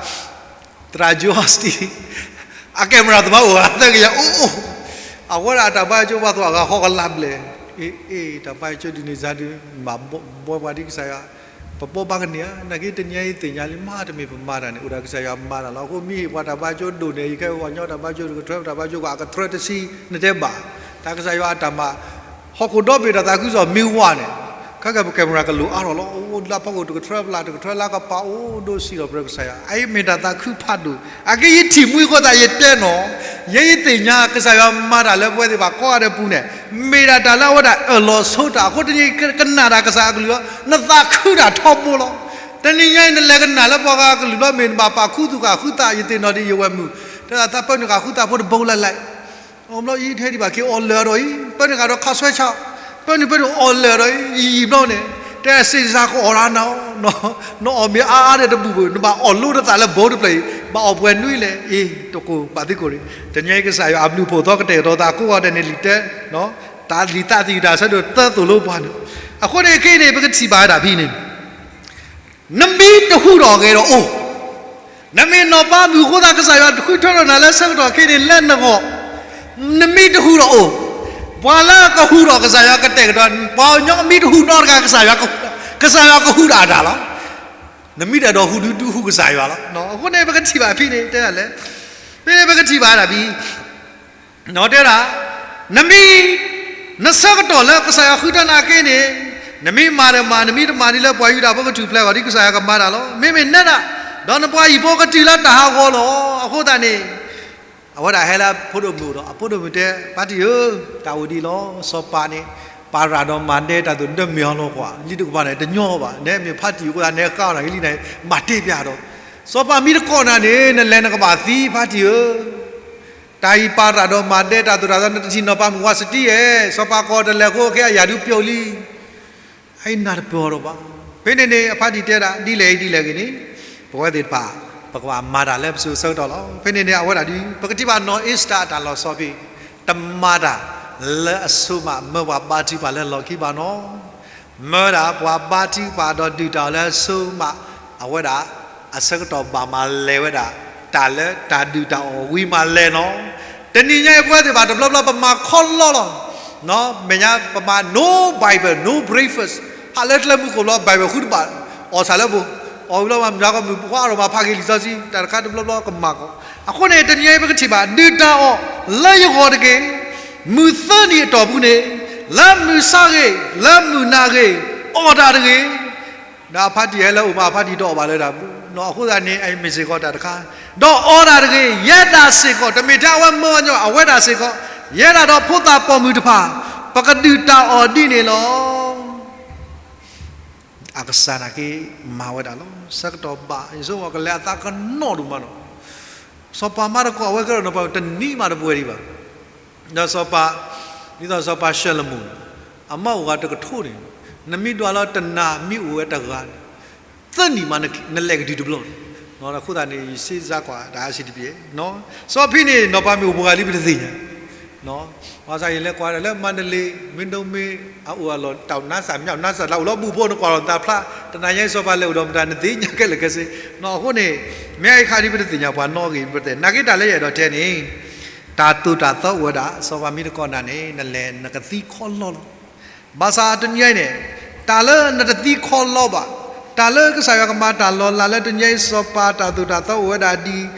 သရၣ် Joel Osteen အ camera သမားအိၣ်ဂၤသၢကယၤအိၣ်အိၣ် အဝဲဒၣ်တၢ်ဘါကၠိပှၤသိၣ်အဂၤဃီကလးဘျဲၣ် အ့ အ့ တၢ်ဘါကၠိဒ်န့ၣ်စါဒုး မၤဘှီပှၤဒ်ကစၢ်ယွၤ ပဘှီဘၣ်ကန့ၢ်ဧါ နာ်က့တနံၤအံၤသ့ၣ်ညါလံ မ့တမ့ၢ်ပမၤတၢ်န့ၣ် အိၣ်ဒၣ်ကစၢ်ယွၤမၤတၢ်လီၤ အဃိမ့ၢ်ဟ့ၣ်ပှၤတၢ်ဘါကၠိဒိၣ်န့ၣ် ယကဲပှၤကညီတၢ်ဘါကၠိတကထြၢ တၢ်ဘါကၠိကီးအကထြၢတဆံ နတဲဘၣ် တၢ်ကစၢ်ယွၤအတၢ်မၤ ဟီၣ်ခိၣ်ဒီဘ့ၣ်ဒီးသးခုကစီၣ်မ့ၢ်ဝါန့ၣ် ခဲကဲပ camera ကလိၤအါထီၣ်လီၤ. အိၣ်လၢဖီခိၣ်တကထြၢပျၢ်တကထြၢလၢကပၤအိၣ်ဒိးစံးထီၣ်ပတြၢၤကစၢ်ယွၤ, အအံၤမ့ၢ်တၢ်သးခုဖးဒိၣ်. အက့ယထံၣ်မှံအဃိသတးယတဲနီၤ, ယဲယသ့ၣ်ညါကစၢ်ယွၤမၤတၢ်လၢပဝဲသ့ၣ်တဖၣ်ကိးဂၤဒဲးအပူၤန့ၣ်, မ့ၢ်ဒၣ်တၢ်လၢအဝဲဒၣ်အၢၣ်လီၤဆိတၢ်အဃိ, တနံၤကနၣ်တၢ်ကစၢ်အကလုၢ်လီၤ, နသးခုတၢ်ထီဘိလီၤ. တနံၤညါအံၤ နလဲၤကနၣ်လၢပှၤဂၤကလုၢ်လီၤ, မ့ၢ်နဘၣ်ပာ်ခူသူၣ်ဃာ်ဃုသး, ယသ့ၣ်နီၣ်ဒ်ယဝဲၢ်မုၢ်, တဲဒၣ်သးပၢနုာ်ဃာ်ဃုသးဖိတဘိလၢ်လၢ် အဘျီအံၤထဲဒံးဘၣ်က့ၤအီၣ်လၢာ်ဒီးအံၤ, ပၢနုာ်ဃာ်ဒီးခးဆွဲဆး, ပၢနုာ်ပၢနုာ်အီၣ်လၢာ်ဒီးအံၤ, ယံာ်ယံာ်ဘျီန့ၣ်, တဲစ့စါကအီၣ်ရၤနၤ, နအီၣ်မ့ၢ်အါအါဒီးတဘူၣ်ဘၣ်, နဘၣ်အီၣ်လိတသးလၢဘိတဖျၢၣ်အံၤ, ဘၣ်အီၣ်ပှဲၤနွံလဲၣ်, အ့ တကိးဘၣ်သံကိးရံး, တနံၤအံၤကစၢ်ယွၤအဘျုးအဖှိၣ်သီကတဲာ်ကတီၤသးကိးဂၤဒဲးန့ၣ်လံာ်တဲ, တၢ်လံာ်သးသံၣ်တၢ်ဆၢဒိၣ်သၢသိၣ်လိပှၤန့ၣ်, အဃိန့ၣ်ခဲအံၤန့ၣ် ပကထံၣ်ဘၣ်ဝဲဒၣ်ဖဲန့ၣ် နမံတဟူးထီၣ်ဂဲၤဒီးအိၣ်, နမ့ၢ်နီၢ်ပၤမုၣ်အဃိသတး ကစၢ်ယွၤတဃုထၢထီၣ်နၤလၢဆၢကတီၢ်ခဲအံၤန့ၣ်လၢနဂီၢ်, နမံတဟူးထီၣ်အိၣ်, ပှၤလၢကဟူးထီၣ်ကစၢ်ယွၤကတဲာ်ကတီၤ, ပှၤကညီအမံတဟူးနီတဂၤ ကစၢ်ယွၤကဟူးတၢ်အတၢ်လီၤ. နမံတဒီးဟူးဒုးဒုးဟူးကစၢ်ယွၤလီၤ. အဃိန့ၣ် ပကထံၣ်ဘၣ်ဖဲန့ၣ် တဲဒ်လဲၣ်, ဖဲန့ၣ်ပကထံၣ်ဘၣ်ဒၣ်ဖဲ တဲဒၣ်, နမံ, နဆၢကတီၢ်လၢကစၢ်ယွၤဃုထၢနၤက့န့ၣ်, နမံမၤဒီးမၤ, နမံတမၤဒ်လၢပှၤယူဒၤဖိကထူၣ်ဖျဲးအဂီၢ် ဒ်ကစၢ်ယွၤကမၤတၢ်လီၤ. မ့မ့ၢ်နဲဒၣ်, ဒီးနပှၤဟံၣ်ဖိကတုၤလၢတၢ်ဟးဂီၤလီၤ. အဃိသတးန့ၣ် အဝဲဒၣ်ဟဲလၢအဖိဒိၣ်မုၣ်ဒီး အဖိဒိၣ်မုၣ်တဲ, ဖါတံၢ်ဧၢ, တၢ်အိၣ်ဒ်အံၤလီၤ. စီၤပၤန့ၣ် ပာ်ရၤဒီးမၤဒဲးတၢ်သိၣ် ဒၢမ့ၢ်အီၤလီၤကွၢ်, လံာ်တကပၤန့ၣ် တညီဘၣ်, နဲမ့ၢ်ဖါတံၢ်အဃိသတး နဲဃါအီၤနၤကလံန့ၣ် မၤတ့ၢ်ပျၢ်ဒီး, စီၤပၤမံတကိးနၤန့ၣ် နလဲၤနကဘၣ်သံ ဖါတံၢ်ဧၢ တၢ်အံၤပာ်ရၤဒီးမၤဒဲးတၢ်သိၣ်တၢ်သီ နတထံၣ်နီၢ်ပၤမုၣ်ဝါစတံယဲၢ်, စီၤပၤကိးတလဲၤအဃိ ခဲအံၤအယၤဒုးပျိာ်လံ. အအံၤနၢ်တပၢၢ်အီၤဒီးဘၣ်. ဖဲန့ၣ်န့ၣ် အဖါတံၢ်တဲဒၣ် ဒ်လဲၣ်အံၤဒ်လဲၣ်ဂ့ၤန့ၣ်, ပဝဲသ့ၣ်တဖၣ် ပကဘၣ်မၤတၢ်လၢပစိၤဆၢကတီၢ်လီၤ. ဖဲန့ၣ်န့ၣ် အဝဲဒၣ်ဒုး ပကထံၣ်ဘၣ်နီၢ်အ့ၤစတၢၤအတၢ်လီၤဆီဖဲ တမၤတၢ်လၢအဆိမး မၢပှၤဘါထုကဖၣ်လၢလီၢ်ခံဘၣ်နီၤ မၢဒၣ်ပှၤဘါထုကဖၣ်ဒီးဒုၣ်တၢ်အီၣ်လၢအဆိမး, အဝဲဒၣ်အဆၢကတီၢ်ဘၣ်မၤလဲၤဝဲဒၣ် တၢ်လၢတၢ်ဒုၣ်တၢ်အီၣ်ဝံၤမၤလဲၤနီၤ. တနံၤညါအံၤ ပဝဲသ့ၣ်တဖၣ်တဘျီဘျီပမၤခီလီလီၤ. မဲာ်ညါပမၤ no Bible, no breakfast, ဟးလၢကျဲမုၢ်ခိၣ်ဘျီ Bible ဃုတဘၣ်, အီၣ်ဆၣ်လၢပူၤ, အီၣ်ဝံၤလီၤမၤမုၢ်ဟါခီ မုၢ်ပှၢ်အီၣ်ဒီးမၤဖးက့ၤလံာ်စီဆှံ, တၢ်တခါတဘျီဘျီကမၤကီး. အဃိန့ၣ် တနံၤညါအံၤ ပကထံၣ်ဘၣ် ဒုၣ်တၢ်အီၣ်လၢယဂီၢ်တက့ၢ် မုၢ်သၢနံၣ်အတီၢ်ပူၤန့ၣ်, လၢမုၢ်ဆါဂ့ၤ, လၢမုၢ်နၤဂ့ၤ, အီၣ်တၢ်တဂ့ၤ. ဒီးအဖါတံၢ်ဟဲလၢအအိၣ်မး အဖါတံၢ်တအီၣ်ဘၣ်လၢတၢ်ပူၤနီၤ. အဃိသတးန့ၣ် အမ့ၢ်စ့ၢ်ကီးတၢ်တခါ, ဒီးအီၣ်တၢ်တဂ့ၤ, ယဲဒၣ်စ့ၢ်ကီး, တမ့ၢ်ထဲအဝဲမၢအညီ, အဝဲဒၣ်စ့ၢ်ကီး, ယဲဒၣ်ဒီးဖိသၣ်ပိာ်မုၣ်တဖၣ်, ပကဒုၣ်တၢ်အီၣ်ဒ်န့ၣ်လီၤ. အကစၢ်နာ်က့မၤဝဲဒၣ်လီၤ. ဆၢကတီၢ်ဘၣ် ယဆိကမိၣ်ကလဲၤအသးကနီၣ်ဒိၣ်မးနီၤ. စီၤပၤမၤတကိးအဝဲကဲထီၣ်နီၤ ပှၤတနံၤမးတပှဲၤဒံးဘၣ်. ဒီးစီၤပၤ, ဒ်သိးစီၤပၤၡလမိၣ်, အမါအိၣ်ဂၤတကထိန့ၣ်, နမ့ၢ်ဒွးလၢတနၤမ့ၢ်အိၣ်ဝဲတဂၤန့ၣ်, သၢနံၣ်မးနလဲၤကဒုတဘျီန့ၣ်. အဃိသတးန့ၣ် ယစ့စါကွၢ်တၢ်အါစံးတပျဲ, စီၤဖံန့ၣ် နီၢ်ပၤမ့ၢ်အိၣ်ပှဲၤဂၤလံပတသ့ၣ်ညါ ဘၣ်ဆၣ်ယလဲၤကွၢ်ဒၣ်လၢမါဒလ့, မ့ၢ်ဒိမ့ၢ်အအိၣ်အလီၢ် တၢ်နါစၢ်မၠၣ်နါစၢ်လၢအိၣ်လီၤဘူၣ်ဖိနကွၢ်လီၤနသးဖျါ, တနၤညါစီၤပၤလဲၤအိၣ်ဒီးမတၤ နသ့ၣ်ညါခဲလၢာ်ခဲဆ့. အဃိန့ၣ် မ့ၢ်အံၤခါဒ်ပတသ့ၣ်ညါပှၤနီၣ်ဂ့ၤပတဲ, နာ်က့တၢ်လၢယအဲၣ်ဒိးတဲန့ၣ်, တၢ်သိၣ်တၢ်သီအိၣ်ဝဲဒၣ် စီၤပၤမ့ၢ်တကိးနၤန့ၣ် နလဲၤနကသံခီလီလီၤ. ဘၣ်ဆၣ်တနံၤအံၤန့ၣ်, တၢ်လၢနတသံခီလီဘၣ်, တၢ်လၢကစၢ်ယွၤကမၤတၢ်လီၤလးလၢတနံၤအံၤ စီၤပၤတၢ်သိၣ်တၢ်သီအိၣ်ဝဲဒၣ်ဒ်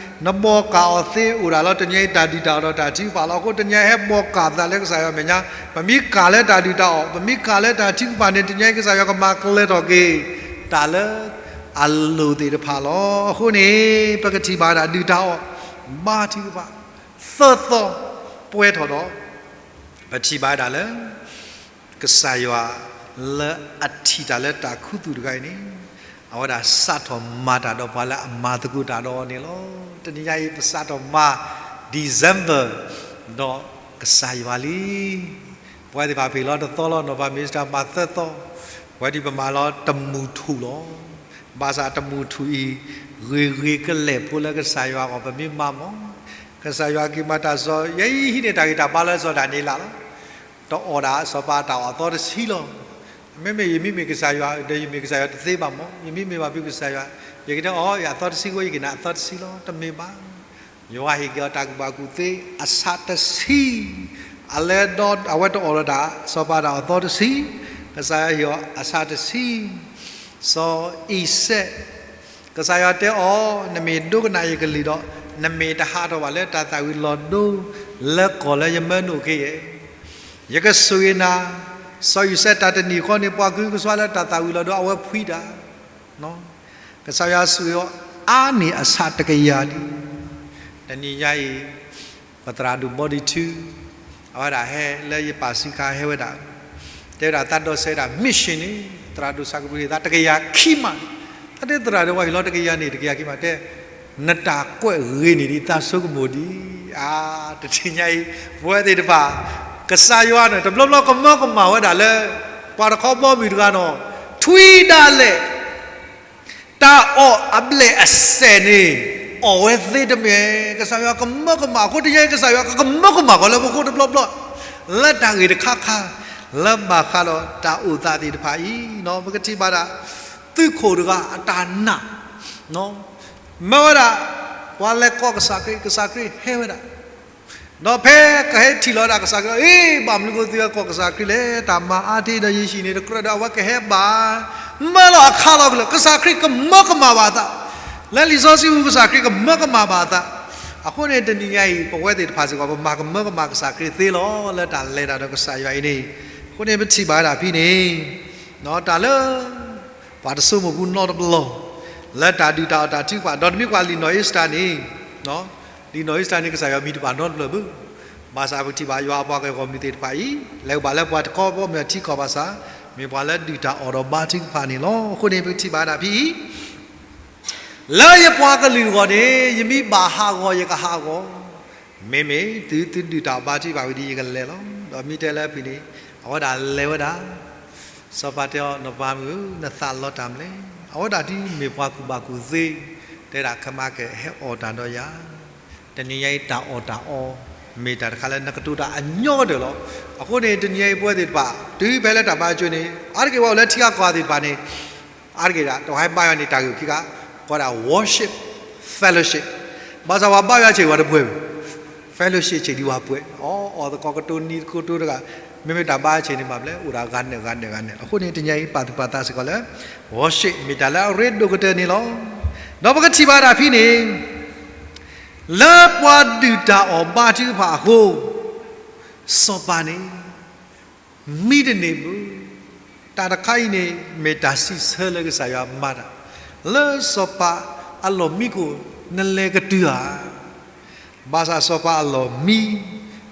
နဘီကၢ်အီၤသ့အိၣ်ဒၣ်လီၤ. တနံၤအံၤတၢ်ဒုၣ်တၢ်အီၣ်ဒီးတၢ်ထုကဖၣ်လီၤ. အဃိတနံၤအံၤဟဲဘီကၢ်သးလၢကစၢ်ယွၤမဲာ်ညါ, ပမ့ၢ်ကၢ်လၢတၢ်ဒုၣ်တၢ်အီၣ်, ပမ့ၢ်ကၢ်လၢတၢ်ထုကဖၣ်န့ၣ် တနံၤအံၤကစၢ်ယွၤကမၤကျဲထီၣ်က့ၤ တၢ်လၢအလိၣ်သ့ၣ်တဖၣ်လီၤ. အဃိန့ၣ် ပကထံၣ်ဘၣ်ဒၣ်ဒုၣ်တၢ်အီၣ် ဘါထုကဖၣ် သၢသီပှဲၤထီၣ်ဒီး ပထံၣ်ဘၣ်ဒၣ်လၢ ကစၢ်ယွၤလၢအထံၣ်တၢ်လၢတၢ်ခူသူၣ်တဂၤအံၤန့ၣ်, အဝဲဒၣ်စးထီၣ်မၤတၢ်ဒီးပှၤလၢအမၤသကိးတၢ်ဒီးအီၤန့ၣ်လီၤ. တနံၤညါအံၤ ပစးထီၣ်မၤ December ဒီးကစၢ်ယွၤလံ. ပဝဲသ့ၣ်တဖၣ်ပှဲၤလီၤတသီလီၤ, နီၢ်ပၤမ့ၢ်စတၢ်မၤသၢသီ, ပဝဲဒၣ်ပမၤလီၤတမုၢ်ထူၣ်လီၤ. ဘၣ်ဆၣ်တမုၢ်ထူၣ်အံၤ ဂ့ၤဂ့ၤကလဲာ်ဖိလၢကစၢ်ယွၤအဂီၢ် ပမ့ၢ်မၤမီၢ်, ကစၢ်ယွၤက့ၤမၤတၢ်စီၤ, ယဲအံၤဟံးန့ၢ်တၢ်ဂံၢ်တၢ်ဘါလၢစီၤဒၤနံးယ့လးလီၤ. တအီၣ်ဒၣ်စီၤပၤတၢ်အီၣ်အသီတဆံလီၤ. မ့မ့ၢ်ယမ့မ့ၢ်ကစၢ်ယွၤ ဒီးယမ့ၢ်ကစၢ်ယွၤတသ့ဘၣ်မီၢ်, ယမ့မ့ၢ်ဘၣ်ဖုကစၢ်ယွၤ, ယကတဲအီၤ ယအသီတဆံဃိ ယကနၣ်အသီတဆံလီၤ, တမ့ၢ်ဘၣ်. ယွၤဟ့ၣ်က့ၤအီၤတၢ်ကူၣ်ဘၣ်ကူၣ်သ့အဆးတဆံ, အလဲဒီးအဝဲတအီၣ်လၢၤတၢ် စီၤပၤတၢ်အီၣ်အသီတဆံ, ကစၢ်ယွၤဟ့ၣ်အီၤအဆးတဆံ. စီၤအံၤစဲး, ကစၢ်ယွၤတဲအီၤ, နမ့ၢ်ဒိကနၣ်ယကလုၢ်ဒီး နမ့ၢ်တဟးထီၣ်ဘၣ်လၢတၢ်သၣ်ဝံၤလီၤဒိ လၢကီၢ်လၢယမၢနုာ်က့ၤယဲ, ယကဆိၣ်ဂ့ၤနၤ, စီၤယိၤသဲးတၢ်တနံၤဃီန့ၣ် ပှၤကုကစွါလၢတၢ်သၣ်ဝံၤလီၤဒီး အဝဲဖှံတၢ်, ကစၢ်ယွၤဆိၣ်ဂ့ၤအီၤအါန့ၢ်အဆၣ်တကယၤလံ. တနံၤညါအံၤ ပသရၣ်ဒိၣ်ဘီဒံထူ အဝဲဒၣ်ဟဲလၢယပာ်စုခါဟဲဝဲဒၣ်, တဲဝဲဒၣ်သးဒီးစဲးဒၣ် mission န့ၣ် သရၣ်ဒိၣ်စၢ်ကပူၤန့ၣ် သးတကယၤခံမး, သးတဲသရၣ်ဒိၣ်ဝဲအံၤလီၤတကယၤန့ၣ် တကယၤခံမး တဲ နတၢ်ကွဲးဂ့ၤန့ၢ်ဒံး သးဆိကမိၣ်ဒံး, အါ တနံၤညါအံၤ ပဝဲသ့ၣ်တဖၣ် ကစၢ်ယွၤန့ၣ် တဘျီဘျီကမၢကမၣ်ဝဲဒၣ်လၢ ပှၤတခီဘီမုၢ်တဂၤနီၤ ထွံဒၣ်လဲာ် တၢ်အီၣ်အဘျဲၣ်အစဲးန့ၣ် အီၣ်ဝဲသ့တမ့ၢ်, ကစၢ်ယွၤကမၢကမၣ်, အဃိတနံၤညါအံၤ ကစၢ်ယွၤကကမၢကမၣ်ကီးလၢပဃိတဘျီဘျီ, လၢတၢ်ဂ့ၢ်တခါခါ လၢဘၣ်ဃးဒီးတၢ်အိၣ်သးသ့ၣ်တဖၣ်အံၤနီၤ ပကထံၣ်ဘၣ်ဒၣ် သုးခိၣ်တဂၤအတၢ်နာ် မၢဝဲဒၣ် ပှၤလဲၤကိးကစၢ်ခရံာ်, ကစၢ်ခရံာ်ဟဲဝဲဒၣ်, ဒီးဖဲကဟဲထံၣ်လီၤဝဲဒၣ်ကစၢ်ခရံာ်လီၤ, အ့ ဘၣ်မနုၤဃိသုဝဲကိးကစၢ်ခရံာ်လဲၣ်, တၢ်မၤအါတ့ၢ်ဒီးယဟံၣ်န့ၣ် တကြၢးဒီးအဝဲကဟဲဘၣ်, မၢလီၤအခါလီၤကလၢာ်, ကစၢ်ခရံာ်ကမၢကမၣ်ဘၣ်အသး, လၢလံာ်စီဆှံပူၤ ကစၢ်ခရံာ်ကမၢကမၣ်ဘၣ်အသး, အဃိန့ၣ် တနံၤညါအံၤ ပဝဲသ့ၣ်တဖၣ်စ့ၢ်ကီး ပမၤကမၢကမၣ်ကစၢ်ခရံာ်သ့လီၤ လၢတၢ်လဲၤတၢ်ဒီးကစၢ်ယွၤအံၤန့ၣ်, အဃိန့ၣ် ပထံၣ်ဘၣ်ဝဲဒၣ်ဖဲန့ၣ် တၢ်လၢ ပှၤတဆိကမိၣ်ဘူးနီတဘျီ, လၢတၢ်ဒုၣ်တၢ်အီၣ်တၢ်ထုကဖၣ်, ဒီးတမ့ၢ်ပှၤလံာ်နီၢ်အ့စတၢၤန့ၣ်, လံာ်နီၢ်အ့စတၢၤန့ၣ် ကစၢ်ယွၤမံၤတဘၣ်နီတဖျၢၣ်ဘၣ်, ဘၣ်ဆၣ်ပကထံၣ်ဘၣ်ယွၤအပှၤကညီမုၢ်သ့ၣ်တဖၣ်အံၤ လဲၤကဘၣ်လၢပှၤတခီဘီမုၢ်အထံကီၢ်ဘၣ်ဆၣ်, မ့ၢ်ပှၤလၢဒုၣ်တၢ်အီၣ်ဒီးဘါထုကဖၣ်န့ၣ်လီၤ. အဃိန့ၣ် ပကထံၣ်ဘၣ်ဝဲဒၣ်ဖဲအံၤ လၢယပှၤကလုာ်အဂီၢ်န့ၣ် ယမ့ၢ်ဘၣ်ဟးဂီၤယကဟးဂီၤ, မ့မ့ၢ်သုသုဒုၣ်တၢ်အီၣ်ဘါထုကဖၣ်ဝံၤဒီး ယကလဲၤလီၤ. ဒီးမ့ၢ်တဲလၢဖဲန့ၣ် အဝဲဒၣ်လဲၤဝဲဒၣ်, စီၤပၤတဲအီၤ နပှၤမုၣ်ဧၢ, နသးလီၤတၢ်မနုၤလဲၣ်, အဝဲဒၣ်ဒ်မ့ၢ်ပှၤကူၣ်ဘၣ်ကူၣ်သ့, တဲဒၣ် ခဲမးကဟဲအီၣ်တၢ်ဒီးယၤ, တနံၤညါအံၤတၢ်အီၣ်တၢ်အီ မ့ၢ်တၢ်တခါလၢနကတိၤတၢ်အညီကတၢၢ်လီၤ. အဃိန့ၣ် တနံၤညါအံၤပဝဲသ့ၣ်တဖၣ် တုၤဖဲလၢတၢ်ဘါယွၤစၢၤန့ၣ် အါတက့ၢ်ပှၤအိၣ်လၢထံဂၤကီၢ်ဂၤသ့ၣ်တဖၣ်န့ၣ် အါတက့ၢ်ဒၣ် တဝဲဘါယွၤန့ၣ် တၢ်ဂ့ၢ်ခံခါ ကိးဒၣ် worship fellowship, ဘၣ်ဆၣ်ပှၤဘါယွၤစၢၤဝဲတပှဲၤဘၣ်, fellowship စၢၤဒံးဝဲပှဲၤ, အီၣ်သကိးကတိၤနံၤသကိးကတိၤတဂၤ, မ့မ့ၢ်တၢ်ဘါစၢၤန့ၣ်မးဘျဲၣ် အိၣ်ဒၣ်ဂၤနၢၤဂၤနၢၤဂၤနၢၤ, အဃိန့ၣ် တနံၤညါအံၤပာ်သူၣ်ပာ်သးစ့ၢ်ကီးလၢ worship မ့ၢ်တၢ်လၢအရ့ဒိၣ်ကတၢၢ်န့ၣ်လီၤ. ဒီးပကထံၣ်ဘၣ်ဒၣ်ဖဲန့ၣ် လၢပှၤဒုၣ်တၢ်အီၣ်ဘါထုကဖၣ်အဃိ စီၤပၤန့ၣ် မံတန့ၢ်ဘၣ်. တၢ်တခါအံၤန့ၣ် မ့ၢ်တၢ်စံးဆၢလၢကစၢ်ယွၤမၤတၢ် လၢစီၤပၤအလီၢ်မံခိၣ် နလဲၤကတုၤဧါ, ဘၣ်ဆၣ်စီၤပၤအလီၢ်မံ,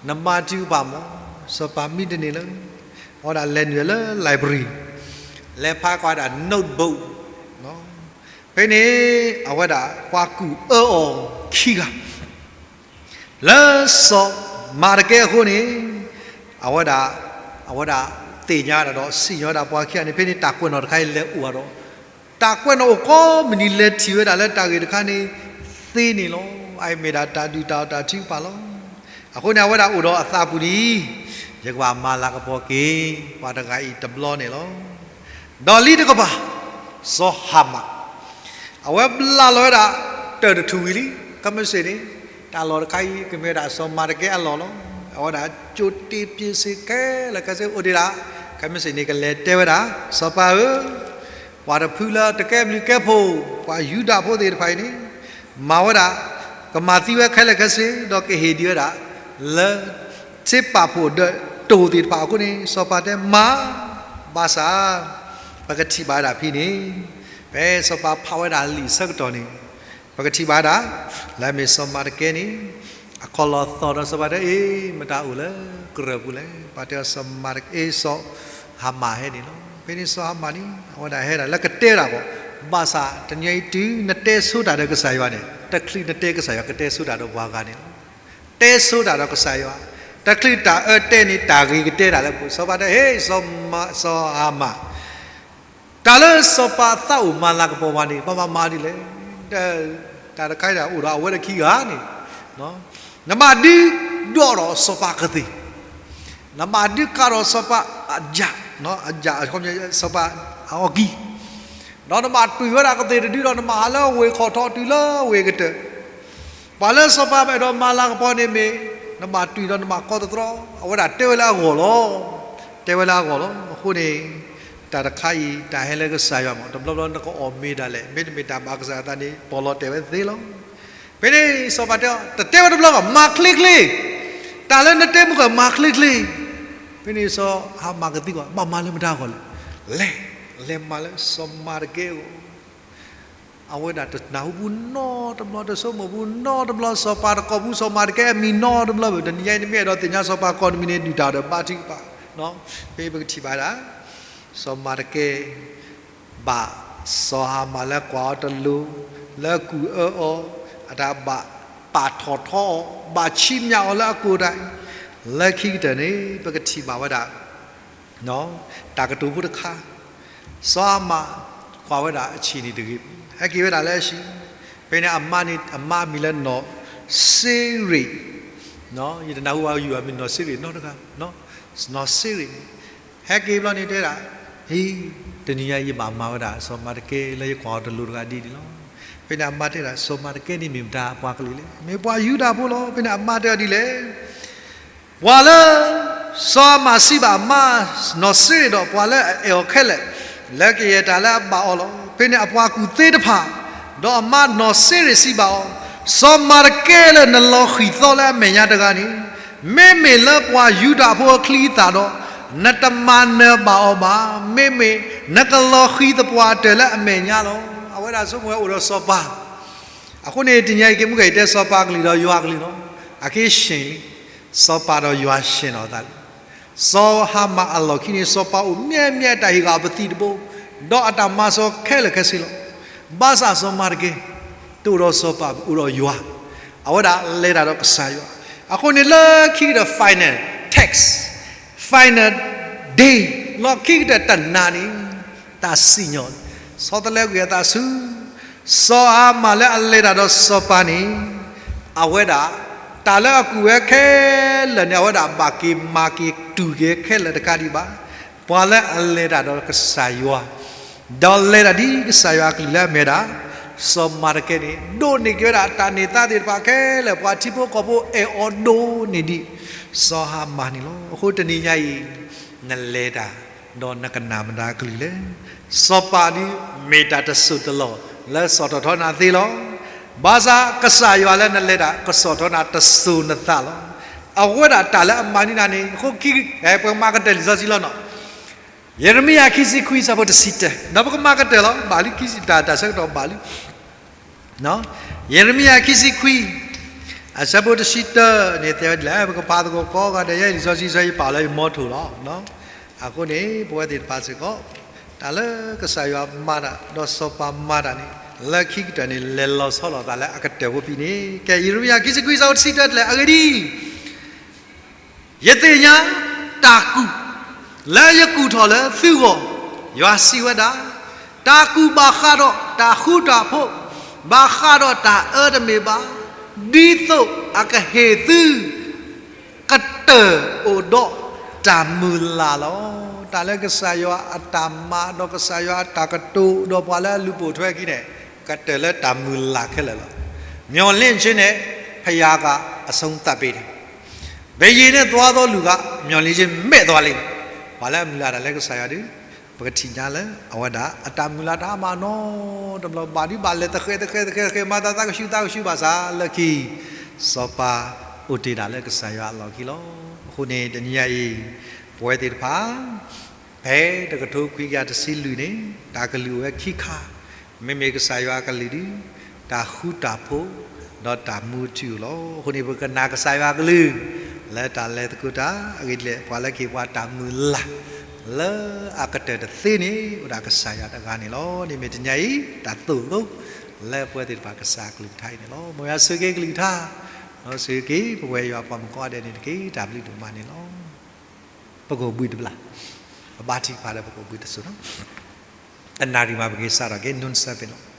နဘါထုကဖၣ်မး, စီၤပၤမံတန့ၢ်လၢ အဝဲဒၣ်လဲၤနုာ်လၢ library လဲၤဖးကွၢ်ဒၣ် notebook ဖဲန့ၣ် အဝဲဒၣ်ပှၤကူၣ်အၢအီၤခံဂၤ လၢစီၤမၤတကဲအဃိန့ၣ် အဝဲဒၣ် အဝဲဒၣ်သ့ၣ်ညါဒၣ်ဒီး စံၣ်ညီၣ်ဝဲဒၣ်ပှၤခံဂၤန့ၣ် ဖဲန့ၣ်တၢ်ကွဲးနီၣ်တခါအံၤလဲၤအိၣ်ဒီး တၢ်ကွဲးနီၣ်အိၣ်ကိးမုၢ်နံၤ လဲၤထံၣ်ဝဲဒၣ်လၢတၢ်ဂ့ၢ်တခါန့ၣ်သ့န့ၣ်လီၤ. အအံၤမ့ၢ်ဒၣ်တၢ်ဒုၣ်တၢ်အီၣ်တၢ်ထုကဖၣ်လီၤ. အဃိန့ၣ် အဝဲဒၣ်အိၣ်ဒီးအသးပူၤန့ၣ် ယကဘၣ်မၤလၤကပီၤက့ၤ ပှၤတဂၤအံၤတဘျီန့ၣ်လီၤ. ဒီးလံတကပၤ စီၤဟၤမၣ် အဝဲဘျးလီၤဝဲဒၣ် တၢၢ်တထူၣ်ဝံၤလံ ကမ့ၢ်စ့ၢ်န့ၣ် တၢ်လီၢ်တခါအံၤ ကမ့ၢ်ဝဲဒၣ်စီၤမၤတကဲအလီၢ်လီၤ. အဝဲဒၣ် ကြိုတင်ပြင်ဆင် ခဲလၢာ်ခဲဆ့အိၣ်ဒံးဒၣ် ကမ့ၢ်စ့ၢ်န့ၣ် ကလဲၤတဲဝဲဒၣ် စီၤပၤဧၢ, ပှၤတဖုလၢတကဲဘျုးကဲဖှိၣ် ပှၤယူဒၤဖိသ့ၣ်တဖၣ်အံၤန့ၣ် မၤဝဲဒၣ် ကမၤသံဝဲခဲလၢာ်ခဲဆ့ ဒီးကဟ့ၣ်ဒံးဝဲဒၣ် လၢ ထ့ပာ်ဖှိၣ်ဒီးတိၢ်သ့ၣ်တဖၣ်အဃိန့ၣ် စီၤပၤတဲမၤ ဘၣ်ဆၣ် ပကထံၣ်ဘၣ်ဝဲဒၣ်ဖဲန့ၣ် ဖဲစီၤပၤဖးဝဲဒၣ်လံာ်ဆၢကတီၢ်န့ၣ် ပကထံၣ်ဘၣ်ဝဲဒၣ် လၢအမ့ၢ်စီၤမၤတကဲန့ၣ် အခီၣ်လီၤသီၣ်ဒီးစီၤပၤတဲ အ့ မတၤအိၣ်လၢကရၢၢ်ပူၤလဲၣ်. ပှၤတဲအီၤစီၤမၤတကဲ စီၤဟၤမၣ်ဟဲန့ၣ်လီၤ. ဖဲန့ၣ်စီၤဟၤမၣ်န့ၣ် အဝဲဒၣ်ဟဲဒၣ်လၢကတဲတၢ်ဘၣ်. ဘၣ်ဆၣ်တနံၤအံၤတုၤနတဲဆိတၢ်ဒီးကစၢ်ယွၤန့ၣ် တချုးနတဲကစၢ်ယွၤ ကတဲဆိတၢ်ဒီးပှၤဂၤန့ၣ်လီၤ. တဲဆိတၢ်ဒီးကစၢ်ယွၤ, တချုးတၢ်အၢတဲန့ၣ် တၢ်ဂ့ၤကတဲတၢ်လၢပူၤ. စီၤပၤတဲ ဟ့ စီၤဟၤမၣ်, တၢ်လၢစီၤပၤသးအိၣ်မၤလၤကပီၤပှၤန့ၣ် ဘၣ်မၤမၤဒ်လဲၣ်. တၢ်တခါအံၤဒၣ်အိၣ်ဒီးအဝဲတခံဂၤန့ၣ် နဘၣ်ဒုးဒိးဒီးစီၤပၤကသ့ၣ်, နဘၣ်ဒုးကးဒီးစီၤပၤအယၣ်, အယၣ် စီၤပၤအအီၣ်ကံၢ်, ဒီးနဘၣ်တွံၢ်ဝဲဒၣ်ကသ့ၣ်တဒု ဒီးနဘၣ်ဟးလၢဝ့ၢ်ခီၣ်ထီၣ်တုၤလၢဝ့ၢ်ကတၢၢ် ပှၤလၢစီၤပၤမ့ၢ်အဲၣ်ဒိးမၤလၤကပီၤန့ၣ်မ့ၢ် နဘၣ်တွံၢ်ဒီးနဘၣ်ကီသတြီ, အဝဲဒၣ်တဲဝဲလၢအဂီၢ်လီၤ. တဲဝဲလၢအဂီၢ်လီၤ. အဃိန့ၣ် တၢ်တခါအံၤ တၢ်ဟဲလၢကစၢ်ယွၤမး တဘျီဘျီနကအီၣ်မ့ၤဒၣ်လဲာ် မ့တမ့ၢ်တၢ်ဘၣ်ကစၢ်ယွၤအသးန့ၣ် ပီၣ်လီၤတဲာ်ဝဲသ့လီၤ. ဖဲန့ၣ်စီၤပၤတဲအီၤ တတဲဝဲတဘျီဘၣ် မၤချ့ချ့, တၢ်လၢနတဲမုၢ်ကီၢ်မၤချ့ချ့ ဖဲန့ၣ်စီၤဟၤမၣ်ကသံကွၢ် ဘၣ်မၤလၢမတၤအဂီၢ်လဲၣ်. လဲၤ, လဲၤမၤလၢစီၤမၤတကဲအဂီၢ်. အဝဲဒၣ်တနၢ်ဟူပူၤနီတဘျီ, တဆိကမိၣ်ပူၤနီတဘျီ, စီၤပၤတကိးပူၤစီၤမၤတကဲအမံၤနီတဘျီဘၣ်. တနံၤညါအံၤ နမ့ၢ်အဲၣ်ဒိးသ့ၣ်ညါစီၤပၤကိးနမံၤန့ၣ် ဒုၣ်တၢ်ဒီးဘါထုကဖၣ်, ဖဲပကထံၣ်ဘၣ်ဒၣ် စီၤမၤတကဲ ဘၣ်စီၤဟၤမၣ်လၢကွၢ်အီၤတလိၤ, လၢကူၣ်အၢအီၤ, အတၢ်ဘၣ်ပာ်ထီၣ်ထီအီၤ, ဘၣ်ဆံးမၠးအီၤလၢအကိာ်တၢ်အံၤ, လၢခံကတၢၢ်န့ၣ် ပကထံၣ်ဘၣ်ဝဲဒၣ် တၢ်ကတိၤဖိတခါ, စီၤဟၤမၣ်ကွၢ်ဝဲဒၣ်အဆံးန့ၣ်တဂ့ၤ, ဟဲက့ၤဝဲဒၣ်လၢအဟံၣ်, ဖဲန့ၣ်အမါန့ၣ် အမါအမံၤလၢနီၢ်စ့ရ့း, ယတနၢ်ဟူဘၣ်ယုၢ်အမံၤနီၢ်စ့ရ့းနီတဂၤ, နီၢ်စ့ရ့းန့ၣ် ဟဲက့ၤဘျီန့ၣ်တဲဒၣ်, ဟံ, တနံၤညါအံၤ ယဘၣ်မၤဝဲဒၣ်စီၤမၤတကဲလၢယကွၢ်အီၤတလိၤတဂၤဒ်န့ၣ်လီၤ. ဖဲန့ၣ်အမါတဲဒၣ် စီၤမၤတကဲန့ၣ်မ့ၢ်မတၤအပှၤကလုာ်လဲၣ်. မ့ၢ်ပှၤယူဒၤဖိလီၤ. ဖဲန့ၣ်အမါတဲအီၤဒ်လဲၣ် ပှၤလၢ စီၤဟၤမၣ်စံးဘၣ်အမါနီၢ်စ့ရ့းဒီးပှၤလၢအအဲၣ်အီၤခဲလၢာ် လၢကယဲၢ်တၢ်လၢအဘၣ်အီၤလီၤ. ဖဲန့ၣ်အပှၤကူၣ်သ့တဖၣ်, ဒီးအမါနီၢ်စ့ရ့းစံးဘၣ်အီၤ, စီၤမၤတကဲလၢနလီၤဃံၤသီလၢအမဲာ်ညါတဂၤန့ၣ်, မ့မ့ၢ်လၢပှၤယူဒၤဖိအချံအသၣ်ဒီး, နတမၤနၢၤဘၣ်အီၤဘၣ်. မ့မ့ၢ်နကလီၤဃံၤသပှၢ်အတၢၢ်လၢအမဲာ်ညါလီၤ. အဝဲဒၣ်ဆိကမိၣ်ဝဲအိၣ်ဒီးစီၤပၤ အဃိန့ၣ် တနံၤအံၤက့ၤမုၢ်ဂီၤအံၤတဲစီၤပၤကလုၢ်ဒီးယွၤကလုၢ်လီၤ. အက့ၤဆှၢလံ, စီၤပၤဒီးယွၤဆှၢနီၤသးလံ. စီၤဟၤမၣ်အလီၢ်ခံန့ၣ် စီၤပၤအိၣ်မ့ၢ်မ့ၢ်အတၢ်ဟ့ၣ်ဂံၢ်အပသံၣ်တဘိ, ဒီးအတၢ်မၤစၢၤခဲလၢာ်ခဲဆ့လီၤ. ဘၣ်ဆၣ်စီၤမၤတကဲ တအိၣ်ဒီးစီၤပၤ အိၣ်ဒီးယွၤ, အဝဲဒၣ်လဲၤတၢ်ဒီးကစၢ်ယွၤ. အဃိန့ၣ်လၢခံကတၢၢ် final text, final day, လီၢ်ခံကတၢၢ်တနၤန့ၣ် တၢ်စံၣ်ညီၣ်, ဆီတလဲကွံာ်အသးဆူ စီၤဟၤမၣ်လၢအလဲၤတၢ်ဒီးစီၤပၤန့ၣ်, အဝဲဒၣ် တၢ်လၢအကူၣ်ဝဲခဲလၢာ်န့ၣ် အဝဲဒၣ်ဘၣ်က့ၤမၤက့ၤတူၢ်က့ၤခဲလၢာ်တကးဒံးဘၣ်. ပှၤလၢအလဲၤတၢ်ဒီးကစၢ်ယွၤ, ဒီးလဲၤတၢ်ဒ်ကစၢ်ယွၤအကလုၢ်လၢအမ့ၢ်ဝဲဒၣ် စီၤမၤတကဲန့ၣ် ဒိးန့ၢ်က့ၤဝဲဒၣ်တၢ်န့ၢ်သါသ့ၣ်တဖၣ်ခဲလၢာ် ပှၤထံဖိကီၢ်ဖိအဲၣ်အီၤဒိၣ်န့ၢ်ဒံး စီၤဟၤမၣ်န့ၣ်လီၤ. အဃိတနံၤညါအံၤ နလဲၤတၢ် ဒီးနကနၣ်မတၤကလုၢ်လဲၣ်. စီၤပၤဒ်မ့ၢ်တၢ်တစိၢ်တလီၢ်လၢစိာ်ထီၣ်ထီနၤသ့လီၤ. ဘၣ်ဆၣ်ကစၢ်ယွၤလၢနလဲၤတၢ် ကစိာ်ထီနၤတစိၤနသးလီၤ. အဝဲဒၣ်တၢ်လၢအမၤန့ၢ်နၤန့ၣ် အဃိခံ ပကမၤကတၢၢ်လံာ်စီဆှံလီၤနီၤ. ယံးရမံယၤခံဆံခွံ အဆၢဖိတဆံတၢ, ဒီးပကမၤကတၢၢ်လီၤ. ဘၣ်လံခံဆံ တၢ် တၢ်ဆၢကတီၢ်ဘၣ်လံ. ယံးရမံယၤခံဆံခွံ အဆၢဖိတဆံတၢန့ၣ် တဲဝဲဒ်လဲၣ်, ပကဖးသကိးကိးဂၤဒဲး ယဲလံာ်စီဆှံ ယပာ်လၢယမီထိၣ်လီၤ. အဃိန့ၣ် ပဝဲသ့ၣ်တဖၣ်စ့ၢ်ကီး တၢ်လၢကစၢ်ယွၤမၤတၢ် ဒီးစီၤပၤမၤတၢ်န့ၣ် လၢခံကတၢၢ်န့ၣ် လဲၤလီၤဆီလီၤသးလၢအကတၢၢ်ဖိဖဲန့ၣ်. ကဲ ယံးရမံယၤခံဆံခွံ အဆၢဖိတဆံတၢတဲလဲၣ်, အဂ့ၢ်ဒ်အံၤ ယသ့ၣ်ညါတၢ်ကူၣ် လၢယကူၣ်ထီၣ်လၢသုဂီၢ်, ယွၤစံးဝဲဒၣ်, တၢ်ကူၣ်ဘၣ်ဃးဒီးတၢ်ဃူတၢ်ဖိး, ဘၣ်ဃးဒီးတၢ်အၢတမ့ၢ်ဘၣ်, ဒ်သိးအကဟ့ၣ်သု ကတၢၢ်အိၣ်ဒီးတၢ်မုၢ်လၢ်လီၤ. တၢ်လၢကစၢ်ယွၤအတၢ်မၤ ဒီးကစၢ်ယွၤအတၢ်ကတိၤ ဒီးပှၤလၢအလူၤပိာ်ထွဲအခံန့ၣ် ကတၢၢ်လၢတၢ်မုၢ်လၢ်ခဲလၢာ်လီၤ. မျှော်လင့်ခြင်းနဲ့ ဘုရားကအဆုံးသတ်ပေးတယ်. ဘုရားနဲ့သွားသောလူက မျှော်လင့်ခြင်းမဲ့သွားလိမ့်မယ်. ပှၤလၢအမုၢ်လၢ်တၢ်လၢကစၢ်ယွၤဒီး ပကထံၣ်ညါလၢအဝဲဒၣ် အတၢ်မုၢ်လၢ်တၢ်မၤနီတဘျီ ဘၣ်ဒုးဘၣ်လဲၤသဃဲၤသဃဲၤသဃဲၤသဃဲၤ မၤသးသးကဆူသးကဆူဘၣ်ဆၣ်လၢခံ စီၤပၤအိၣ်တ့ၢ်ဒၣ်လၢကစၢ်ယွၤအလီၢ်ခံလီၤ. အဃိန့ၣ် တနံၤညါအံၤ ပဝဲသ့ၣ်တဖၣ် ဖဲတကထိခွံကယၤတဆံလွံၢ်န့ၣ် တၢ်ကလုၢ်အိၣ်ဝဲခံခါ, မ့မ့ၢ်ကစၢ်ယွၤအကလုၢ်ဒီး တၢ်ဃူတၢ်ဖိး ဒီးတၢ်မူထူအိၣ်လီၤ. အဃိန့ၣ် ပကနာ်ကစၢ်ယွၤအကလုၢ် လၢတၢ်လဲၤသကိးတၢ်အဂ့ၢ်ဒ်လဲၣ် ပှၤလၢကဟ့ၣ်ပှၤတၢ်မုၢ်လၢ် လၢအကတၢၢ်တသ့န့ၣ် အိၣ်ဒၣ်ကစၢ်ယွၤတဂၤန့ၣ်လီၤ. န့ၣ်မ့ၢ်တနံၤညါအံၤ တၢ်သိၣ်လိ လၢပဝဲသ့ၣ်တဖၣ်ကစၢ်အကလုၢ်ကထါအံၤန့ၣ်လီၤ. မ်ယွၤဆိၣ်ဂ့ၤက့ၤကလုၢ်ကထါ, ဒီးဆိၣ်ဂ့ၤက့ၤပဝဲယွၤပှၤမုၣ်ကိးဂၤဒဲးန့ၣ်တက့ၢ်. တၢ်ဘျုးဒိၣ်မးန့ၣ်လီၤ. ပကအိၣ်ဘှံးတဘျီ, ပဘါထုကဖၣ်ဒီးပကအိၣ်ဘှံးတစိၢ်နီၤ. တနၣ်ရံၣ်မးပက့ၤစးထီၣ်က့ၤ noon service လီၤ.